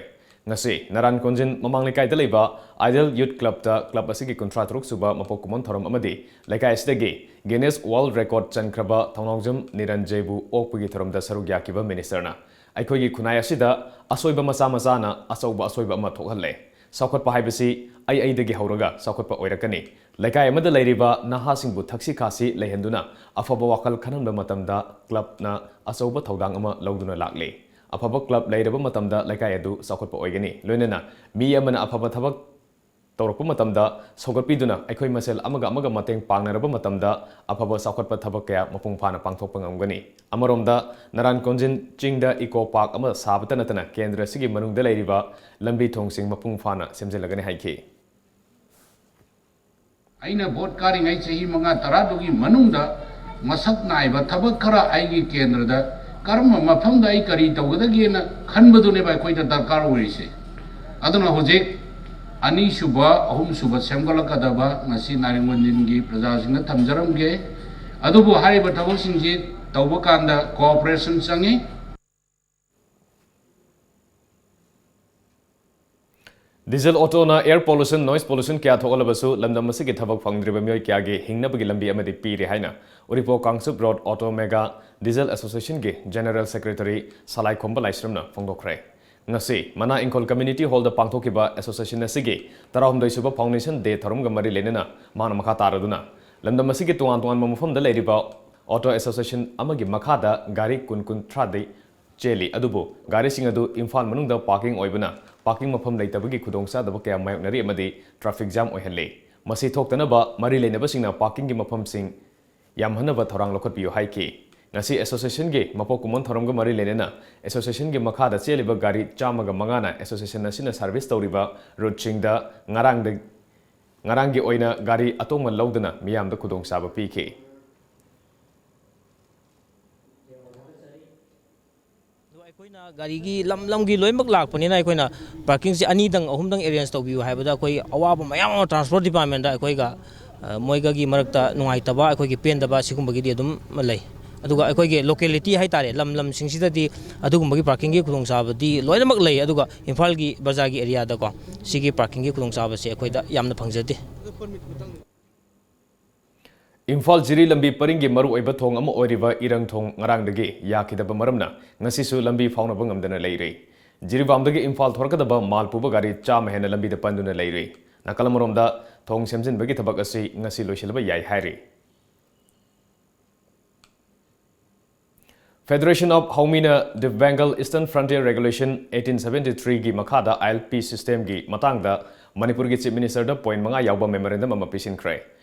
ꯉꯁꯤ ꯅꯔꯥꯟ ꯀꯣꯟꯖꯤꯟ ꯃꯃꯥꯡ ꯂꯩꯀꯥꯏꯗ ꯂꯩꯕ Ideal Youth Clubꯇ club ꯑꯁꯤꯒꯤ ꯀꯨꯟꯊ꯭ꯔꯥ ꯇꯔꯨꯛ ꯁꯨꯕ ꯃꯄꯣꯛ ꯀꯨꯝꯑꯣꯟ ꯊꯧꯔꯝ ꯑꯃꯗꯤ ꯂꯩꯀꯥꯏ ꯑꯁꯤꯗꯒꯤ Guinness World Record ꯆꯟꯈ꯭ꯔꯕ ꯊꯧꯅꯥꯎꯖꯝ ꯅꯤꯔꯟꯖꯦꯕꯨ ꯑꯣꯛꯄꯒꯤ ꯊꯧꯔꯝꯗ ꯁꯔꯨꯛ ꯌꯥꯈꯤꯕ ministerꯅ ꯑꯩꯈꯣꯏꯒꯤ ꯈꯨꯟꯅꯥꯏ ꯑꯁꯤꯗ ꯑꯁꯣꯏꯕ ꯃꯆꯥ ꯃꯆꯥꯅ ꯑꯆꯧꯕ ꯑꯁꯣꯏꯕ ꯑꯃ ꯊꯣꯛꯍꯜꯂꯦ꯫ ꯆꯥꯎꯈꯠꯄ ꯍꯥꯏꯕꯁꯤ ꯑꯩ ꯑꯩꯗꯒꯤ ꯍꯧꯔꯒ ꯆꯥꯎꯈꯠꯄ ꯑꯣꯏꯔꯛꯀꯅꯤ꯫ ꯂꯩꯀꯥꯏ ꯑꯃꯗ ꯂꯩꯔꯤꯕ ꯅꯍꯥꯁꯤꯡꯕꯨ ꯊꯛꯁꯤ ꯈꯥꯁꯤ ꯂꯩꯍꯟꯗꯨꯅ ꯑꯐꯕ ꯋꯥꯈꯜ ꯈꯟꯍꯟꯕ ꯃꯇꯝꯗ clubꯅ ꯑꯆꯧꯕ ꯊꯧꯗꯥꯡ ꯑꯃ ꯂꯧꯗꯨꯅ ꯂꯥꯛꯂꯤ꯫ ꯑꯐꯕ club ꯂꯩꯔꯕ ꯃꯇꯝꯗ ꯂꯩꯀꯥꯏ ꯑꯗꯨ ꯆꯥꯎꯈꯠꯄ ꯑꯣꯏꯒꯅꯤ꯫ ꯂꯣꯏꯅꯅ ꯃꯤ ꯑꯃꯅ ꯑꯐꯕ ꯊꯕꯛ ꯇꯧꯔꯛꯄ ꯃꯇꯝꯗ ꯁꯧꯒꯠꯄꯤꯗꯨꯅ ꯑꯩꯈꯣꯏ ꯃꯁꯦꯜ ꯑꯃꯒ ꯑꯃꯒ ꯃꯇꯦꯡ ꯄꯥꯡꯅꯔꯕ ꯃꯇꯝꯗ ꯑꯐꯕ ꯆꯥꯎꯈꯠꯄ ꯊꯕꯛ ꯀꯌꯥ ꯃꯄꯨꯡ ꯐꯥꯅ ꯄꯥꯡꯊꯣꯛꯄ ꯉꯝꯒꯅꯤ꯫ ꯑꯃꯔꯣꯝꯗ ꯅꯔꯥꯟ ꯀꯣꯟꯖꯤꯟ ꯆꯤꯡꯗ eco park ꯑꯃ ꯁꯥꯕꯇ ꯅꯠꯇꯅ ꯀꯦꯟꯗ꯭ꯔ ꯑꯁꯤꯒꯤ ꯃꯅꯨꯡꯗ ꯂꯩꯔꯤꯕ ꯂꯝꯕꯤ ꯊꯣꯡꯁꯤꯡ ꯃꯄꯨꯡ ꯐꯥꯅ ꯁꯦꯝꯖꯤꯜꯂꯒꯅꯤ ꯍꯥꯏꯈꯤ꯫ ꯑꯩꯅ ꯚꯣꯠ ꯀꯥꯔꯤꯉꯩ ꯆꯍꯤ ꯃꯉꯥ ꯇꯔꯥꯗꯨꯒꯤ ꯃꯅꯨꯡꯗ ꯃꯁꯛ ꯅꯥꯏꯕ ꯊꯕꯛ ꯈꯔ ꯑꯩꯒꯤ ꯀꯦꯟꯗ꯭ꯔꯗ ꯀꯔꯝꯕ ꯃꯐꯝꯗ ꯑꯩ ꯀꯔꯤ ꯇꯧꯒꯗꯒꯦꯅ ꯈꯟꯕꯗꯨꯅꯦꯕ ꯑꯩꯈꯣꯏꯗ ꯗꯔꯀꯥꯔ ꯑꯣꯏꯔꯤꯁꯦ꯫ ꯑꯗꯨꯅ ꯍꯧꯖꯤꯛ ꯑꯅꯤꯁꯨꯕ, ꯑꯍꯨꯝꯁꯨꯕ ꯁꯦꯝꯒꯠꯂꯛꯀꯗꯕ ꯉꯁꯤ ꯅꯥꯔꯤꯡꯒꯣꯟꯖꯤꯟꯒꯤ ꯄ꯭ꯔꯖꯥꯁꯤꯡꯗ ꯊꯝꯖꯔꯝꯒꯦ꯫ ꯑꯗꯨꯕꯨ ꯍꯥꯏꯔꯤꯕ ꯊꯕꯛꯁꯤꯡꯁꯤ ꯇꯧꯕ ꯀꯥꯟꯗ cooperation ꯆꯪꯉꯤ꯫ Diesel autoꯅ air pollution, noise pollution ꯀꯌꯥ ꯊꯣꯛꯍꯜꯂꯕꯁꯨ ꯂꯝꯗꯝ ꯑꯁꯤꯒꯤ ꯊꯕꯛ ꯐꯪꯗ꯭ꯔꯤꯕ ꯃꯤꯑꯣꯏ ꯀꯌꯥꯒꯤ ꯍꯤꯡꯅꯕꯒꯤ ꯂꯝꯕꯤ ꯑꯃꯗꯤ ꯄꯤꯔꯦ ꯍꯥꯏꯅ Uripok Kangchup road auto mega diesel ꯑꯦꯁꯣꯁꯤꯌꯦꯁꯟꯒꯤ ꯖꯦꯅꯔꯦꯜ ꯁꯦꯀ꯭ꯔꯦꯇꯔꯤ ꯁꯂꯥꯏꯈꯣꯝꯕ ꯂꯥꯏꯁ꯭ꯔꯝꯅ ꯐꯣꯡꯗꯣꯛꯈ꯭ꯔꯦ꯫ ꯉꯁꯤ ꯃꯅꯥ ꯏꯪꯈꯣꯜ ꯀꯝꯃ꯭ꯌꯨꯅꯤꯇꯤ ꯍꯣꯜꯗ ꯄꯥꯡꯊꯣꯛꯈꯤꯕ ꯑꯦꯁꯣꯁꯤꯌꯦꯁꯟ ꯑꯁꯤꯒꯤ ꯇꯔꯥꯍꯨꯝꯗꯣꯏꯁꯨꯕ ꯐꯥꯎꯟꯗꯦꯁꯟ ꯗꯦ ꯊꯧꯔꯝꯒ ꯃꯔꯤ ꯂꯩꯅꯅ ꯃꯍꯥꯛꯅ ꯃꯈꯥ ꯇꯥꯔꯗꯨꯅ ꯂꯝꯗꯝ ꯑꯁꯤꯒꯤ ꯇꯣꯉꯥꯟ ꯇꯣꯉꯥꯟꯕ ꯃꯐꯝꯗ ꯂꯩꯔꯤꯕ ꯑꯣꯇꯣ ꯑꯦꯁꯣꯁꯤꯌꯦꯁꯟ ꯑꯃꯒꯤ ꯃꯈꯥꯗ ꯒꯥꯔꯤ ꯀꯨꯟ ꯀꯨꯟꯊ꯭ꯔꯥꯗꯤ ꯆꯦꯜꯂꯤ꯫ ꯑꯗꯨꯕꯨ ꯒꯥꯔꯤꯁꯤꯡ ꯑꯗꯨ ꯏꯝꯐꯥꯜ ꯃꯅꯨꯡꯗ ꯄꯥꯔꯀꯤꯡ ꯑꯣꯏꯕꯅ ꯄꯥꯔꯀꯤꯡ ꯃꯐꯝ ꯂꯩꯇꯕꯒꯤ ꯈꯨꯗꯣꯡꯆꯥꯗꯕ ꯀꯌꯥ ꯃꯥꯌꯣꯛꯅꯔꯤ ꯑꯃꯗꯤ ꯇ꯭ꯔꯥꯐꯤꯛ ꯖꯥꯝ ꯑꯣꯏꯍꯜꯂꯤ꯫ ꯃꯁꯤ ꯊꯣꯛꯇꯅꯕ ꯃꯔꯤ ꯂꯩꯅꯕꯁꯤꯡꯅ ꯄꯥꯔꯀꯤꯡꯒꯤ ꯃꯐꯝꯁꯤꯡ ꯌꯥꯝꯍꯟꯅꯕ ꯊꯧꯔꯥꯡ ꯂꯧꯈꯠꯄꯤꯌꯨ ꯍꯥꯏꯈꯤ꯫ ꯉꯁꯤ ꯑꯦꯁꯣꯁꯤꯌꯦꯁꯟꯒꯤ ꯃꯄꯣꯛ ꯀꯨꯝꯑꯣꯟ ꯊꯧꯔꯝꯒ ꯃꯔꯤ ꯂꯩꯅꯅ ꯑꯦꯁꯣꯁꯤꯌꯦꯁꯟꯒꯤ ꯃꯈꯥꯗ ꯆꯦꯜꯂꯤꯕ ꯒꯥꯔꯤ ꯆꯥꯝꯃꯒ ꯃꯉꯥꯅ ꯑꯦꯁꯣꯁꯤꯌꯦꯁꯟ ꯑꯁꯤꯅ ꯁꯥꯔꯚꯤꯁ ꯇꯧꯔꯤꯕ ꯔꯨꯠꯁꯤꯡꯗ ꯉꯔꯥꯡꯗ, ꯉꯔꯥꯡꯒꯤ ꯑꯣꯏꯅ ꯒꯥꯔꯤ ꯑꯇꯣꯡꯕ ꯂꯧꯗꯨꯅ ꯃꯤꯌꯥꯝꯗ ꯈꯨꯗꯣꯡꯆꯥꯕ ꯄꯤꯈꯤ꯫ ꯑꯗꯣ ꯑꯩꯈꯣꯏꯅ ꯒꯥꯔꯤꯒꯤ ꯂꯝ ꯂꯝꯒꯤ ꯂꯣꯏꯅꯃꯛ ꯂꯥꯛꯄꯅꯤꯅ ꯑꯩꯈꯣꯏꯅ ꯄꯥꯔꯀꯤꯡꯁꯦ ꯑꯅꯤꯗꯪ ꯑꯍꯨꯝꯗꯪ ꯑꯦꯔꯦꯟꯖ ꯇꯧꯕꯤꯌꯨ ꯍꯥꯏꯕꯗ ꯑꯩꯈꯣꯏ ꯑꯋꯥꯕ ꯃꯌꯥꯝ ꯑꯃ ꯇ꯭ꯔꯥꯟꯁꯄꯣꯔꯠ ꯗꯤꯄꯥꯔꯠꯃꯦꯟꯗ ꯑꯩꯈꯣꯏꯒ ꯃꯣꯏꯒꯒꯤ ꯃꯔꯛꯇ ꯅꯨꯡꯉꯥꯏꯇꯕ ꯑꯩꯈꯣꯏꯒꯤ ꯄꯦꯟꯗꯕ ꯁꯤꯒꯨꯝꯕꯒꯤꯗꯤ ꯑꯗꯨꯝ ꯂꯩ꯫ ꯑꯗꯨꯒ ꯑꯩꯈꯣꯏꯒꯤ ꯂꯣꯀꯦꯂꯤꯇꯤ ꯍꯥꯏꯇꯥꯔꯦ, ꯂꯝ ꯂꯝꯁꯤꯡꯁꯤꯗꯗꯤ ꯑꯗꯨꯒꯨꯝꯕꯒꯤ ꯄꯥꯔꯀꯤꯡꯒꯤ ꯈꯨꯗꯣꯡꯆꯥꯕꯗꯤ ꯂꯣꯏꯅꯃꯛ ꯂꯩ꯫ ꯑꯗꯨꯒ ꯏꯝꯐꯥꯜꯒꯤ ꯕꯖꯥꯔꯒꯤ ꯑꯦꯔꯤꯌꯥꯗꯀꯣ ꯁꯤꯒꯤ ꯄꯥꯔꯀꯤꯡꯒꯤ ꯈꯨꯗꯣꯡꯆꯥꯕꯁꯦ ꯑꯩꯈꯣꯏꯗ ꯌꯥꯝꯅ ꯐꯪꯖꯗꯦ꯫ ꯏꯝꯐꯥꯜ ꯖꯤꯔꯤ ꯂꯝꯕꯤ ꯄꯔꯤꯡꯒꯤ ꯃꯔꯨꯑꯣꯏꯕ ꯊꯣꯡ ꯑꯃ ꯑꯣꯏꯔꯤꯕ ꯏꯔꯪ ꯊꯣꯡ ꯉꯔꯥꯡꯗꯒꯤ ꯌꯥꯈꯤꯗꯕ ꯃꯔꯝꯅ ꯉꯁꯤꯁꯨ ꯂꯝꯕꯤ ꯐꯥꯎꯅꯕ ꯉꯝꯗꯅ ꯂꯩꯔꯤ꯫ ꯖꯤꯔꯤꯕꯥꯝꯗꯒꯤ ꯏꯝꯐꯥꯜ ꯊꯣꯔꯛꯀꯗꯕ ꯃꯥꯜ ꯄꯨꯕ ꯒꯥꯔꯤ ꯆꯥꯝꯃ ꯍꯦꯟꯅ ꯂꯝꯕꯤꯗ ꯄꯟꯗꯨꯅ ꯂꯩꯔꯤ꯫ ꯅꯥꯀꯜ ꯑꯃꯔꯣꯝꯗ ꯊꯣꯡ ꯁꯦꯝꯖꯤꯟꯕꯒꯤ ꯊꯕꯛ ꯑꯁꯤ ꯉꯁꯤ ꯂꯣꯏꯁꯤꯜꯂꯕ ꯌꯥꯏ ꯍꯥꯏꯔꯤ꯫ Federation of Haomina Divyang Eastern Frontier Regulation eighteen seventy-three ꯒꯤ ꯃꯈꯥꯗ ILP system ꯒꯤ ꯃꯇꯥꯡꯗ ꯃꯅꯤꯄꯨꯔꯒꯤ Chief Minister ꯗ point ꯃꯉꯥ ꯌꯥꯎꯕ memorandum ꯑꯃ ꯄꯤꯁꯤꯟꯈ꯭ꯔꯦ꯫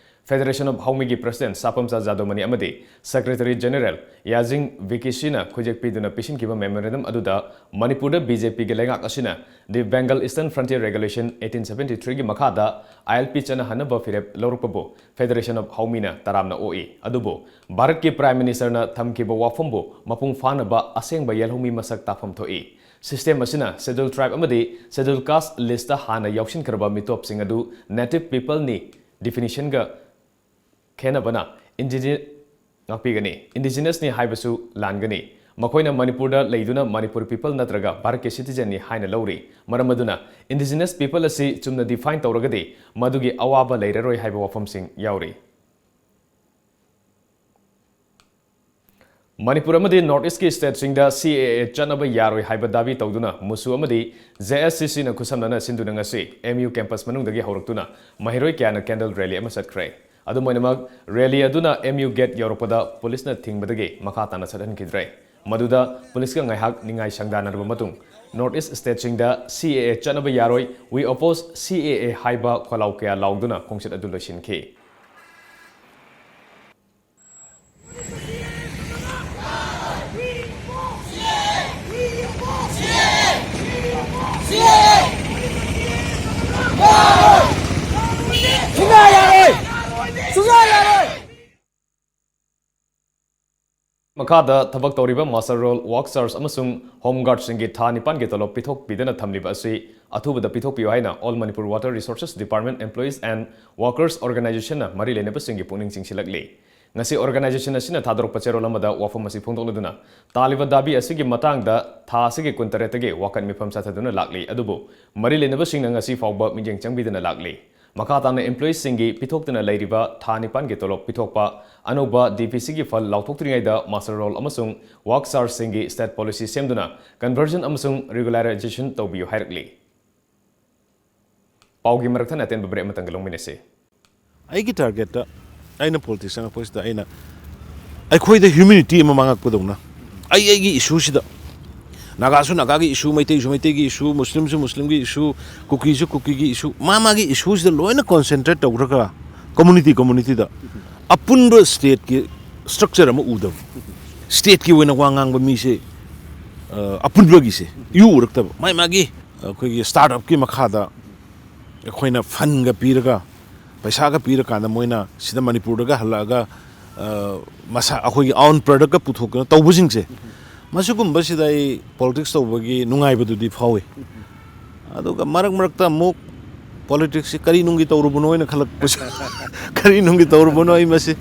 Federation of Haomiꯒꯤ President ꯁꯥꯄꯝꯆꯥ ꯖꯥꯗꯣꯃꯅꯤ ꯑꯃꯗꯤ Secretary General ꯌꯥꯖꯤꯡ ꯚꯤꯀꯤꯁꯤꯅ ꯈꯨꯠꯌꯦꯛ ꯄꯤꯗꯨꯅ ꯄꯤꯁꯤꯟꯈꯤꯕ memorandum ꯑꯗꯨꯗ ꯃꯅꯤꯄꯨꯔꯗ BJPꯒꯤ ꯂꯩꯉꯥꯛ ꯑꯁꯤꯅ The Bengal Eastern Frontier Regulation eighteen seventy-threeꯒꯤ ꯃꯈꯥꯗ ILP ꯆꯠꯅꯍꯟꯅꯕ ꯐꯤꯔꯦꯞ ꯂꯧꯔꯛꯄꯕꯨ Federation of Haomiꯅ ꯇꯔꯥꯝꯅ ꯑꯣꯛꯏ꯫ ꯑꯗꯨꯕꯨ ꯚꯥꯔꯠꯀꯤ Prime Ministerꯅ ꯊꯝꯈꯤꯕ ꯋꯥꯐꯝꯕꯨ ꯃꯄꯨꯡ ꯐꯥꯅꯕ ꯑꯁꯦꯡꯕ ꯌꯦꯜꯍꯧꯃꯤ ꯃꯁꯛ ꯇꯥꯛꯐꯝ ꯊꯣꯛꯏ꯫ System ꯑꯁꯤꯅ Scheduled Tribe ꯑꯃꯗꯤ Scheduled Caste listꯇ ꯍꯥꯟꯅ ꯌꯥꯎꯁꯤꯟꯈ꯭ꯔꯕ ꯃꯤꯇꯣꯞꯁꯤꯡ ꯑꯗꯨ Native Peopleꯅꯤ definitionꯒ ꯈꯦꯟꯅꯕꯅ ꯏꯟꯗꯤꯖꯤ-, ꯉꯥꯛꯄꯤꯒꯅꯤ꯫ Indigenousꯅꯤ ꯍꯥꯏꯕꯁꯨ ꯂꯥꯟꯒꯅꯤ꯫ ꯃꯈꯣꯏꯅ ꯃꯅꯤꯄꯨꯔꯗ ꯂꯩꯗꯨꯅ ꯃꯅꯤꯄꯨꯔ people ꯅꯠꯇ꯭ꯔꯒ ꯚꯥꯔꯠꯀꯤ citizenꯅꯤ ꯍꯥꯏꯅ ꯂꯧꯔꯤ꯫ ꯃꯔꯝ ꯑꯗꯨꯅ Indigenous people ꯑꯁꯤ ꯆꯨꯝꯅ define ꯇꯧꯔꯒꯗꯤ ꯃꯗꯨꯒꯤ ꯑꯋꯥꯕ ꯂꯩꯔꯔꯣꯏ ꯍꯥꯏꯕ ꯋꯥꯐꯝꯁꯤꯡ ꯌꯥꯎꯔꯤ꯫ ꯃꯅꯤꯄꯨꯔ ꯑꯃꯗꯤ North Eastꯀꯤ stateꯁꯤꯡꯗ CAA ꯆꯠꯅꯕ ꯌꯥꯔꯣꯏ ꯍꯥꯏꯕ ꯗꯥꯕꯤ ꯇꯧꯗꯨꯅ ꯃꯨꯁꯨ ꯑꯃꯗꯤ JSCCꯅ ꯈꯨꯠꯁꯝꯅꯅ ꯁꯤꯟꯗꯨꯅ ꯉꯁꯤ MU campus ꯃꯅꯨꯡꯗꯒꯤ ꯍꯧꯔꯛꯇꯨꯅ ꯃꯍꯩꯔꯣꯏ ꯀꯌꯥꯅ candle rally ꯑꯃ ꯆꯠꯈ꯭ꯔꯦ꯫ ꯑꯗꯨꯝ ꯑꯣꯏꯅꯃꯛ, rally ꯑꯗꯨꯅ MU gate ꯌꯧꯔꯛꯄꯗ ꯄꯨꯂꯤꯁꯅ ꯊꯤꯡꯕꯗꯒꯤ ꯃꯈꯥ ꯇꯥꯅ ꯆꯠꯍꯟꯈꯤꯗ꯭ꯔꯦ꯫ ꯃꯗꯨꯗ ꯄꯨꯂꯤꯁꯀ ꯉꯥꯏꯍꯥꯛ ꯅꯤꯡꯉꯥꯏ ꯁꯪꯗꯥꯅꯔꯕ ꯃꯇꯨꯡ, North East stateꯁꯤꯡꯗ CAA ꯆꯠꯅꯕ ꯌꯥꯔꯣꯏ, We oppose CAA ꯍꯥꯏꯕ ꯈꯣꯜꯂꯥꯎ ꯀꯌꯥ ꯂꯥꯎꯗꯨꯅ ꯈꯣꯡꯆꯠ ꯑꯗꯨ ꯂꯣꯏꯁꯤꯟꯈꯤ꯫ ꯁꯨꯡꯌꯥ ꯌꯥꯔꯣꯏ! ꯁꯨꯡꯌꯥ ꯌꯥꯔꯣꯏ! ꯃꯈꯥꯗ ꯊꯕꯛ ꯇꯧꯔꯤꯕ muster roll, work charge ꯑꯃꯁꯨꯡ home guardꯁꯤꯡꯒꯤ ꯊꯥ ꯅꯤꯄꯥꯟꯒꯤ ꯇꯣꯂꯣꯞ ꯄꯤꯊꯣꯛꯄꯤꯗꯅ ꯊꯝꯂꯤꯕ ꯑꯁꯤ ꯑꯊꯨꯕꯗ ꯄꯤꯊꯣꯛꯄꯤꯌꯨ ꯍꯥꯏꯅ All Manipur Water Resources Department Employees and Workers Organizationꯅ ꯃꯔꯤ ꯂꯩꯅꯕꯁꯤꯡꯒꯤ ꯄꯨꯛꯅꯤꯡ ꯆꯤꯡꯁꯤꯜꯂꯛꯂꯤ꯫ ꯉꯁꯤ organization ꯑꯁꯤꯅ ꯊꯥꯗꯣꯔꯛꯄ ꯆꯦꯔꯣꯜ ꯑꯃꯗ ꯋꯥꯐꯝ ꯑꯁꯤ ꯐꯣꯡꯗꯣꯛꯂꯗꯨꯅ, ꯇꯥꯜꯂꯤꯕ ꯗꯥꯕꯤ ꯑꯁꯤꯒꯤ ꯃꯇꯥꯡꯗ ꯊꯥ ꯑꯁꯤꯒꯤ ꯀꯨꯟꯇꯔꯦꯠꯇꯒꯤ ꯋꯥꯀꯠ ꯃꯤꯐꯝ ꯆꯠꯊꯗꯨꯅ ꯂꯥꯛꯂꯤ, ꯑꯗꯨꯕꯨ ꯃꯔꯤ ꯂꯩꯅꯕꯁꯤꯡꯅ ꯉꯁꯤ ꯐꯥꯎꯕ ꯃꯤꯠꯌꯦꯡ ꯆꯪꯕꯤꯗꯅ ꯂꯥꯛꯂꯤ꯫ ꯃꯈꯥ ꯇꯥꯅ employeesꯁꯤꯡꯒꯤ ꯄꯤꯊꯣꯛꯇꯨꯅ ꯂꯩꯔꯤꯕ ꯊꯥ ꯅꯤꯄꯥꯟꯒꯤ ꯇꯣꯂꯣꯞ ꯄꯤꯊꯣꯛꯄ, ꯑꯅꯧꯕ DPCꯒꯤ file ꯂꯥꯎꯊꯣꯛꯇ꯭ꯔꯤꯉꯩꯗ muster roll ꯑꯃꯁꯨꯡ work chargeꯁꯤꯡꯒꯤ state policy ꯁꯦꯝꯗꯨꯅ conversion ꯑꯃꯁꯨꯡ regularization ꯇꯧꯕꯤꯌꯨ ꯍꯥꯏꯔꯛꯂꯤ꯫ ꯄꯥꯎꯒꯤ ꯃꯔꯛꯊꯠꯅ ꯑꯇꯦꯟꯕ break ꯑꯃꯇꯪꯒ ꯂꯧꯃꯤꯟꯅꯁꯤ꯫ ꯑꯩꯒꯤ targetꯇ, ꯑꯩꯅ politics ꯆꯪꯉꯛꯄꯁꯤꯗ ꯑꯩꯅ ꯑꯩꯈꯣꯏꯗ humanity ꯑꯃ ꯃꯥꯡꯉꯛꯄꯗꯧꯅ, ꯑꯩ ꯑꯩꯒꯤ issueꯁꯤꯗ, ꯅꯥꯒꯥꯁꯨ ꯅꯥꯒꯥꯒꯤ issue, ꯃꯩꯇꯩꯁꯨ ꯃꯩꯇꯩꯒꯤ issue, ꯃꯨꯁꯂꯤꯝꯁꯨ ꯃꯨꯁꯂꯤꯝꯒꯤ issue, ꯀꯨꯀꯤꯁꯨ ꯀꯨꯀꯤꯒꯤ issue, ꯃꯥ ꯃꯥꯒꯤ issueꯁꯤꯗ ꯂꯣꯏꯅ concentrate ꯇꯧꯈ꯭ꯔꯒ ꯀꯝꯃꯨꯅꯤꯇꯤ ꯀꯝꯃꯨꯅꯤꯇꯤꯗ ꯑꯄꯨꯟꯕ ꯁ꯭ꯇꯦꯠꯀꯤ ꯁ꯭ꯇ꯭ꯔꯛꯆꯔ ꯑꯃ ꯎꯗꯕ, ꯁ꯭ꯇꯦꯠꯀꯤ ꯑꯣꯏꯅ ꯋꯥ ꯉꯥꯡꯕ ꯃꯤꯁꯦ, ꯑ, ꯑꯄꯨꯟꯕꯒꯤꯁꯦ ꯏꯎ ꯎꯔꯛꯇꯕ, ꯃꯥꯏ ꯃꯥꯒꯤ ꯑꯩꯈꯣꯏꯒꯤ ꯁ꯭ꯇꯥꯔꯠ ꯑꯞꯀꯤ ꯃꯈꯥꯗ ꯑꯩꯈꯣꯏꯅ ꯐꯟꯒ ꯄꯤꯔꯒ, ꯄꯩꯁꯥꯒ ꯄꯤꯔꯀꯥꯟꯗ ꯃꯣꯏꯅ ꯁꯤꯗ ꯃꯅꯤꯄꯨꯔꯗꯒ ꯍꯜꯂꯛꯑꯒ, ꯑ, ꯃꯁꯥ ꯑꯩꯈꯣꯏꯒꯤ ꯑꯥꯎꯟ ꯄ꯭ꯔꯗꯛꯀ ꯄꯨꯊꯣꯛꯇꯅ ꯇꯧꯕꯁꯤꯡꯁꯦ, ꯃꯁꯤꯒꯨꯝꯕꯁꯤꯗ ꯑꯩ ꯄꯣꯂꯤꯇꯤꯛꯁ ꯇꯧꯕꯒꯤ ꯅꯨꯡꯉꯥꯏꯕꯗꯨꯗꯤ ꯐꯥꯎꯏ꯫ ꯑꯗꯨꯒ ꯃꯔꯛ ꯃꯔꯛꯇ ꯑꯃꯨꯛ ꯄꯣꯂꯤꯇꯤꯛꯁꯁꯤ ꯀꯔꯤ ꯅꯨꯡꯒꯤ ꯇꯧꯔꯨꯕꯅꯣ ꯍꯥꯏꯅ ꯈꯜꯂꯛꯄꯁꯨ, ꯀꯔꯤ ꯅꯨꯡꯒꯤ ꯇꯧꯔꯨꯕꯅꯣ, ꯑꯩ ꯃꯁꯤ,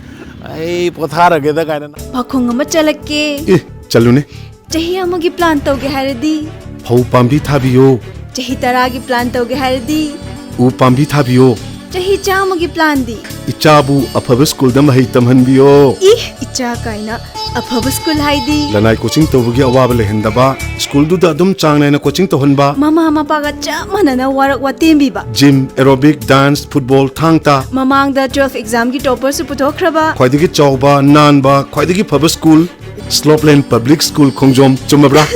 ꯑꯩ ꯄꯣꯊꯥꯔꯒꯦꯗ ꯀꯥꯏꯅ꯫ ꯄꯥꯈꯣꯡ ꯑꯃ ꯆꯠꯂꯛꯀꯦ꯫ ꯑꯦ, ꯆꯠꯂꯨꯅꯦ꯫ ꯆꯍꯤ ꯑꯃꯒꯤ ꯄ꯭ꯂꯥꯟ ꯇꯧꯒꯦ ꯍꯥꯏꯔꯗꯤ? ꯐꯧ ꯄꯥꯝꯕꯤ ꯊꯥꯕꯤꯌꯣ꯫ ꯆꯍꯤ ꯇꯔꯥꯒꯤ ꯄ꯭ꯂꯥꯟ ꯇꯧꯒꯦ ꯍꯥꯏꯔꯗꯤ? ꯎ ꯄꯥꯝꯕꯤ ꯊꯥꯕꯤꯌꯣ꯫ ꯆꯍꯤ ꯆꯥꯝꯃꯒꯤ ꯄ꯭ꯂꯥꯟꯗꯤ? ꯏꯆꯥꯕꯨ ꯑꯐꯕ ꯁ꯭ꯀꯨꯜꯗ ꯃꯍꯩ ꯇꯝꯍꯟꯕꯤꯌꯣ꯫ ꯏ, ꯏꯆꯥ ꯀꯥꯏꯅ, ꯑꯐꯕ ꯁ꯭ꯀꯨꯜ ꯍꯥꯏꯗꯤ? ꯂꯅꯥꯏ ꯀꯣꯆꯤꯡ ꯇꯧꯕꯒꯤ ꯑꯋꯥꯕ ꯂꯩꯍꯟꯗꯕ, ꯁ꯭ꯀꯨꯜꯗꯨꯗ ꯑꯗꯨꯝ ꯆꯥꯡ ꯅꯥꯏꯅ ꯀꯣꯆꯤꯡ ꯇꯧꯍꯟꯕ꯫ ꯃꯃꯥ ꯃꯄꯥꯒ ꯆꯞ ꯃꯥꯟꯅꯅ ꯋꯥꯔꯛ ꯋꯥꯇꯦꯝꯕꯤꯕ꯫ ꯖꯤꯝ, ꯑꯦꯔꯣꯕꯤꯛ, ꯗꯥꯟꯁ, ꯐꯨꯠꯕꯣꯜ, ꯊꯥꯡ ꯇꯥ꯫ ꯃꯃꯥꯡꯗ ꯇꯨꯋꯦꯜꯐ ꯑꯦꯛꯖꯥꯝꯒꯤ ꯇꯣꯄꯔꯁꯨ ꯄꯨꯊꯣꯛꯈ꯭ꯔꯕ꯫ ꯈ꯭ꯋꯥꯏꯗꯒꯤ ꯆꯥꯎꯕ, ꯅꯥꯟꯕ, ꯈ꯭ꯋꯥꯏꯗꯒꯤ ꯐꯕ ꯁ꯭ꯀꯨꯜ, ꯁ꯭ꯂꯣꯞꯂꯦꯟ ꯄꯕ꯭ꯂꯤꯛ ꯁ꯭ꯀꯨꯜ ꯈꯣꯡꯖꯣꯝ꯫ ꯆꯨꯝꯃꯕ꯭ꯔꯥ?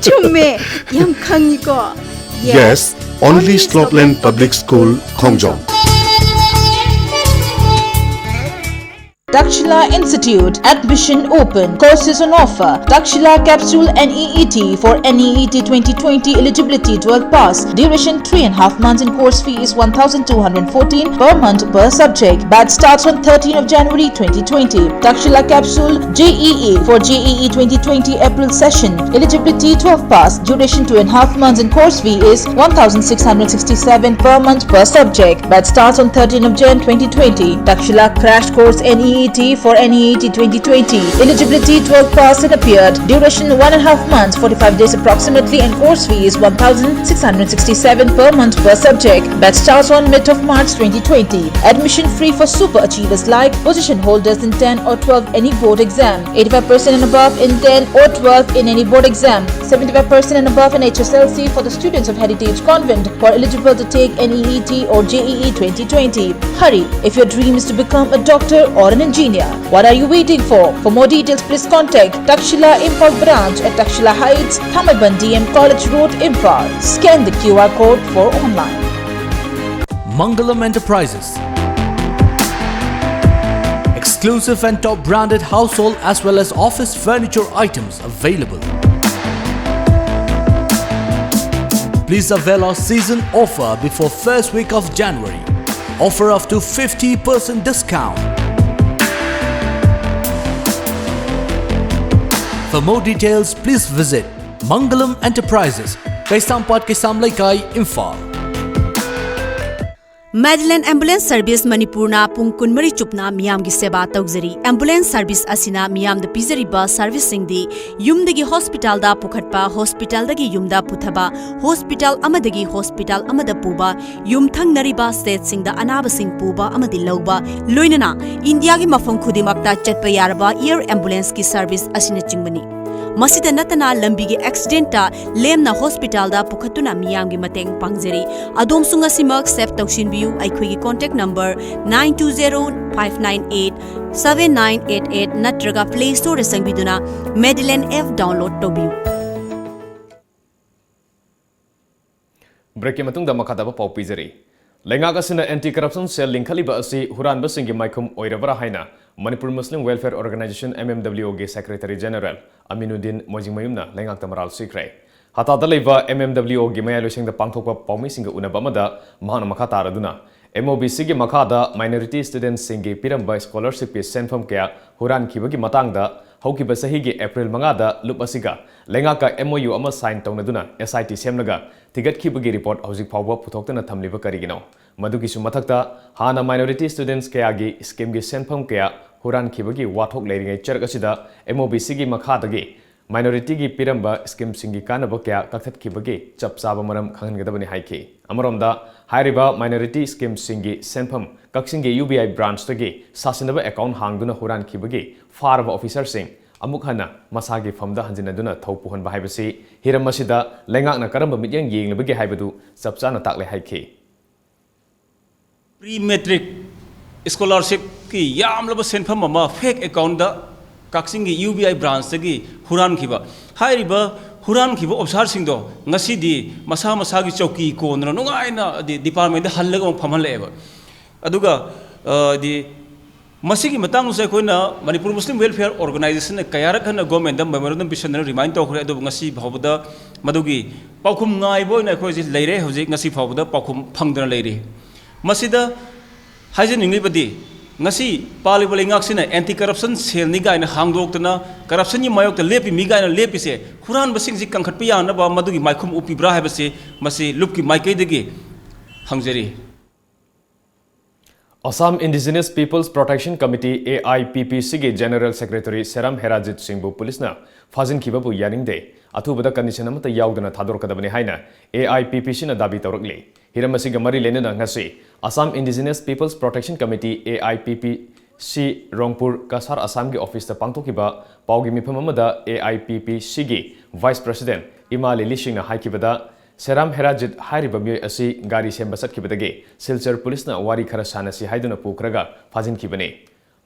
ꯆꯨꯝꯃꯦ, ꯌꯥꯝ ꯈꯪꯉꯤꯀꯣ꯫ Yes, only Slopeland Public School, Khongjom. Takshila Institute, admission open. Courses on offer. Takshila Capsule N E E T for N E E T twenty twenty, eligibility twelve pass. Duration three and a half months and course fee is one thousand two hundred fourteen per month per subject. Batch starts on thirteenth of January twenty twenty. Takshila Capsule J E E for J E E twenty twenty April session. Eligibility twelve pass. Duration two and a half months and course fee is one thousand six hundred sixty-seven per month per subject. Batch starts on thirteenth of Jan twenty twenty. Takshila Crash Course N E E T for N E E T twenty twenty. Eligibility twelve pass and appeared. Duration one and a half months, forty-five days approximately, and course fee is one thousand six hundred sixty-seven per month per subject. Batch starts on mid of March twenty twenty. Admission free for super achievers like position holders in ten or twelve any board exam. Eighty-five percent and above in ten or twelve in any board exam. Seventy-five percent and above in H S L C for the students of Heritage Convent who are eligible to take N E E T or J E E twenty twenty. Hurry, if your dream is to become a doctor or an engineer. What are you waiting for? For more details, please contact Takshila Imphal branch at Takshila Heights, Thamaiban D M College Road, Imphal. Scan the Q R code for online. Mangalam Enterprises. Exclusive and top branded household as well as office furniture items available. Please avail our season offer before first week of January. Offer up to fifty percent discount. For more details, please visit Mangalam Enterprises, Kaisampat, Kaisam Leikai, Imphal. Madeline Ambulance Service ꯃꯅꯤꯄꯨꯔꯅ ꯄꯨꯡ ꯀꯨꯟꯃꯔꯤ ꯆꯨꯞꯅ ꯃꯤꯌꯥꯝꯒꯤ ꯁꯦꯕꯥ ꯇꯧꯖꯔꯤ꯫ Ambulance service ꯑꯁꯤꯅ ꯃꯤꯌꯥꯝꯗ ꯄꯤꯖꯔꯤꯕ serviceꯁꯤꯡꯗꯤ ꯌꯨꯝꯗꯒꯤ hospitalꯗ ꯄꯨꯈꯠꯄ, hospitalꯗꯒꯤ ꯌꯨꯝꯗ ꯄꯨꯊꯕ, hospital ꯑꯃꯗꯒꯤ hospital ꯑꯃꯗ ꯄꯨꯕ, ꯌꯨꯝꯊꯪꯅꯔꯤꯕ stateꯁꯤꯡꯗ ꯑꯅꯥꯕꯁꯤꯡ ꯄꯨꯕ ꯑꯃꯗꯤ ꯂꯧꯕ, ꯂꯣꯏꯅꯅ ꯏꯟꯗꯤꯌꯥꯒꯤ ꯃꯐꯝ ꯈꯨꯗꯤꯡꯃꯛꯇ ꯆꯠꯄ ꯌꯥꯔꯕ air ambulanceꯀꯤ service ꯑꯁꯤꯅꯆꯤꯡꯕꯅꯤ꯫ ꯃꯁꯤꯗ ꯅꯠꯇꯅ ꯂꯝꯕꯤꯒꯤ accidentꯇ ꯂꯦꯝꯅ hospitalꯗ ꯄꯨꯈꯠꯇꯨꯅ ꯃꯤꯌꯥꯝꯒꯤ ꯃꯇꯦꯡ ꯄꯥꯡꯖꯔꯤ꯫ ꯑꯗꯣꯝꯁꯨ ꯉꯁꯤꯃꯛ save ꯇꯧꯁꯤꯟꯕꯤꯌꯨ꯫ ꯑꯩꯈꯣꯏꯒꯤ contact number nine two zero five nine eight seven nine eight eight ꯅꯠꯇ꯭ꯔꯒ Play Storeꯗ ꯆꯪꯕꯤꯗꯨꯅ Madeline app download ꯇꯧꯕꯤꯌꯨ꯫ Breakꯀꯤ ꯃꯇꯨꯡꯗ ꯃꯈꯥ ꯇꯥꯕ ꯄꯥꯎ ꯄꯤꯖꯔꯤ꯫ ꯂꯩꯉꯥꯛ ꯑꯁꯤꯅ Anti Corruption Cell ꯂꯤꯡꯈꯠꯂꯤꯕ ꯑꯁꯤ ꯍꯨꯔꯥꯟꯕꯁꯤꯡꯒꯤ ꯃꯥꯏꯈꯨꯝ ꯑꯣꯏꯔꯕ꯭ꯔꯥ ꯍꯥꯏꯅ Manipur Muslim Welfare Organization, MMWOꯒꯤ Secretary General ꯑꯃꯤꯅꯨꯗꯤꯟ ꯃꯣꯏꯖꯤꯡꯃꯌꯨꯝꯅ ꯂꯩꯉꯥꯛꯇ ꯃꯔꯥꯜ ꯁꯤꯈ꯭ꯔꯦ꯫ ꯍꯇꯥꯗ ꯂꯩꯕ MMWOꯒꯤ ꯃꯌꯥꯏꯂꯣꯏꯁꯪꯗ ꯄꯥꯡꯊꯣꯛꯄ ꯄꯥꯎꯃꯤꯁꯤꯡꯒ ꯎꯅꯕ ꯑꯃꯗ ꯃꯍꯥꯛꯅ ꯃꯈꯥ ꯇꯥꯔꯗꯨꯅ, MOBCꯒꯤ ꯃꯈꯥꯗ minority studentꯁꯤꯡꯒꯤ ꯄꯤꯔꯝꯕ scholarshipꯀꯤ ꯁꯦꯟꯐꯝ ꯀꯌꯥ ꯍꯨꯔꯥꯟꯈꯤꯕꯒꯤ ꯃꯇꯥꯡꯗ ꯍꯧꯈꯤꯕ ꯆꯍꯤꯒꯤ April ꯃꯉꯥꯗ ꯂꯨꯞ ꯑꯁꯤꯒ ꯂꯩꯉꯥꯛꯀ MOU ꯑꯃ sign ꯇꯧꯅꯗꯨꯅ SIT ꯁꯦꯝꯂꯒ ꯊꯤꯒꯠꯈꯤꯕꯒꯤ report ꯍꯧꯖꯤꯛ ꯐꯥꯎꯕ ꯄꯨꯊꯣꯛꯇꯅ ꯊꯝꯂꯤꯕ ꯀꯔꯤꯒꯤꯅꯣ? ꯃꯗꯨꯒꯤꯁꯨ ꯃꯊꯛꯇ, ꯍꯥꯟꯅ minority students ꯀꯌꯥꯒꯤ schemeꯒꯤ ꯁꯦꯟꯐꯝ ꯀꯌꯥ ꯍꯨꯔꯥꯟꯈꯤꯕꯒꯤ ꯋꯥꯊꯣꯛ ꯂꯩꯔꯤꯉꯩ ꯆꯔꯛ ꯑꯁꯤꯗ MOBCꯒꯤ ꯃꯈꯥꯗꯒꯤ minorityꯒꯤ ꯄꯤꯔꯝꯕ schemeꯁꯤꯡꯒꯤ ꯀꯥꯟꯅꯕ ꯀꯌꯥ ꯀꯛꯊꯠꯈꯤꯕꯒꯤ ꯆꯞ ꯆꯥꯕ ꯃꯔꯝ ꯈꯪꯍꯟꯒꯗꯕꯅꯤ ꯍꯥꯏꯈꯤ꯫ ꯑꯃꯔꯣꯝꯗ, ꯍꯥꯏꯔꯤꯕ minority schemeꯁꯤꯡꯒꯤ ꯁꯦꯟꯐꯝ ꯀꯛꯆꯤꯡꯒꯤ UBI branchꯇꯒꯤ ꯁꯥꯁꯤꯟꯅꯕ account ꯍꯥꯡꯗꯨꯅ ꯍꯨꯔꯥꯟꯈꯤꯕꯒꯤ ꯐꯥꯔꯕ officerꯁꯤꯡ ꯑꯃꯨꯛ ꯍꯟꯅ ꯃꯁꯥꯒꯤ ꯐꯝꯗ ꯍꯟꯖꯤꯟꯅꯗꯨꯅ ꯊꯧ ꯄꯨꯍꯟꯕ ꯍꯥꯏꯕꯁꯤ ꯍꯤꯔꯝ ꯑꯁꯤꯗ ꯂꯩꯉꯥꯛꯅ ꯀꯔꯝꯕ ꯃꯤꯠꯌꯦꯡ ꯌꯦꯡꯂꯤꯕꯒꯦ ꯍꯥꯏꯕꯗꯨ ꯆꯞ ꯆꯥꯅ ꯇꯥꯛꯂꯦ ꯍꯥꯏꯈꯤ꯫ Pre matric scholarshipꯀꯤ ꯌꯥꯝꯂꯕ ꯁꯦꯟꯐꯝ ꯑꯃ fake accountꯇ ꯀꯛꯆꯤꯡꯒꯤ UBI branchꯇꯒꯤ ꯍꯨꯔꯥꯟꯈꯤꯕ꯫ ꯍꯥꯏꯔꯤꯕ ꯍꯨꯔꯥꯟꯈꯤꯕ officerꯁꯤꯡꯗꯣ ꯉꯁꯤꯗꯤ ꯃꯁꯥ ꯃꯁꯥꯒꯤ ꯆꯧꯀꯤ ꯀꯣꯟꯗꯨꯅ ꯅꯨꯡꯉꯥꯏꯅ ꯍꯥꯏꯗꯤ departmentꯇ ꯍꯜꯂꯒ ꯑꯃꯨꯛ ꯐꯝꯍꯜꯂꯛꯑꯦꯕ꯫ ꯑꯗꯨꯒ ꯍꯥꯏꯗꯤ ꯃꯁꯤꯒꯤ ꯃꯇꯥꯡꯗꯁꯨ ꯑꯩꯈꯣꯏꯅ ꯃꯅꯤꯄꯨꯔ ꯃꯨꯁꯂꯤꯝ ꯋꯦꯜꯐꯤꯌꯥꯔ ꯑꯣꯔꯒꯅꯥꯏꯖꯦꯁꯟꯅ ꯀꯌꯥꯔꯛ ꯍꯟꯅ ꯒꯣꯔꯃꯦꯟꯗ ꯃꯦꯃꯣꯔꯦꯟꯗꯝ ꯄꯤꯁꯟꯗꯨꯅ ꯔꯤꯃꯥꯏꯟ ꯇꯧꯈ꯭ꯔꯦ, ꯑꯗꯨꯕꯨ ꯉꯁꯤ ꯐꯥꯎꯕꯗ ꯃꯗꯨꯒꯤ ꯄꯥꯎꯈꯨꯝ ꯉꯥꯏꯕ ꯑꯣꯏꯅ ꯑꯩꯈꯣꯏ ꯍꯧꯖꯤꯛ ꯂꯩꯔꯦ꯫ ꯍꯧꯖꯤꯛ ꯉꯁꯤ ꯐꯥꯎꯕꯗ ꯄꯥꯎꯈꯨꯝ ꯐꯪꯗꯅ ꯂꯩꯔꯤ꯫ ꯃꯁꯤꯗ ꯍꯥꯏꯖꯅꯤꯡꯂꯤꯕꯗꯤ, ꯉꯁꯤ ꯄꯥꯜꯂꯤꯕ ꯂꯩꯉꯥꯛꯁꯤꯅ ꯑꯦꯟꯇꯤ ꯀꯔꯞꯁꯟ ꯁꯦꯜꯅꯤ ꯀꯥꯏꯅ ꯍꯥꯡꯗꯣꯛꯇꯅ, ꯀꯔꯞꯁꯟꯒꯤ ꯃꯥꯌꯣꯛꯇ ꯂꯦꯞꯄꯤꯃꯤ ꯀꯥꯏꯅ ꯂꯦꯞꯄꯤꯁꯦ, ꯍꯨꯔꯥꯟꯕꯁꯤꯡꯁꯤ ꯀꯟꯈꯠꯄ ꯌꯥꯅꯕ ꯃꯗꯨꯒꯤ ꯃꯥꯏꯈꯨꯝ ꯎꯞꯄꯤꯕ꯭ꯔꯥ ꯍꯥꯏꯕꯁꯤ ꯃꯁꯤ ꯂꯨꯞꯀꯤ ꯃꯥꯏꯀꯩꯗꯒꯤ ꯍꯪꯖꯔꯤ꯫ Assam Indigenous Peoples Protection Committee, A I P P C ꯒꯤ General Secretary ꯁꯦꯔꯥꯝ ꯍꯦꯔꯥꯖꯤꯠ ꯁꯤꯡꯕꯨ ꯄꯨꯂꯤꯁꯅ ꯐꯥꯖꯤꯟꯈꯤꯕꯕꯨ ꯌꯥꯅꯤꯡꯗꯦ, ꯑꯊꯨꯕꯗ condition ꯑꯃꯠꯇ ꯌꯥꯎꯗꯅ ꯊꯥꯗꯣꯔꯛꯀꯗꯕꯅꯤ ꯍꯥꯏꯅ A I P P C ꯅ ꯗꯥꯕꯤ ꯇꯧꯔꯛꯂꯤ꯫ ꯍꯤꯔꯝ ꯑꯁꯤꯒ ꯃꯔꯤ ꯂꯩꯅꯅ ꯉꯁꯤ Assam Indigenous Peoples Protection Committee, A I P P C, ꯔꯣꯡꯄꯨꯔ Cachar ꯑꯁꯥꯝꯒꯤ ꯑꯣꯐꯤꯁꯇ ꯄꯥꯡꯊꯣꯛꯈꯤꯕ ꯄꯥꯎꯒꯤ ꯃꯤꯐꯝ ꯑꯃꯗ A I P P C ꯒꯤ Vice President ꯏꯃꯥ ꯂꯤꯂꯤ ꯁꯤꯡꯅ ꯍꯥꯏꯈꯤꯕꯗ, ꯁꯦꯔꯥꯝ ꯍꯦꯔꯥꯖꯤꯠ ꯍꯥꯏꯔꯤꯕ ꯃꯤꯑꯣꯏ ꯑꯁꯤ ꯒꯥꯔꯤ ꯁꯦꯝꯕ ꯆꯠꯈꯤꯕꯗꯒꯤ ꯁꯤꯜꯆꯔ ꯄꯨꯂꯤꯁꯅ ꯋꯥꯔꯤ ꯈꯔ ꯁꯥꯟꯅꯁꯤ ꯍꯥꯏꯗꯨꯅ ꯄꯨꯈ꯭ꯔꯒ ꯐꯥꯖꯤꯟꯈꯤꯕꯅꯤ꯫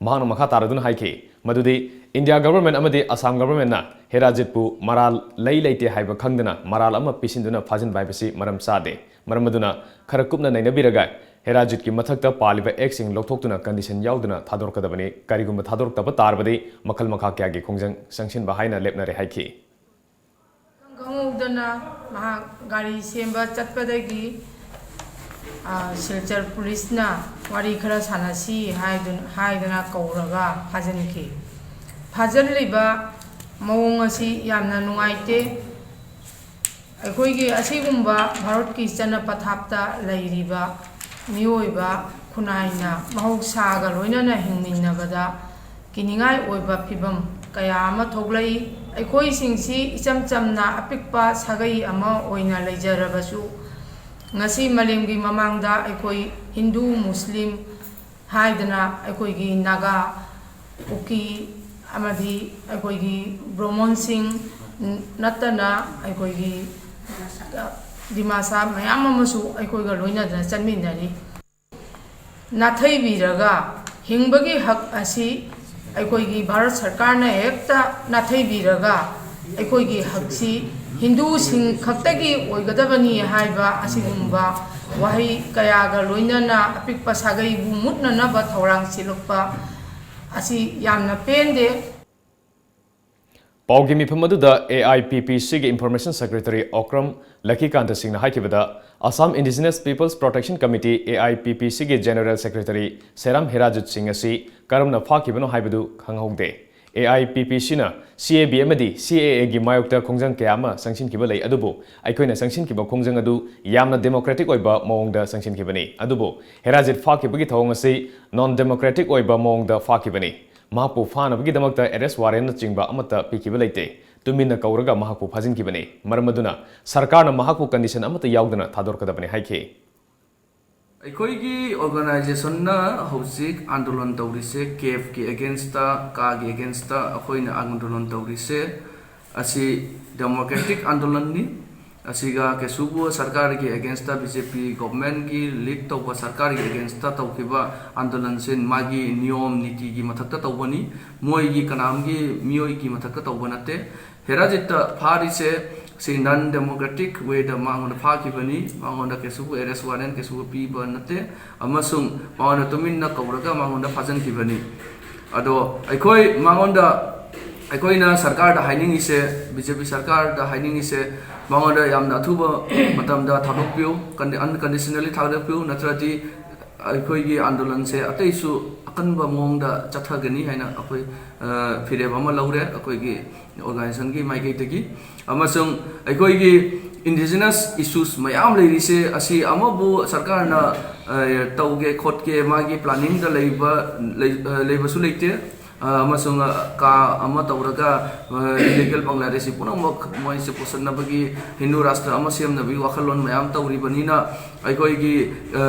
ꯃꯍꯥꯛꯅ ꯃꯈꯥ ꯇꯥꯔꯗꯨꯅ ꯍꯥꯏꯈꯤ ꯃꯗꯨꯗꯤ ꯏꯟꯗꯤꯌꯥ ꯒꯚꯔꯟꯃꯦꯟꯠ ꯑꯃꯗꯤ ꯑꯁꯥꯝ ꯒꯚꯔꯟꯃꯦꯟꯠꯅ ꯍꯦꯔꯥꯖꯤꯠꯄꯨ ꯃꯔꯥꯜ ꯂꯩ ꯂꯩꯇꯦ ꯍꯥꯏꯕ ꯈꯪꯗꯅ ꯃꯔꯥꯜ ꯑꯃ ꯄꯤꯁꯤꯟꯗꯨꯅ ꯐꯥꯖꯤꯟꯕ ꯍꯥꯏꯕꯁꯤ ꯃꯔꯝ ꯆꯥꯗꯦ꯫ ꯃꯔꯝ ꯑꯗꯨꯅ ꯈꯔ ꯀꯨꯞꯅ ꯅꯩꯅꯕꯤꯔꯒ ꯍꯦꯔꯥꯖꯤꯠꯀꯤ ꯃꯊꯛꯇ ꯄꯥꯜꯂꯤꯕ Act ꯁꯤꯡ ꯂꯧꯊꯣꯛꯇꯨꯅ condition ꯌꯥꯎꯗꯅ ꯊꯥꯗꯣꯔꯛꯀꯗꯕꯅꯤ꯫ ꯀꯔꯤꯒꯨꯝꯕ ꯊꯥꯗꯣꯔꯛꯇꯕ ꯇꯥꯔꯕꯗꯤ ꯃꯈꯜ ꯃꯈꯥ ꯀꯌꯥꯒꯤ ꯈꯣꯡꯖꯪ ꯆꯪꯁꯤꯟꯕ ꯍꯥꯏꯅ ꯂꯦꯞꯅꯔꯦ ꯍꯥꯏꯈꯤ꯫ ꯈꯪꯍꯧꯗꯅ ꯃꯍꯥꯛ ꯒꯥꯔꯤ ꯁꯦꯝꯕ ꯆꯠꯄꯗꯒꯤ, ꯑ, ꯁꯤꯜꯆꯔ ꯄꯨꯂꯤꯁꯅ ꯋꯥꯔꯤ ꯈꯔ ꯁꯥꯟꯅꯁꯤ ꯍꯥꯏꯗꯨꯅ, ꯍꯥꯏꯗꯅ ꯀꯧꯔꯒ ꯐꯥꯖꯤꯟꯈꯤ꯫ ꯐꯥꯖꯤꯜꯂꯤꯕ ꯃꯑꯣꯡ ꯑꯁꯤ ꯌꯥꯝꯅ ꯅꯨꯡꯉꯥꯏꯇꯦ꯫ ꯑꯩꯈꯣꯏꯒꯤ ꯑꯁꯤꯒꯨꯝꯕ ꯚꯥꯔꯠꯀꯤ ꯆꯠꯅ ꯄꯊꯥꯞꯇ ꯂꯩꯔꯤꯕ ꯃꯤꯑꯣꯏꯕ ꯈꯨꯟꯅꯥꯏꯅ ꯃꯍꯧꯁꯥꯒ ꯂꯣꯏꯅꯅ ꯍꯤꯡꯃꯤꯟꯅꯕꯗ ꯀꯤꯅꯤꯡꯉꯥꯏ ꯑꯣꯏꯕ ꯐꯤꯚꯝ ꯀꯌꯥ ꯑꯃ ꯊꯣꯛꯂꯛꯏ꯫ ꯑꯩꯈꯣꯏꯁꯤꯡꯁꯤ ꯏꯆꯝ ꯆꯝꯅ ꯑꯄꯤꯛꯄ ꯁꯥꯒꯩ ꯑꯃ ꯑꯣꯏꯅ ꯂꯩꯖꯔꯕꯁꯨ, ꯉꯁꯤ ꯃꯥꯂꯦꯝꯒꯤ ꯃꯃꯥꯡꯗ ꯑꯩꯈꯣꯏ ꯍꯤꯟꯗꯨ, ꯃꯨꯁꯂꯤꯝ ꯍꯥꯏꯗꯅ ꯑꯩꯈꯣꯏꯒꯤ ꯅꯥꯒꯥ, ꯀꯨꯀꯤ ꯑꯃꯗꯤ ꯑꯩꯈꯣꯏꯒꯤ ꯕ꯭ꯔꯣꯃꯣꯟꯁꯤꯡ ꯅꯠꯇꯅ ꯑꯩꯈꯣꯏꯒꯤ ꯗꯤꯃꯥꯁꯥ ꯃꯌꯥꯝ ꯑꯃꯁꯨ ꯑꯩꯈꯣꯏꯒ ꯂꯣꯏꯅꯗꯅ ꯆꯠꯃꯤꯟꯅꯔꯤ꯫ ꯅꯥꯊꯩꯕꯤꯔꯒ ꯍꯤꯡꯕꯒꯤ ꯍꯛ ꯑꯁꯤ ꯑꯩꯈꯣꯏꯒꯤ ꯚꯥꯔꯠ ꯁꯔꯀꯥꯔꯅ ꯍꯦꯛꯇ ꯅꯥꯊꯩꯕꯤꯔꯒ ꯑꯩꯈꯣꯏꯒꯤ ꯍꯛꯁꯤ ꯍꯤꯟꯗꯨꯁꯤꯡ ꯈꯛꯇꯒꯤ ꯑꯣꯏꯒꯗꯕꯅꯤ ꯍꯥꯏꯕ ꯑꯁꯤꯒꯨꯝꯕ ꯋꯥꯍꯩ ꯀꯌꯥꯒ ꯂꯣꯏꯅꯅ ꯑꯄꯤꯛꯄ ꯁꯥꯒꯩꯕꯨ ꯃꯨꯠꯅꯅꯕ ꯊꯧꯔꯥꯡ ꯁꯤꯜꯂꯛꯄ ꯑꯁꯤ ꯌꯥꯝꯅ ꯄꯦꯟꯗꯦ꯫ ꯄꯥꯎꯒꯤ ꯃꯤꯐꯝ ꯑꯗꯨꯗ A I P P Cꯒꯤ Information Secretary Okram ꯂꯛꯀꯤꯀꯥꯟꯇ ꯁꯤꯡꯅ ꯍꯥꯏꯈꯤꯕꯗ, Assam Indigenous Peoples Protection Committee, A I P P Cꯒꯤ General Secretary ꯁꯦꯔꯥꯝ ꯍꯦꯔꯥꯖꯤꯠ ꯁꯤꯡ ꯑꯁꯤ ꯀꯔꯝꯅ ꯐꯥꯈꯤꯕꯅꯣ ꯍꯥꯏꯕꯗꯨ ꯈꯪꯍꯧꯗꯦ꯫ A I P P Cꯅ C A B ꯑꯃꯗꯤ C A Aꯒꯤ ꯃꯥꯌꯣꯛꯇ ꯈꯣꯡꯖꯪ ꯀꯌꯥ ꯑꯃ ꯆꯪꯁꯤꯟꯈꯤꯕ ꯂꯩ, ꯑꯗꯨꯕꯨ ꯑꯩꯈꯣꯏꯅ ꯆꯪꯁꯤꯟꯈꯤꯕ ꯈꯣꯡꯖꯪ ꯑꯗꯨ ꯌꯥꯝꯅ democratic ꯑꯣꯏꯕ ꯃꯑꯣꯡꯗ ꯆꯪꯁꯤꯟꯈꯤꯕꯅꯤ꯫ ꯑꯗꯨꯕꯨ ꯍꯦꯔꯥꯖꯤꯠ ꯐꯥꯈꯤꯕꯒꯤ ꯊꯧꯑꯣꯡ ꯑꯁꯤ non democratic ꯑꯣꯏꯕ ꯃꯑꯣꯡꯗ ꯐꯥꯈꯤꯕꯅꯤ꯫ ꯃꯍꯥꯛꯄꯨ ꯐꯥꯅꯕꯒꯤꯗꯃꯛꯇ arrest warrantꯅꯆꯤꯡꯕ ꯑꯃꯠꯇ ꯄꯤꯈꯤꯕ ꯂꯩꯇꯦ꯫ ꯇꯨꯃꯤꯟꯅ ꯀꯧꯔꯒ ꯃꯍꯥꯛꯄꯨ ꯐꯥꯖꯤꯟꯈꯤꯕꯅꯤ꯫ ꯃꯔꯝ ꯑꯗꯨꯅ ꯁꯔꯀꯥꯔꯅ ꯃꯍꯥꯛꯄꯨ condition ꯑꯃꯠꯇ ꯌꯥꯎꯗꯅ ꯊꯥꯗꯣꯔꯛꯀꯗꯕꯅꯤ ꯍꯥꯏꯈꯤ꯫ ꯑꯩꯈꯣꯏꯒꯤ organizationꯅ ꯍꯧꯖꯤꯛ ꯑꯟꯗꯣꯂꯟ ꯇꯧꯔꯤꯁꯦ CAFꯀꯤ againstꯇ, CAAꯒꯤ againstꯇ ꯑꯩꯈꯣꯏꯅ ꯑꯟꯗꯣꯂꯟ ꯇꯧꯔꯤꯁꯦ ꯑꯁꯤ democratic ꯑꯟꯗꯣꯂꯟꯅꯤ꯫ ꯑꯁꯤꯒ ꯀꯩꯁꯨꯕꯨ ꯁꯔꯀꯥꯔꯒꯤ againstꯇ, BJP governmentꯀꯤ lead ꯇꯧꯕ ꯁꯔꯀꯥꯔꯒꯤ againstꯇ ꯇꯧꯈꯤꯕ ꯑꯟꯗꯣꯂꯟꯁꯤ ꯃꯥꯒꯤ ꯅꯤꯌꯣꯝ ꯅꯤꯇꯤꯒꯤ ꯃꯊꯛꯇ ꯇꯧꯕꯅꯤ꯫ ꯃꯣꯏꯒꯤ ꯀꯅꯥꯝꯒꯤ ꯃꯤꯑꯣꯏꯒꯤ ꯃꯊꯛꯇ ꯇꯧꯕ ꯅꯠꯇꯦ꯫ ꯍꯦꯔꯥꯖꯤꯠꯇ ꯐꯥꯔꯤꯁꯦ ꯁꯤ non democratic wayꯗ ꯃꯉꯣꯟꯗ ꯐꯥꯈꯤꯕꯅꯤ꯫ ꯃꯉꯣꯟꯗ ꯀꯩꯁꯨꯕꯨ arrest warrant ꯀꯩꯁꯨꯕꯨ ꯄꯤꯕ ꯅꯠꯇꯦ, ꯑꯃꯁꯨꯡ ꯃꯉꯣꯟꯗ ꯇꯨꯃꯤꯟꯅ ꯀꯧꯔꯒ ꯃꯉꯣꯟꯗ ꯐꯥꯖꯤꯟꯈꯤꯕꯅꯤ꯫ ꯑꯗꯣ ꯑꯩꯈꯣꯏ ꯃꯉꯣꯟꯗ, ꯑꯩꯈꯣꯏꯅ ꯁꯔꯀꯥꯔꯗ ꯍꯥꯏꯅꯤꯡꯉꯤꯁꯦ, BJP ꯁꯔꯀꯥꯔꯗ ꯍꯥꯏꯅꯤꯡꯉꯤꯁꯦ, ꯃꯉꯣꯟꯗ ꯌꯥꯝꯅ ꯑꯊꯨꯕ ꯃꯇꯝꯗ ꯊꯥꯗꯣꯛꯄꯤꯌꯨ, condi-, unconditionally ꯊꯥꯗꯣꯛꯄꯤꯌꯨ, ꯅꯠꯇ꯭ꯔꯗꯤ ꯑꯩꯈꯣꯏꯒꯤ ꯑꯟꯗꯣꯂꯟꯁꯦ ꯑꯇꯩꯁꯨ ꯑꯀꯟꯕ ꯃꯑꯣꯡꯗ ꯆꯠꯊꯒꯅꯤ ꯍꯥꯏꯅ ꯑꯩꯈꯣꯏ, ꯑ, ꯐꯤꯔꯦꯞ ꯑꯃ ꯂꯧꯔꯦ ꯑꯩꯈꯣꯏꯒꯤ organizationꯒꯤ ꯃꯥꯏꯀꯩꯗꯒꯤ꯫ ꯑꯃꯁꯨꯡ ꯑꯩꯈꯣꯏꯒꯤ indigenous issues ꯃꯌꯥꯝ ꯂꯩꯔꯤꯁꯦ ꯑꯁꯤ ꯑꯃꯕꯨ ꯁꯔꯀꯥꯔꯅ, ꯑ, ꯇꯧꯒꯦ ꯈꯣꯠꯀꯦ ꯃꯥꯒꯤ planningꯗ ꯂꯩꯕ, ꯂꯩ-, ꯑ, ꯂꯩꯕꯁꯨ ꯂꯩꯇꯦ꯫ ꯑ, ꯑꯃꯁꯨꯡ, ꯑ, ꯀꯥ ꯑꯃ ꯇꯧꯔꯒ, ꯑ, illegal Bangladeshi ꯄꯨꯝꯅꯃꯛ ꯃꯣꯏꯁꯦ ꯄꯨꯁꯟꯅꯕꯒꯤ, ꯍꯤꯟꯗꯨ ꯔꯥꯁꯇ꯭ꯔ ꯑꯃ ꯁꯦꯝꯅꯕꯒꯤ ꯋꯥꯈꯜꯂꯣꯟ ꯃꯌꯥꯝ ꯇꯧꯔꯤꯕꯅꯤꯅ ꯑꯩꯈꯣꯏꯒꯤ, ꯑ,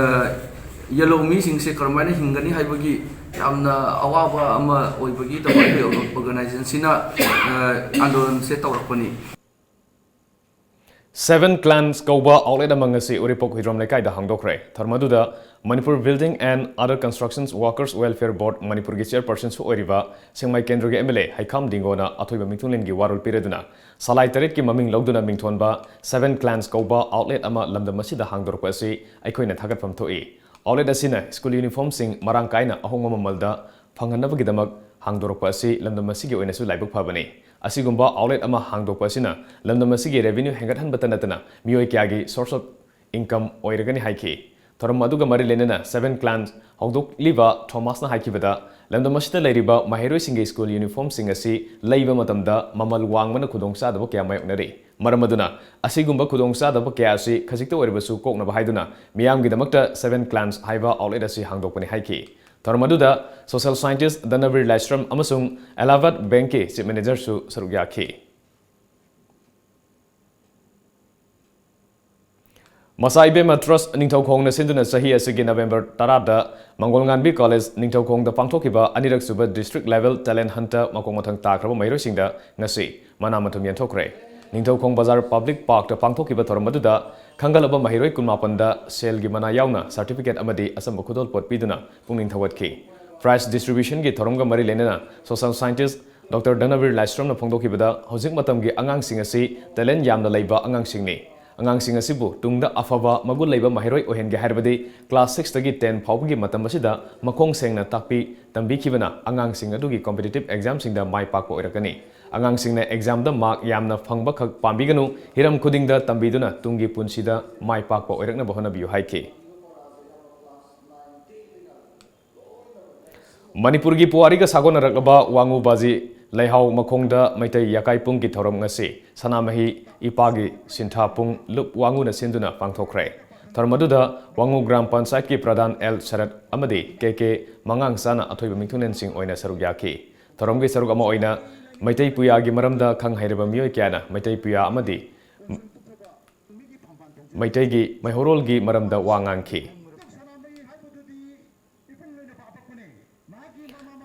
ꯌꯦꯜꯍꯧ ꯃꯤꯁꯤꯡꯁꯦ ꯀꯔꯝꯍꯥꯏꯅ ꯍꯤꯡꯒꯅꯤ ꯍꯥꯏꯕꯒꯤ ꯌꯥꯝꯅ ꯑꯋꯥꯕ ꯑꯃ ꯑꯣꯏꯕꯒꯤꯗꯃꯛ ꯑꯩꯈꯣꯏ organizationꯁꯤꯅ, ꯑ, ꯑꯟꯗꯣꯂꯟꯁꯦ ꯇꯧꯔꯛꯄꯅꯤ꯫ Seven Clans ꯀꯧꯕ ꯑꯥꯎꯠꯂꯦꯠ ꯑꯃ ꯉꯁꯤ ꯎꯔꯤꯄꯣꯛ ꯍꯨꯏꯗ꯭ꯔꯣꯝ ꯂꯩꯀꯥꯏꯗ ꯍꯥꯡꯗꯣꯛꯈ꯭ꯔꯦ꯫ ꯊꯧꯔꯝ ꯑꯗꯨꯗ Manipur building and other constructions workers welfare board ꯃꯅꯤꯄꯨꯔꯒꯤ ꯆꯤꯌꯔꯄꯔꯁꯟꯁꯨ ꯑꯣꯏꯔꯤꯕ ꯁꯦꯡꯃꯥꯏ ꯀꯦꯟꯗ꯭ꯔꯒꯤ ꯑꯦꯝ ꯑꯦꯜ ꯑꯦ ꯍꯩꯈꯥꯝ ꯗꯤꯡꯒꯣꯅ ꯑꯊꯣꯏꯕ ꯃꯤꯡꯊꯣꯟꯂꯦꯟꯒꯤ ꯋꯥꯔꯣꯜ ꯄꯤꯔꯗꯨꯅ ꯁꯂꯥꯏ ꯇꯔꯦꯠꯀꯤ ꯃꯃꯤꯡ ꯂꯧꯗꯨꯅ ꯃꯤꯡꯊꯣꯟꯕ Seven Clans ꯀꯧꯕ ꯑꯥꯎꯠꯂꯦꯠ ꯑꯃ ꯂꯝꯗꯝ ꯑꯁꯤꯗ ꯍꯥꯡꯗꯣꯔꯛꯄ ꯑꯁꯤ ꯑꯩꯈꯣꯏꯅ ꯊꯥꯒꯠꯐꯝ ꯊꯣꯛꯏ꯫ ꯑꯥꯎꯠꯂꯦꯠ ꯑꯁꯤꯅ ꯁ꯭ꯀꯨꯜ ꯌꯨꯅꯤꯐꯣꯔꯝꯁꯤꯡ ꯃꯔꯥꯡ ꯀꯥꯏꯅ ꯑꯍꯣꯡꯕ ꯃꯃꯜꯗ ꯐꯪꯍꯟꯅꯕꯒꯤꯗꯃꯛ ꯍꯥꯡꯗꯣꯔꯛꯄ ꯑꯁꯤ ꯂꯝꯗꯝ ꯑꯁꯤꯒꯤ ꯑꯣꯏꯅꯁꯨ ꯂꯥꯏꯕꯛ ꯐꯕꯅꯤ꯫ ꯑꯁꯤꯒꯨꯝꯕ ꯑꯥꯎꯠꯂꯦꯠ ꯑꯃ ꯍꯥꯡꯗꯣꯛꯄ ꯑꯁꯤꯅ ꯂꯝꯗꯝ ꯑꯁꯤꯒꯤ ꯔꯦꯚꯤꯅ꯭ꯌꯨ ꯍꯦꯟꯒꯠꯍꯟꯕꯇ ꯅꯠꯇꯅ ꯃꯤꯑꯣꯏ ꯀꯌꯥꯒꯤ source of income ꯑꯣꯏꯔꯒꯅꯤ ꯍꯥꯏꯈꯤ꯫ ꯊꯧꯔꯝ ꯑꯗꯨꯒ ꯃꯔꯤ ꯂꯩꯅꯅ Seven Clans ꯍꯧꯗꯣꯛꯂꯤꯕ ꯊꯣꯃꯥꯁꯅ ꯍꯥꯏꯈꯤꯕꯗ, ꯂꯝꯗꯝ ꯑꯁꯤꯗ ꯂꯩꯔꯤꯕ ꯃꯍꯩꯔꯣꯏꯁꯤꯡꯒꯤ ꯁ꯭ꯀꯨꯜ ꯌꯨꯅꯤꯐꯣꯔꯝꯁꯤꯡ ꯑꯁꯤ ꯂꯩꯕ ꯃꯇꯝꯗ ꯃꯃꯜ ꯋꯥꯡꯕꯅ ꯈꯨꯗꯣꯡꯆꯥꯗꯕ ꯀꯌꯥ ꯃꯥꯌꯣꯛꯅꯔꯤ꯫ ꯃꯔꯝ ꯑꯗꯨꯅ ꯑꯁꯤꯒꯨꯝꯕ ꯈꯨꯗꯣꯡꯆꯥꯗꯕ ꯀꯌꯥ ꯑꯁꯤ ꯈꯖꯤꯛꯇ ꯑꯣꯏꯔꯕꯁꯨ ꯀꯣꯛꯅꯕ ꯍꯥꯏꯗꯨꯅ ꯃꯤꯌꯥꯝꯒꯤꯗꯃꯛꯇ Seven Clans ꯍꯥꯏꯕ ꯑꯥꯎꯠꯂꯦꯠ ꯑꯁꯤ ꯍꯥꯡꯗꯣꯛꯄꯅꯤ ꯍꯥꯏꯈꯤ꯫ ꯊꯧꯔꯝ ꯑꯗꯨꯗ social scientist ꯙꯅꯕꯤꯔ ꯂꯥꯏꯁ꯭ꯔꯝ ꯑꯃꯁꯨꯡ ꯑꯦꯂꯥꯍꯥꯕꯥꯗ ꯕꯦꯡꯛꯀꯤ ꯆꯤꯐ ꯃꯦꯅꯦꯖꯔꯁꯨ ꯁꯔꯨꯛ ꯌꯥꯈꯤ꯫ ꯃꯁꯥ ꯏꯕꯦꯝꯃ ꯇ꯭ꯔꯁ ꯅꯤꯡꯊꯧꯈꯣꯡꯅ ꯁꯤꯟꯗꯨꯅ ꯆꯍꯤ ꯑꯁꯤꯒꯤ ꯅꯕꯦꯝꯕꯔ ꯇꯔꯥꯗ ꯃꯪꯒꯣꯜꯉꯥꯟꯕꯤ ꯀꯣꯂꯦꯖ ꯅꯤꯡꯊꯧꯈꯣꯡꯗ ꯄꯥꯡꯊꯣꯛꯈꯤꯕ ꯑꯅꯤꯔꯛ ꯁꯨꯕ district level talent huntꯇ ꯃꯈꯣꯡ ꯃꯊꯪ ꯇꯥꯈ꯭ꯔꯕ ꯃꯍꯩꯔꯣꯏꯁꯤꯡꯗ ꯉꯁꯤ ꯃꯅꯥ ꯃꯊꯨꯝ ꯌꯦꯟꯊꯣꯛꯈ꯭ꯔꯦ꯫ ꯅꯤꯡꯊꯧꯈꯣꯡ ꯕꯖꯥꯔ ꯄꯕ꯭ꯂꯤꯛ ꯄꯥꯔꯛꯇ ꯄꯥꯡꯊꯣꯛꯈꯤꯕ ꯊꯧꯔꯝ ꯑꯗꯨꯗ ꯈꯟꯒꯠꯂꯕ ꯃꯍꯩꯔꯣꯏ ꯀꯨꯟꯃꯥꯄꯟꯗ ꯁꯦꯜꯒꯤ ꯃꯅꯥ ꯌꯥꯎꯅ ꯁꯥꯔꯇꯤꯐꯤꯀꯦꯠ ꯑꯃꯗꯤ ꯑꯆꯝꯕ ꯈꯨꯗꯣꯜꯄꯣꯠ ꯄꯤꯗꯨꯅ ꯄꯨꯛꯅꯤꯡ ꯊꯧꯒꯠꯈꯤ꯫ Prize distributionꯒꯤ ꯊꯧꯔꯝꯒ ꯃꯔꯤ ꯂꯩꯅꯅ social scientist ꯗꯣꯛꯇꯔ ꯙꯅꯕꯤꯔ ꯂꯥꯏꯁ꯭ꯔꯝꯅ ꯐꯣꯡꯗꯣꯛꯈꯤꯕꯗ, ꯍꯧꯖꯤꯛ ꯃꯇꯝꯒꯤ ꯑꯉꯥꯡꯁꯤꯡ ꯑꯁꯤ talent ꯌꯥꯝꯅ ꯂꯩꯕ ꯑꯉꯥꯡꯁꯤꯡꯅꯤ꯫ ꯑꯉꯥꯡꯁꯤꯡ ꯑꯁꯤꯕꯨ ꯇꯨꯡꯗ ꯑꯐꯕ ꯃꯒꯨꯟ ꯂꯩꯕ ꯃꯍꯩꯔꯣꯏ ꯑꯣꯏꯍꯟꯒꯦ ꯍꯥꯏꯔꯕꯗꯤ class sixꯇꯒꯤ ten ꯐꯥꯎꯕꯒꯤ ꯃꯇꯝ ꯑꯁꯤꯗ ꯃꯈꯣꯡ ꯁꯦꯡꯅ ꯇꯥꯛꯄꯤ ꯇꯝꯕꯤꯈꯤꯕꯅ ꯑꯉꯥꯡꯁꯤꯡ ꯑꯗꯨꯒꯤ competitive examꯁꯤꯡꯗ ꯃꯥꯏ ꯄꯥꯛꯄ ꯑꯣꯏꯔꯛꯀꯅꯤ꯫ ꯑꯉꯥꯡꯁꯤꯡꯅ examꯗ mark ꯌꯥꯝꯅ ꯐꯪꯕꯈꯛ ꯄꯥꯝꯕꯤꯒꯅꯨ, ꯍꯤꯔꯝ ꯈꯨꯗꯤꯡꯗ ꯇꯝꯕꯤꯗꯨꯅ ꯇꯨꯡꯒꯤ ꯄꯨꯟꯁꯤꯗ ꯃꯥꯏ ꯄꯥꯛꯄ ꯑꯣꯏꯔꯛꯅꯕ ꯍꯣꯠꯅꯕꯤꯌꯨ ꯍꯥꯏꯈꯤ꯫ ꯃꯅꯤꯄꯨꯔꯒꯤ ꯄꯨꯋꯥꯔꯤꯒ ꯁꯥꯒꯣꯟꯅꯔꯛꯂꯕ ꯋꯥꯉꯨ ꯕꯥꯖꯤ ꯂꯩꯍꯥꯎ ꯃꯈꯣꯡꯗ ꯃꯩꯇꯩ ꯌꯥꯀꯥꯏ ꯄꯨꯡꯒꯤ ꯊꯧꯔꯝ ꯉꯁꯤ ꯁꯅꯥꯃꯍꯤ ꯏꯄꯥꯒꯤ ꯁꯤꯟꯊꯥ ꯄꯨꯡ ꯂꯨꯞ ꯋꯥꯉꯨꯅ ꯁꯤꯟꯗꯨꯅ ꯄꯥꯡꯊꯣꯛꯈ꯭ꯔꯦ꯫ ꯊꯧꯔꯝ ꯑꯗꯨꯗ ꯋꯥꯉꯨ ꯒ꯭ꯔꯥꯝ ꯄꯟꯆꯥꯌꯠꯀꯤ ꯄ꯭ꯔꯙꯥꯟ ꯑꯦꯜ ꯁꯔꯠ ꯑꯃꯗꯤ ꯀꯦ ꯀꯦ ꯃꯉꯥꯡꯆꯥꯅ ꯑꯊꯣꯏꯕ ꯃꯤꯡꯊꯣꯟꯂꯦꯟꯁꯤꯡ ꯑꯣꯏꯅ ꯁꯔꯨꯛ ꯌꯥꯈꯤ꯫ ꯊꯧꯔꯝꯒꯤ ꯁꯔꯨꯛ ꯑꯃ ꯑꯣꯏꯅ ꯃꯩꯇꯩ ꯄꯨꯌꯥꯒꯤ ꯃꯔꯝꯗ ꯈꯪ ꯍꯩꯔꯕ ꯃꯤꯑꯣꯏ ꯀꯌꯥꯅ ꯃꯩꯇꯩ ꯄꯨꯌꯥ ꯑꯃꯗꯤ ꯃꯩꯇꯩꯒꯤ ꯃꯩꯍꯧꯔꯣꯜꯒꯤ ꯃꯔꯝꯗ ꯋꯥ ꯉꯥꯡꯈꯤ꯫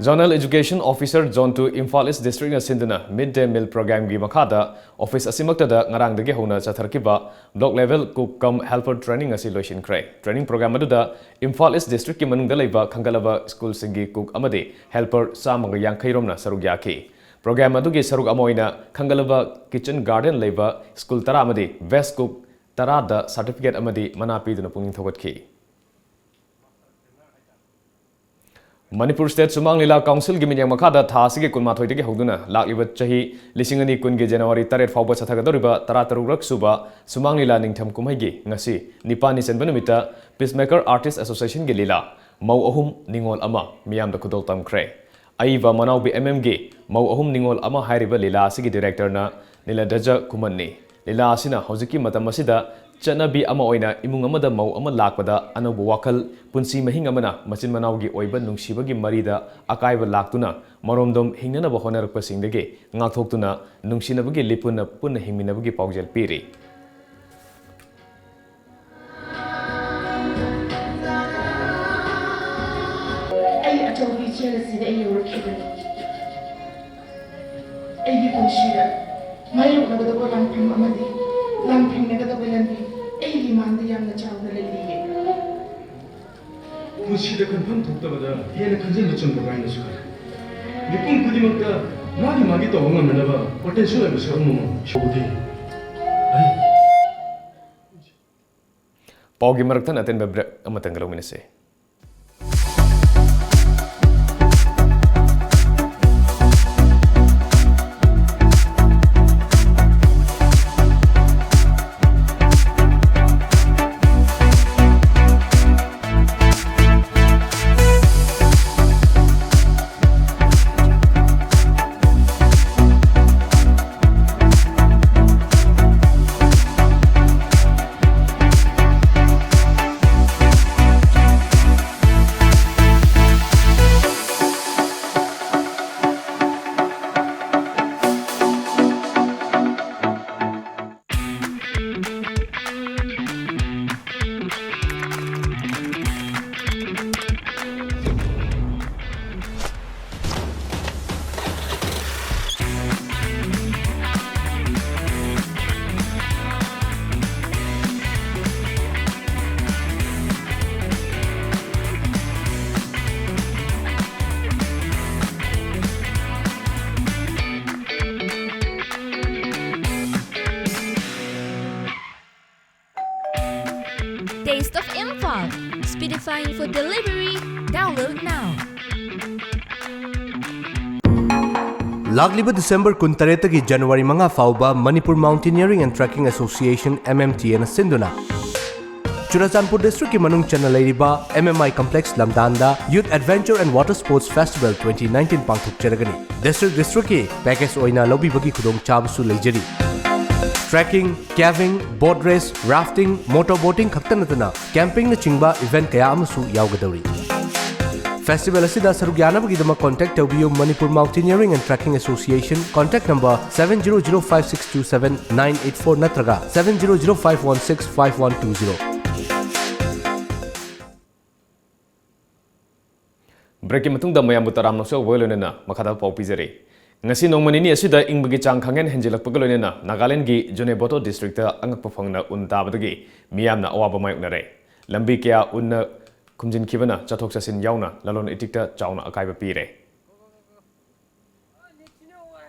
Zonal Education Officer Zone two Imphal East Districtꯅ ꯁꯤꯟꯗꯨꯅ Mid Day Meal Programꯒꯤ ꯃꯈꯥꯗ office ꯑꯁꯤꯃꯛꯇꯗ ꯉꯔꯥꯡꯗꯒꯤ ꯍꯧꯅ ꯆꯠꯊꯔꯛꯈꯤꯕ Block Level Cook cum Helper Training ꯑꯁꯤ ꯂꯣꯏꯁꯤꯟꯈ꯭ꯔꯦ꯫ Training program ꯑꯗꯨꯗ ꯏꯝꯐꯥꯜ ꯏꯁ ꯗꯤꯁꯇ꯭ꯔꯤꯛꯀꯤ ꯃꯅꯨꯡꯗ ꯂꯩꯕ ꯈꯟꯒꯠꯂꯕ ꯁ꯭ꯀꯨꯜꯁꯤꯡꯒꯤ cook ꯑꯃꯗꯤ helper ꯆꯥꯝꯃꯒ ꯌꯥꯡꯈꯩ ꯔꯣꯝꯅ ꯁꯔꯨꯛ ꯌꯥꯈꯤ꯫ Program ꯑꯗꯨꯒꯤ ꯁꯔꯨꯛ ꯑꯃ ꯑꯣꯏꯅ ꯈꯟꯒꯠꯂꯕ kitchen garden ꯂꯩꯕ ꯁ꯭ꯀꯨꯜ ꯇꯔꯥ ꯑꯃꯗꯤ best cook ꯇꯔꯥꯗ certificate ꯑꯃꯗꯤ ꯃꯅꯥ ꯄꯤꯗꯨꯅ ꯄꯨꯛꯅꯤꯡ ꯊꯧꯒꯠꯈꯤ꯫ ꯃꯅꯤꯄꯨꯔ State ꯁꯨꯃꯥꯡ ꯂꯤꯂꯥ Councilꯒꯤ ꯃꯤꯠꯌꯦꯡ ꯃꯈꯥꯗ ꯊꯥ ꯑꯁꯤꯒꯤ ꯀꯨꯟꯃꯥꯊꯣꯏꯗꯒꯤ ꯍꯧꯗꯨꯅ ꯂꯥꯛꯂꯤꯕ ꯆꯍꯤ ꯂꯤꯁꯤꯡ ꯑꯅꯤ ꯀꯨꯟꯒꯤ January ꯇꯔꯦꯠ ꯐꯥꯎꯕ ꯆꯠꯊꯒꯗꯧꯔꯤꯕ ꯇꯔꯥꯇꯔꯨꯛ ꯔꯛ ꯁꯨꯕ ꯁꯨꯃꯥꯡ ꯂꯤꯂꯥ ꯅꯤꯡꯊꯝ ꯀꯨꯝꯍꯩꯒꯤ ꯉꯁꯤ ꯅꯤꯄꯥꯜꯅꯤ ꯆꯟꯕ ꯅꯨꯃꯤꯠꯇ Peacemaker Artist Associationꯒꯤ ꯂꯤꯂꯥ ꯃꯧ ꯑꯍꯨꯝ ꯅꯤꯉꯣꯜ ꯑꯃ ꯃꯤꯌꯥꯝꯗ ꯈꯨꯗꯣꯜ ꯇꯝꯈ꯭ꯔꯦ꯫ ꯑꯏꯕ ꯃꯅꯥꯎꯕꯤ ꯑꯦꯝ ꯑꯦꯝꯒꯤ ꯃꯧ ꯑꯍꯨꯝ ꯅꯤꯉꯣꯜ ꯑꯃ ꯍꯥꯏꯔꯤꯕ ꯂꯤꯂꯥ ꯑꯁꯤꯒꯤ directorꯅ ꯅꯤꯂꯗ꯭ꯔꯖ ꯈꯨꯃꯟꯅꯤ꯫ ꯂꯤꯂꯥ ꯑꯁꯤꯅ ꯍꯧꯖꯤꯛꯀꯤ ꯃꯇꯝ ꯑꯁꯤꯗ ꯆꯠꯅꯕꯤ ꯑꯃ ꯑꯣꯏꯅ ꯏꯃꯨꯡ ꯑꯃꯗ ꯃꯧ ꯑꯃ ꯂꯥꯛꯄꯗ ꯑꯅꯧꯕ ꯋꯥꯈꯜ, ꯄꯨꯟꯁꯤ ꯃꯍꯤꯡ ꯑꯃꯅ ꯃꯆꯤꯟ ꯃꯅꯥꯎꯒꯤ ꯑꯣꯏꯕ ꯅꯨꯡꯁꯤꯕꯒꯤ ꯃꯔꯤꯗ ꯑꯀꯥꯏꯕ ꯂꯥꯛꯇꯨꯅ ꯃꯔꯣꯝꯗꯣꯝ ꯍꯤꯡꯅꯅꯕ ꯍꯣꯠꯅꯔꯛꯄꯁꯤꯡꯗꯒꯤ ꯉꯥꯛꯊꯣꯛꯇꯨꯅ ꯅꯨꯡꯁꯤꯅꯕꯒꯤ ꯂꯤꯄꯨꯟꯅ ꯄꯨꯟꯅ ꯍꯤꯡꯃꯤꯟꯅꯕꯒꯤ ꯄꯥꯎꯖꯦꯜ ꯄꯤꯔꯤ꯫ ꯑꯩ ꯑꯆꯧꯕ ꯏꯆꯦꯜ ꯑꯁꯤꯗ ꯑꯩ ꯌꯧꯔꯛꯈꯤꯕꯅꯤ꯫ ꯑꯩꯒꯤ ꯄꯨꯟꯁꯤꯗ ꯃꯥꯌꯣꯛꯅꯒꯗꯕ ꯂꯥꯟꯐꯝ ꯑꯃꯗꯤ ꯂꯥꯟꯊꯦꯡꯅꯒꯗꯕ ꯂꯝꯕꯤ ꯑꯩꯒꯤ ꯃꯥꯡꯗ ꯌꯥꯝꯅ ꯆꯥꯎꯅ ꯂꯩꯔꯤꯌꯦ꯫ ꯄꯨꯟꯁꯤꯗ ꯈꯟꯐꯝ ꯊꯣꯛꯇꯕꯗ ꯍꯦꯟꯅ ꯈꯟꯖꯤꯟꯕ ꯆꯨꯝꯕ꯭ꯔꯥ ꯍꯥꯏꯅꯁꯨ ꯈꯜꯂꯤ꯫ ꯃꯤꯄꯨꯝ ꯈꯨꯗꯤꯡꯃꯛꯇ ꯃꯥꯒꯤ ꯃꯥꯒꯤ ꯇꯧꯕ ꯉꯝꯅꯅꯕ potential ꯑꯣꯏꯕ ꯁꯔꯨꯛ ꯑꯃꯃꯝ ꯁꯧꯒꯠꯂꯤ꯫ ꯑꯩ ꯄꯥꯎꯒꯤ ꯃꯔꯛꯇ ꯑꯇꯦꯟꯕ break ꯑꯃꯇꯪꯒ ꯂꯧꯃꯤꯟꯅꯁꯤ꯫ Speedifying for delivery. Download now. ꯂꯥꯛꯂꯤꯕ ꯗꯤꯁꯦꯝꯕꯔ ꯀꯨꯟꯇꯔꯦꯠꯇꯒꯤ ꯖꯅꯋꯥꯔꯤ ꯃꯉꯥ ꯐꯥꯎꯕ Manipur Mountaineering and Trekking Association, M M T A ꯅ ꯁꯤꯟꯗꯨꯅ ꯆꯨꯔꯆꯥꯟꯄꯨꯔ ꯗꯤꯁꯇ꯭ꯔꯤꯛꯀꯤ ꯃꯅꯨꯡ ꯆꯟꯅ ꯂꯩꯔꯤꯕ M M I Complex ꯂꯝꯗꯥꯟꯗ Youth Adventure and Water Sports Festival twenty nineteen ꯄꯥꯡꯊꯣꯛꯆꯔꯒꯅꯤ꯫ ꯗꯤꯁꯇ꯭ꯔꯤꯛ ꯗꯤꯁꯇ꯭ꯔꯤꯛꯀꯤ ꯄꯦꯀꯦꯖ ꯑꯣꯏꯅ ꯂꯧꯕꯤꯕꯒꯤ ꯈꯨꯗꯣꯡꯆꯥꯕꯁꯨ ꯂꯩꯖꯔꯤ꯫ Trekking, caving, boat race, rafting, motor boating ꯈꯛꯇ ꯅꯠꯇꯅ camping ꯅꯆꯤꯡꯕ event ꯀꯌꯥ ꯑꯃꯁꯨ ꯌꯥꯎꯒꯗꯧꯔꯤ꯫ Festival ꯑꯁꯤꯗ ꯁꯔꯨꯛ ꯌꯥꯅꯕꯒꯤꯗꯃꯛ contact ꯇꯧꯕꯤꯌꯨ Manipur Mountaineering and Trekking Association, contact number seven zero zero five six two seven nine eight four ꯅꯠꯇ꯭ꯔꯒ seven zero zero five one six five one two zero꯫ ꯕ꯭ꯔꯦꯛꯀꯤ ꯃꯇꯨꯡꯗ ꯃꯌꯥꯝꯕꯨ ꯇꯔꯥꯝꯅ ꯑꯣꯛꯆꯕꯒ ꯂꯣꯏꯅꯅ ꯃꯈꯥꯗ ꯄꯥꯎ ꯄꯤꯖꯔꯤ꯫ ꯉꯁꯤ ꯅꯣꯡꯃ ꯅꯤꯅꯤ ꯑꯁꯤꯗ ꯏꯪꯕꯒꯤ ꯆꯥꯡ ꯈꯪꯍꯦꯟ ꯍꯦꯟꯖꯤꯜꯂꯛꯄꯒ ꯂꯣꯏꯅꯅ ꯅꯥꯒꯥꯂꯦꯟꯗꯒꯤ ꯖꯨꯅꯦꯕꯣꯇꯣ ꯗꯤꯁꯇ꯭ꯔꯤꯛꯇ ꯑꯉꯛꯄ ꯐꯪꯅ ꯎꯟ ꯇꯥꯕꯗꯒꯤ ꯃꯤꯌꯥꯝꯅ ꯑꯋꯥꯕ ꯃꯥꯌꯣꯛꯅꯔꯦ꯫ ꯂꯝꯕꯤ ꯀꯌꯥ ꯎꯟꯅ ꯈꯨꯝꯖꯤꯟꯈꯤꯕꯅ ꯆꯠꯊꯣꯛ ꯆꯠꯁꯤꯟ ꯌꯥꯎꯅ ꯂꯂꯣꯟ ꯏꯇꯤꯛꯇ ꯆꯥꯎꯅ ꯑꯀꯥꯏꯕ ꯄꯤꯔꯦ꯫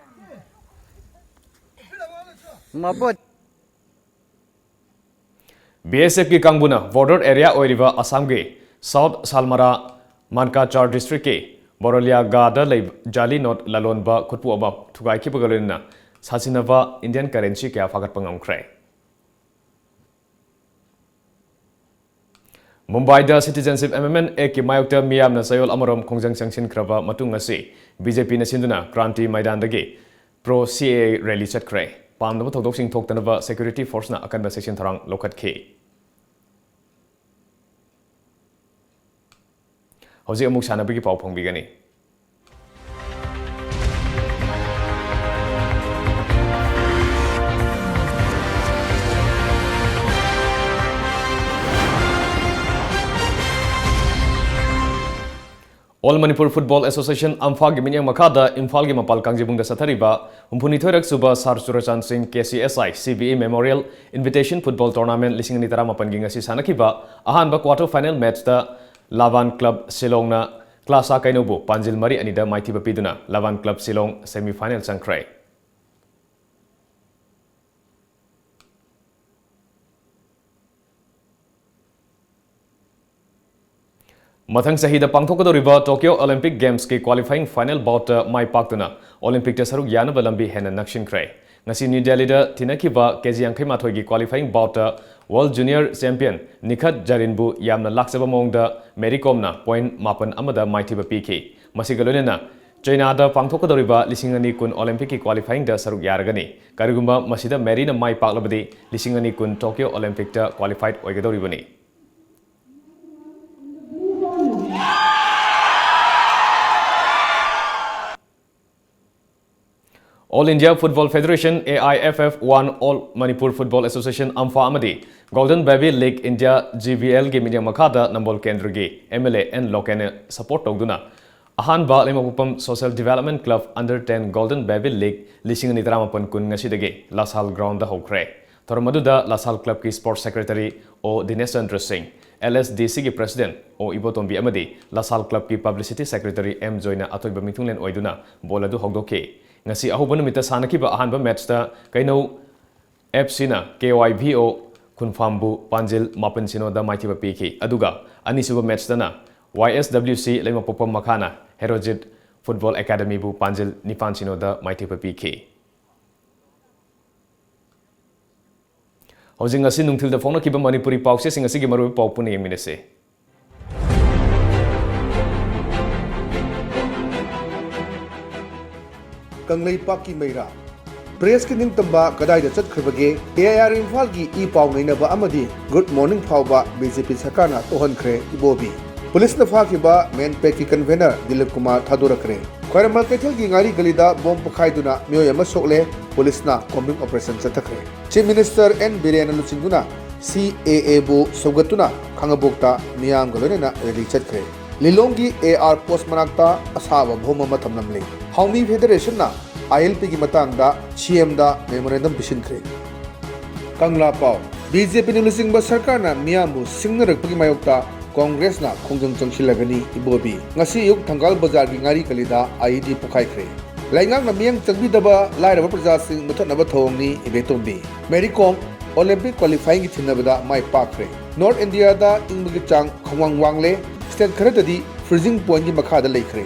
ꯃꯥꯄꯣꯠ꯫ ꯕꯤ ꯑꯦꯁ ꯑꯦꯐꯀꯤ ꯀꯥꯡꯕꯨꯅ border area ꯑꯣꯏꯔꯤꯕ ꯑꯁꯥꯝꯒꯤ South Salmara Mankachaar districtꯀꯤ ꯕꯣꯔꯣꯂꯤꯌꯥꯒꯥꯗ ꯂꯩꯕ ꯖꯥꯂꯤ ꯅꯣꯠ ꯂꯂꯣꯟꯕ ꯈꯨꯠꯄꯨ ꯑꯃ ꯊꯨꯒꯥꯏꯈꯤꯕꯒ ꯂꯣꯏꯅꯅ ꯁꯥꯁꯤꯟꯅꯕ Indian currency ꯀꯌꯥ ꯐꯥꯒꯠꯄ ꯉꯝꯈ꯭ꯔꯦ꯫ ꯃꯨꯝꯕꯥꯏꯗ Citizenship Amendment Actꯀꯤ ꯃꯥꯌꯣꯛꯇ ꯃꯤꯌꯥꯝꯅ ꯆꯌꯣꯜ ꯑꯃꯔꯣꯝ ꯈꯣꯡꯖꯪ ꯆꯪꯁꯤꯟꯈ꯭ꯔꯕ ꯃꯇꯨꯡ ꯉꯁꯤ ꯕꯤ ꯖꯦ ꯄꯤꯅ ꯁꯤꯟꯗꯨꯅ Kranti ꯃꯩꯗꯥꯟꯗꯒꯤ pro C A A rally ꯆꯠꯈ꯭ꯔꯦ꯫ ꯄꯥꯝꯗꯕ ꯊꯧꯗꯣꯛꯁꯤꯡ ꯊꯣꯛꯇꯅꯕ security forceꯅ ꯑꯀꯟꯕ ꯆꯦꯛꯁꯤꯟ ꯊꯧꯔꯥꯡ ꯂꯧꯈꯠꯈꯤ꯫ ꯍꯧꯖꯤꯛ ꯑꯃꯨꯛ ꯁꯥꯟꯅꯕꯒꯤ ꯄꯥꯎ ꯐꯪꯕꯤꯒꯅꯤ꯫ All Manipur Football Association, ꯑꯝꯐꯥꯒꯤ ꯃꯤꯠꯌꯦꯡ ꯃꯈꯥꯗ ꯏꯝꯐꯥꯜꯒꯤ ꯃꯄꯥꯜ ꯀꯥꯡꯖꯩꯕꯨꯡꯗ ꯆꯠꯊꯔꯤꯕ ꯍꯨꯝꯐꯨꯅꯤꯊꯣꯏꯔꯛ ꯁꯨꯕ ꯁꯥꯔ ꯆꯨꯔꯆꯥꯟ ꯁꯤꯡ K C S I C B E Memorial Invitation Football Tournament ꯂꯤꯁꯤꯡ ꯑꯅꯤ ꯇꯔꯥꯃꯥꯄꯟꯒꯤ ꯉꯁꯤ ꯁꯥꯟꯅꯈꯤꯕ ꯑꯍꯥꯟꯕ quarter final matchꯇ ꯂꯥꯚꯥꯟ ꯀ꯭ꯂꯕ ꯁꯤꯂꯣꯡꯅ ꯀ꯭ꯂꯥꯁꯥ ꯀꯩꯅꯧꯕꯨ ꯄꯥꯟꯖꯤꯜ ꯃꯔꯤ ꯑꯅꯤꯗ ꯃꯥꯏꯊꯤꯕ ꯄꯤꯗꯨꯅ ꯂꯥꯚꯥꯟ ꯀ꯭ꯂꯕ ꯁꯤꯂꯣꯡ semi final ꯆꯪꯈ꯭ꯔꯦ꯫ ꯃꯊꯪ ꯆꯍꯤꯗ ꯄꯥꯡꯊꯣꯛꯀꯗꯧꯔꯤꯕ Tokyo Olympic Gamesꯀꯤ qualifying final boutꯇ ꯃꯥꯏ ꯄꯥꯛꯇꯨꯅ Olympicꯇ ꯁꯔꯨꯛ ꯌꯥꯅꯕ ꯂꯝꯕꯤ ꯍꯦꯟꯅ ꯅꯛꯁꯤꯟꯈ꯭ꯔꯦ꯫ ꯉꯁꯤ ꯅ꯭ꯌꯨ ꯗꯦꯜꯂꯤꯗ ꯊꯤꯅꯈꯤꯕ ꯀꯦ ꯖꯤ ꯌꯥꯡꯈꯩ ꯃꯥꯊꯣꯏꯒꯤ qualifying boutꯇ World Junior Champion ꯅꯤꯈꯠ ꯖꯔꯤꯟꯕꯨ ꯌꯥꯝꯅ ꯂꯥꯛꯆꯕ ꯃꯑꯣꯡꯗ ꯃꯦꯔꯤ ꯀꯣꯝꯅ point ꯃꯥꯄꯟ ꯑꯃꯗ ꯃꯥꯏꯊꯤꯕ ꯄꯤꯈꯤ꯫ ꯃꯁꯤꯒ ꯂꯣꯏꯅꯅ ꯆꯩꯅꯥꯗ ꯄꯥꯡꯊꯣꯛꯀꯗꯧꯔꯤꯕ ꯂꯤꯁꯤꯡ ꯑꯅꯤ ꯀꯨꯟ Olympicꯀꯤ qualifyingꯗ ꯁꯔꯨꯛ ꯌꯥꯔꯒꯅꯤ꯫ ꯀꯔꯤꯒꯨꯝꯕ ꯃꯁꯤꯗ ꯃꯦꯔꯤꯅ ꯃꯥꯏ ꯄꯥꯛꯂꯕꯗꯤ ꯂꯤꯁꯤꯡ ꯑꯅꯤ ꯀꯨꯟ Tokyo Olympicꯇ qualified ꯑꯣꯏꯒꯗꯧꯔꯤꯕꯅꯤ꯫ All India Football Federation, A I F F, One All Manipur Football Association, ꯑꯝꯐꯥ, ꯑꯃꯗꯤ Golden Baby League India, G B Lꯒꯤ ꯃꯤꯠꯌꯦꯡ ꯃꯈꯥꯗ ꯅꯝꯕꯣꯜ ꯀꯦꯟꯗ꯭ꯔꯒꯤ M L A N ꯂꯣꯀꯦꯟꯅ support ꯇꯧꯗꯨꯅ ꯑꯍꯥꯟꯕ ꯂꯩꯃꯄꯣꯛꯄꯝ Social Development Club Under ten Golden Baby League ꯂꯤꯁꯤꯡ ꯑꯅꯤ ꯇꯔꯥꯃꯥꯄꯟ ꯀꯨꯟ ꯉꯁꯤꯗꯒꯤ ꯂꯥꯁꯥꯜ groundꯗ ꯍꯧꯈ꯭ꯔꯦ꯫ ꯊꯧꯔꯝ ꯑꯗꯨꯗ ꯂꯥꯁꯥꯜ clubꯀꯤ sports secretary ꯑꯣ ꯗꯤꯅꯦꯁ ꯆꯟꯗ꯭ꯔ ꯁꯤꯡ, L S D Cꯒꯤ president ꯑꯣ ꯏꯕꯣꯇꯣꯝꯕꯤ ꯑꯃꯗꯤ ꯂꯥꯁꯥꯜ clubꯀꯤ publicity secretary ꯑꯦꯝ ꯖꯣꯏꯅ ꯑꯊꯣꯏꯕ ꯃꯤꯊꯨꯡꯂꯦꯟ ꯑꯣꯏꯗꯨꯅ ball ꯑꯗꯨ ꯍꯧꯗꯣꯛꯈꯤ꯫ ꯉꯁꯤ ꯑꯍꯧꯕ ꯅꯨꯃꯤꯠꯇ ꯁꯥꯟꯅꯈꯤꯕ ꯑꯍꯥꯟꯕ matchꯇ ꯀꯩꯅꯧ F Cꯅ K Y V O ꯈꯨꯟꯐꯥꯝꯕꯨ ꯄꯥꯟꯖꯤꯜ ꯃꯥꯄꯟ ꯁꯤꯅꯣꯗ ꯃꯥꯏꯊꯤꯕ ꯄꯤꯈꯤ꯫ ꯑꯗꯨꯒ ꯑꯅꯤꯁꯨꯕ matchꯇꯅ Y S W C ꯂꯩꯃꯄꯣꯛꯄꯝ ꯃꯈꯥꯅ Herojit Football Academyꯕꯨ ꯄꯥꯟꯖꯤꯜ ꯅꯤꯄꯥꯟ ꯁꯤꯅꯣꯗ ꯃꯥꯏꯊꯤꯕ ꯄꯤꯈꯤ꯫ ꯍꯧꯖꯤꯛ ꯉꯁꯤ ꯅꯨꯡꯊꯤꯜꯗ ꯐꯣꯡꯅꯈꯤꯕ ꯃꯅꯤꯄꯨꯔꯤ ꯄꯥꯎꯆꯦꯁꯤꯡ ꯑꯁꯤꯒꯤ ꯃꯔꯨꯑꯣꯏꯕ ꯄꯥꯎ ꯄꯨꯟꯅ ꯌꯦꯡꯃꯤꯟꯅꯁꯤ꯫ ꯀꯪꯂꯩꯄꯥꯛꯀꯤ ꯃꯩꯔꯥ꯫ Pressꯀꯤ ꯅꯤꯡꯇꯝꯕ ꯀꯗꯥꯏꯗ ꯆꯠꯈ꯭ꯔꯕꯒꯦ? A I R ꯏꯝꯐꯥꯜꯒꯤ ꯏ ꯄꯥꯎ ꯅꯩꯅꯕ ꯑꯃꯗꯤ Good Morning ꯐꯥꯎꯕ B J P ꯁꯔꯀꯥꯔꯅ ꯇꯣꯛꯍꯟꯈ꯭ꯔꯦ, ꯏꯕꯣꯕꯤ꯫ ꯄꯨꯂꯤꯁꯅ ꯐꯥꯈꯤꯕ MANPACꯀꯤ convener ꯗꯤꯂꯤꯞ ꯀꯨꯃꯥꯔ ꯊꯥꯗꯣꯔꯛꯈ꯭ꯔꯦ꯫ ꯈ꯭ꯋꯥꯏꯔꯝꯕꯟ ꯀꯩꯊꯦꯜꯒꯤ ꯉꯥꯔꯤ ꯒꯂꯤꯗ bomb ꯄꯣꯈꯥꯏꯗꯨꯅ ꯃꯤꯑꯣꯏ ꯑꯃ ꯁꯣꯛꯂꯦ, ꯄꯨꯂꯤꯁꯅ combing operation ꯆꯠꯊꯈ꯭ꯔꯦ꯫ Chief Minister N ꯕꯤꯔꯦꯟꯅ ꯂꯨꯆꯤꯡꯗꯨꯅ C A Aꯕꯨ ꯁꯧꯒꯠꯇꯨꯅ ꯈꯥꯉꯕꯣꯛꯇ ꯃꯤꯌꯥꯝꯒ ꯂꯣꯏꯅꯅ rally ꯆꯠꯈ꯭ꯔꯦ꯫ ꯂꯤꯂꯣꯡꯒꯤ A R post ꯃꯅꯥꯛꯇ ꯑꯁꯥꯕ ꯐꯣꯝ ꯑꯃ ꯊꯝꯂꯝꯂꯦ꯫ ꯍꯥꯎꯃꯤ Federationꯅ I L Pꯒꯤ ꯃꯇꯥꯡꯗ CMꯗ memorandum ꯄꯤꯁꯤꯟꯈ꯭ꯔꯦ꯫ ꯀꯪꯂꯥ ꯄꯥꯎ꯫ BJPꯅ ꯂꯨꯆꯤꯡꯕ ꯁꯔꯀꯥꯔꯅ ꯃꯤꯌꯥꯝꯕꯨ ꯁꯤꯡꯅꯔꯛꯄꯒꯤ ꯃꯥꯌꯣꯛꯇ ꯀꯣꯡꯒ꯭ꯔꯦꯁꯅ ꯈꯣꯡꯖꯪ ꯆꯪꯁꯤꯜꯂꯒꯅꯤ, ꯏꯕꯣꯕꯤ꯫ ꯉꯁꯤ ꯑꯌꯨꯛ ꯊꯪꯒꯥꯜ ꯕꯖꯥꯔꯒꯤ ꯉꯥꯔꯤ ꯀꯂꯤꯗ IED ꯄꯣꯈꯥꯏꯈ꯭ꯔꯦ꯫ ꯂꯩꯉꯥꯛꯅ ꯃꯤꯠꯌꯦꯡ ꯆꯪꯕꯤꯗꯕ ꯂꯥꯏꯔꯕ ꯄ꯭ꯔꯖꯥꯁꯤꯡ ꯃꯨꯊꯠꯅꯕ ꯊꯧꯑꯣꯡꯅꯤ, ꯏꯕꯦꯇꯣꯝꯕꯤ꯫ ꯃꯦꯔꯤ ꯀꯣꯝ ꯑꯣꯂꯦꯝꯄꯤꯛ qualifyingꯒꯤ ꯊꯤꯟꯅꯕꯗ ꯃꯥꯏ ꯄꯥꯛꯈ꯭ꯔꯦ꯫ North Indiaꯗ ꯏꯪꯕꯒꯤ ꯆꯥꯡ ꯈꯪꯋꯥꯡ ꯋꯥꯡꯂꯦ꯫ ꯁ꯭ꯇꯦꯠ ꯈꯔꯗꯗꯤ ꯐ꯭ꯔꯤꯖꯤꯡ ꯄꯣꯏꯟꯒꯤ ꯃꯈꯥꯗ ꯂꯩꯈ꯭ꯔꯦ꯫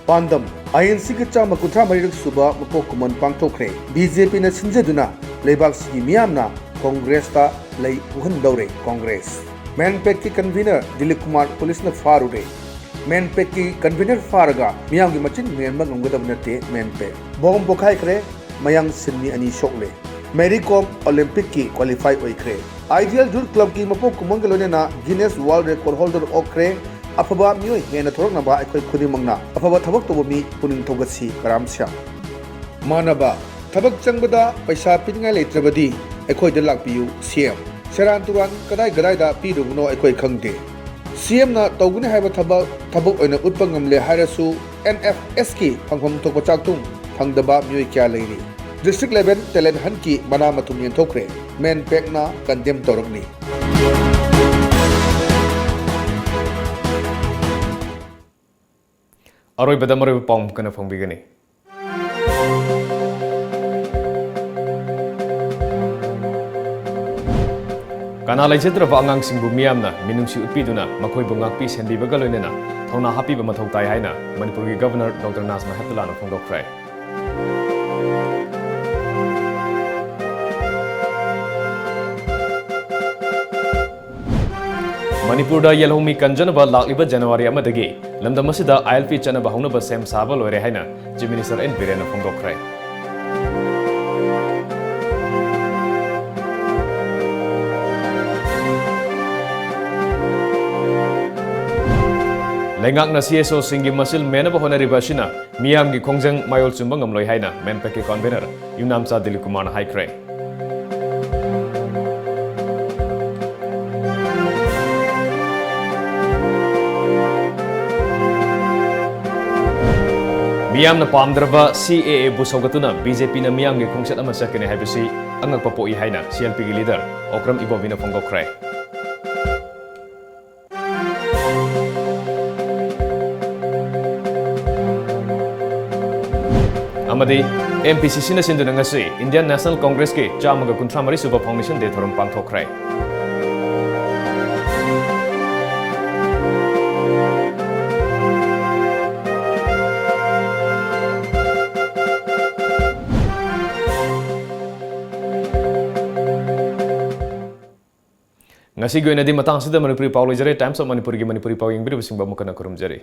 ꯄꯥꯟꯗꯝ, ꯑꯥꯏ ꯑꯦꯟ ꯁꯤꯒꯤ ꯆꯥꯝꯃ ꯀꯨꯟꯊ꯭ꯔꯥ ꯃꯔꯤꯔꯛ ꯁꯨꯕ ꯃꯄꯣꯛ ꯀꯨꯝꯑꯣꯟ ꯄꯥꯡꯊꯣꯛꯈ꯭ꯔꯦ꯫ ꯕꯤ ꯖꯦ ꯄꯤꯅ ꯁꯤꯟꯖꯗꯨꯅ ꯂꯩꯕꯥꯛꯁꯤꯒꯤ ꯃꯤꯌꯥꯝꯅ ꯀꯣꯡꯒ꯭ꯔꯦꯁꯇ ꯂꯩ ꯎꯍꯟꯗꯧꯔꯦ꯫ ꯀꯣꯡꯒ꯭ꯔꯦꯁ ꯃꯦꯟꯄꯦꯛꯀꯤ ꯀꯟꯚꯤꯅꯔ ꯗꯤꯂꯤꯞ ꯀꯨꯃꯥꯔ ꯄꯨꯂꯤꯁꯅ ꯐꯥꯔꯨꯔꯦ꯫ ꯃꯦꯟꯄꯦꯛꯀꯤ ꯀꯟꯚꯤꯅꯔ ꯐꯥꯔꯒ ꯃꯤꯌꯥꯝꯒꯤ ꯃꯆꯤꯟ ꯃꯦꯟꯕ ꯉꯝꯒꯗꯕ ꯅꯠꯇꯦ꯫ ꯃꯦꯟꯄꯦꯛ ꯕꯣꯝ ꯄꯣꯈꯥꯏꯈ꯭ꯔꯦ꯫ ꯃꯌꯥꯡ ꯁꯤꯟꯃꯤ ꯑꯅꯤ ꯁꯣꯛꯂꯦ꯫ ꯃꯦꯔꯤ ꯀꯣꯝ ꯑꯣꯂꯤꯝꯄꯤꯛꯀꯤ ꯀ꯭ꯋꯥꯂꯤꯐꯥꯏ ꯑꯣꯏꯈ꯭ꯔꯦ꯫ ꯑꯥꯏꯗꯤꯌꯦꯜ ꯌꯨꯠ ꯀ꯭ꯂꯕꯀꯤ ꯃꯄꯣꯛ ꯀꯨꯝꯑꯣꯟꯒ ꯂꯣꯏꯅꯅ ꯒꯤꯅꯦꯁ ꯋꯥꯔꯜꯗ ꯔꯦꯀꯣꯔꯗ ꯍꯣꯜꯗꯔ ꯑꯣꯛꯈ꯭ꯔꯦ꯫ ꯑꯐꯕ ꯃꯤꯑꯣꯏ ꯍꯦꯟꯅ ꯊꯣꯔꯛꯅꯕ ꯑꯩꯈꯣꯏ ꯈꯨꯗꯤꯡꯃꯛꯅ ꯑꯐꯕ ꯊꯕꯛ ꯇꯧꯕ ꯃꯤ ꯄꯨꯛꯅꯤꯡ ꯊꯧꯒꯠꯁꯤ꯫ ꯀꯔꯥꯝ ꯁ꯭ꯌꯥꯝ꯫ ꯃꯥꯟꯅꯕ ꯊꯕꯛ ꯆꯪꯕꯗ ꯄꯩꯁꯥ ꯄꯤꯅꯤꯡꯉꯥꯏ ꯂꯩꯇ꯭ꯔꯕꯗꯤ ꯑꯩꯈꯣꯏꯗ ꯂꯥꯛꯄꯤꯌꯨ꯫ ꯁꯤ ꯑꯦꯝ꯫ ꯁꯦꯔꯥꯟ ꯇꯨꯔꯥꯟ ꯀꯗꯥꯏ ꯀꯗꯥꯏꯗ ꯄꯤꯔꯨꯕꯅꯣ ꯑꯩꯈꯣꯏ ꯈꯪꯗꯦ꯫ ꯁꯤ ꯑꯦꯝꯅ ꯇꯧꯒꯅꯤ ꯍꯥꯏꯕ ꯊꯕꯛ, ꯊꯕꯛ ꯑꯣꯏꯅ ꯎꯠꯄ ꯉꯝꯂꯦ ꯍꯥꯏꯔꯁꯨ, ꯑꯦꯟ ꯑꯦꯐ ꯑꯦꯁꯀꯤ ꯐꯪꯐꯝ ꯊꯣꯛꯄ ꯆꯥꯛꯊꯨꯡ ꯐꯪꯗꯕ ꯃꯤꯑꯣꯏ ꯀꯌꯥ ꯂꯩꯔꯤ꯫ ꯗꯤꯁꯇ꯭ꯔꯤꯛ ꯂꯦꯚꯦꯜ ꯇꯦꯂꯦꯟꯠ ꯍꯟꯠꯀꯤ ꯃꯅꯥ ꯃꯊꯨꯝ ꯌꯦꯟꯊꯣꯛꯈ꯭ꯔꯦ꯫ ꯃꯦꯟꯄꯦꯛꯅ ꯀꯟꯗꯦꯝ ꯇꯧꯔꯛꯂꯤ꯫ ꯑꯔꯣꯏꯕꯗ ꯃꯔꯨꯑꯣꯏꯕ ꯄꯥꯎ ꯑꯃꯨꯛ ꯍꯟꯅ ꯐꯣꯡꯕꯤꯒꯅꯤ꯫ ꯀꯅꯥ ꯂꯩꯖꯗ꯭ꯔꯕ ꯑꯉꯥꯡꯁꯤꯡꯕꯨ ꯃꯤꯌꯥꯝꯅ ꯃꯤꯅꯨꯡꯁꯤ ꯎꯠꯄꯤꯗꯨꯅ ꯃꯈꯣꯏꯕꯨ ꯉꯥꯛꯄꯤ ꯁꯦꯟꯕꯤꯕꯒ ꯂꯣꯏꯅꯅ ꯊꯧꯅꯥ ꯍꯥꯞꯄꯤꯕ ꯃꯊꯧ ꯇꯥꯏ ꯍꯥꯏꯅ ꯃꯅꯤꯄꯨꯔꯒꯤ ꯒꯕꯔꯅꯔ ꯗꯣꯛꯇꯔ ꯅꯥꯖꯃꯥ ꯍꯦꯞꯇꯨꯂꯥꯅ ꯐꯣꯡꯗꯣꯛꯈ꯭ꯔꯦ꯫ ꯃꯅꯤꯄꯨꯔꯗ ꯌꯦꯜꯍꯧꯃꯤ ꯀꯟꯖꯅꯕ ꯂꯥꯛꯂꯤꯕ ꯖꯅꯋꯥꯔꯤ ꯑꯃꯗꯒꯤ ꯂꯝꯗꯝ ꯑꯁꯤꯗ ꯑꯥꯏ ꯑꯦꯜ ꯄꯤ ꯆꯠꯅꯕ ꯍꯧꯅꯕ ꯁꯦꯝ ꯁꯥꯕ ꯂꯣꯏꯔꯦ ꯍꯥꯏꯅ ꯆꯤꯐ ꯃꯤꯅꯤꯁꯇꯔ ꯑꯦꯟ ꯕꯤꯔꯦꯟꯅ ꯐꯣꯡꯗꯣꯛꯈ꯭ꯔꯦ꯫ ꯂꯩꯉꯥꯛꯅ ꯁꯤ ꯑꯦꯁ ꯑꯣꯁꯤꯡꯒꯤ ꯃꯁꯤꯜ ꯃꯦꯟꯅꯕ ꯍꯣꯠꯅꯔꯤꯕ ꯑꯁꯤꯅ ꯃꯤꯌꯥꯝꯒꯤ ꯈꯣꯡꯖꯪ ꯃꯥꯌꯣꯜ ꯆꯨꯝꯕ ꯉꯝꯂꯣꯏ ꯍꯥꯏꯅ ꯃꯦꯟꯄꯦꯛꯀꯤ ꯀꯟꯚꯤꯅꯔ ꯌꯨꯝꯅꯥꯝꯆꯥ ꯗꯤꯂꯤꯞ ꯀꯨꯃꯥꯔꯅ ꯍꯥꯏꯈ꯭ꯔꯦ꯫ ꯃꯤꯌꯥꯝꯅ ꯄꯥꯝꯗ꯭ꯔꯕ ꯁꯤ ꯑꯦ ꯑꯦꯕꯨ ꯁꯧꯒꯠꯇꯨꯅ ꯕꯤ ꯖꯦ ꯄꯤꯅ ꯃꯤꯌꯥꯝꯒꯤ ꯈꯣꯡꯆꯠ ꯑꯃ ꯆꯠꯀꯅꯤ ꯍꯥꯏꯕꯁꯤ ꯑꯉꯛꯄ ꯄꯣꯛꯏ ꯍꯥꯏꯅ ꯁꯤ ꯑꯦꯜ ꯄꯤꯒꯤ ꯂꯤꯗꯔ ꯑꯣꯀ꯭ꯔꯝ ꯏꯕꯣꯕꯤꯅ ꯐꯣꯡꯗꯣꯛꯈ꯭ꯔꯦ꯫ ꯑꯃꯗꯤ ꯑꯦꯝ ꯄꯤ ꯁꯤ ꯁꯤꯅ ꯁꯤꯟꯗꯨꯅ ꯉꯁꯤ ꯏꯟꯗꯤꯌꯟ ꯅꯦꯁꯅꯦꯜ ꯀꯣꯡꯒ꯭ꯔꯦꯁꯀꯤ ꯆꯥꯝꯃꯒ ꯀꯨꯟꯊ꯭ꯔꯥ ꯃꯔꯤ ꯁꯨꯕ ꯐꯥꯎꯟꯗꯦꯁꯟ ꯗꯦ ꯊꯧꯔꯝ ꯄꯥꯡꯊꯣꯛꯈ꯭ꯔꯦ꯫ ꯉꯁꯤꯒꯤ ꯑꯣꯏꯅꯗꯤ ꯃꯇꯥꯡꯁꯤꯗ ꯃꯅꯤꯄꯨꯔꯤ ꯄꯥꯎ ꯂꯣꯏꯖꯔꯦ꯫ Times of ꯃꯅꯤꯄꯨꯔꯒꯤ ꯃꯅꯤꯄꯨꯔꯤ ꯄꯥꯎ ꯌꯦꯡꯕꯤꯔꯤꯕꯁꯤꯡꯕꯨ ꯑꯃꯨꯛ ꯍꯟꯅ ꯈꯨꯔꯨꯝꯖꯔꯤ꯫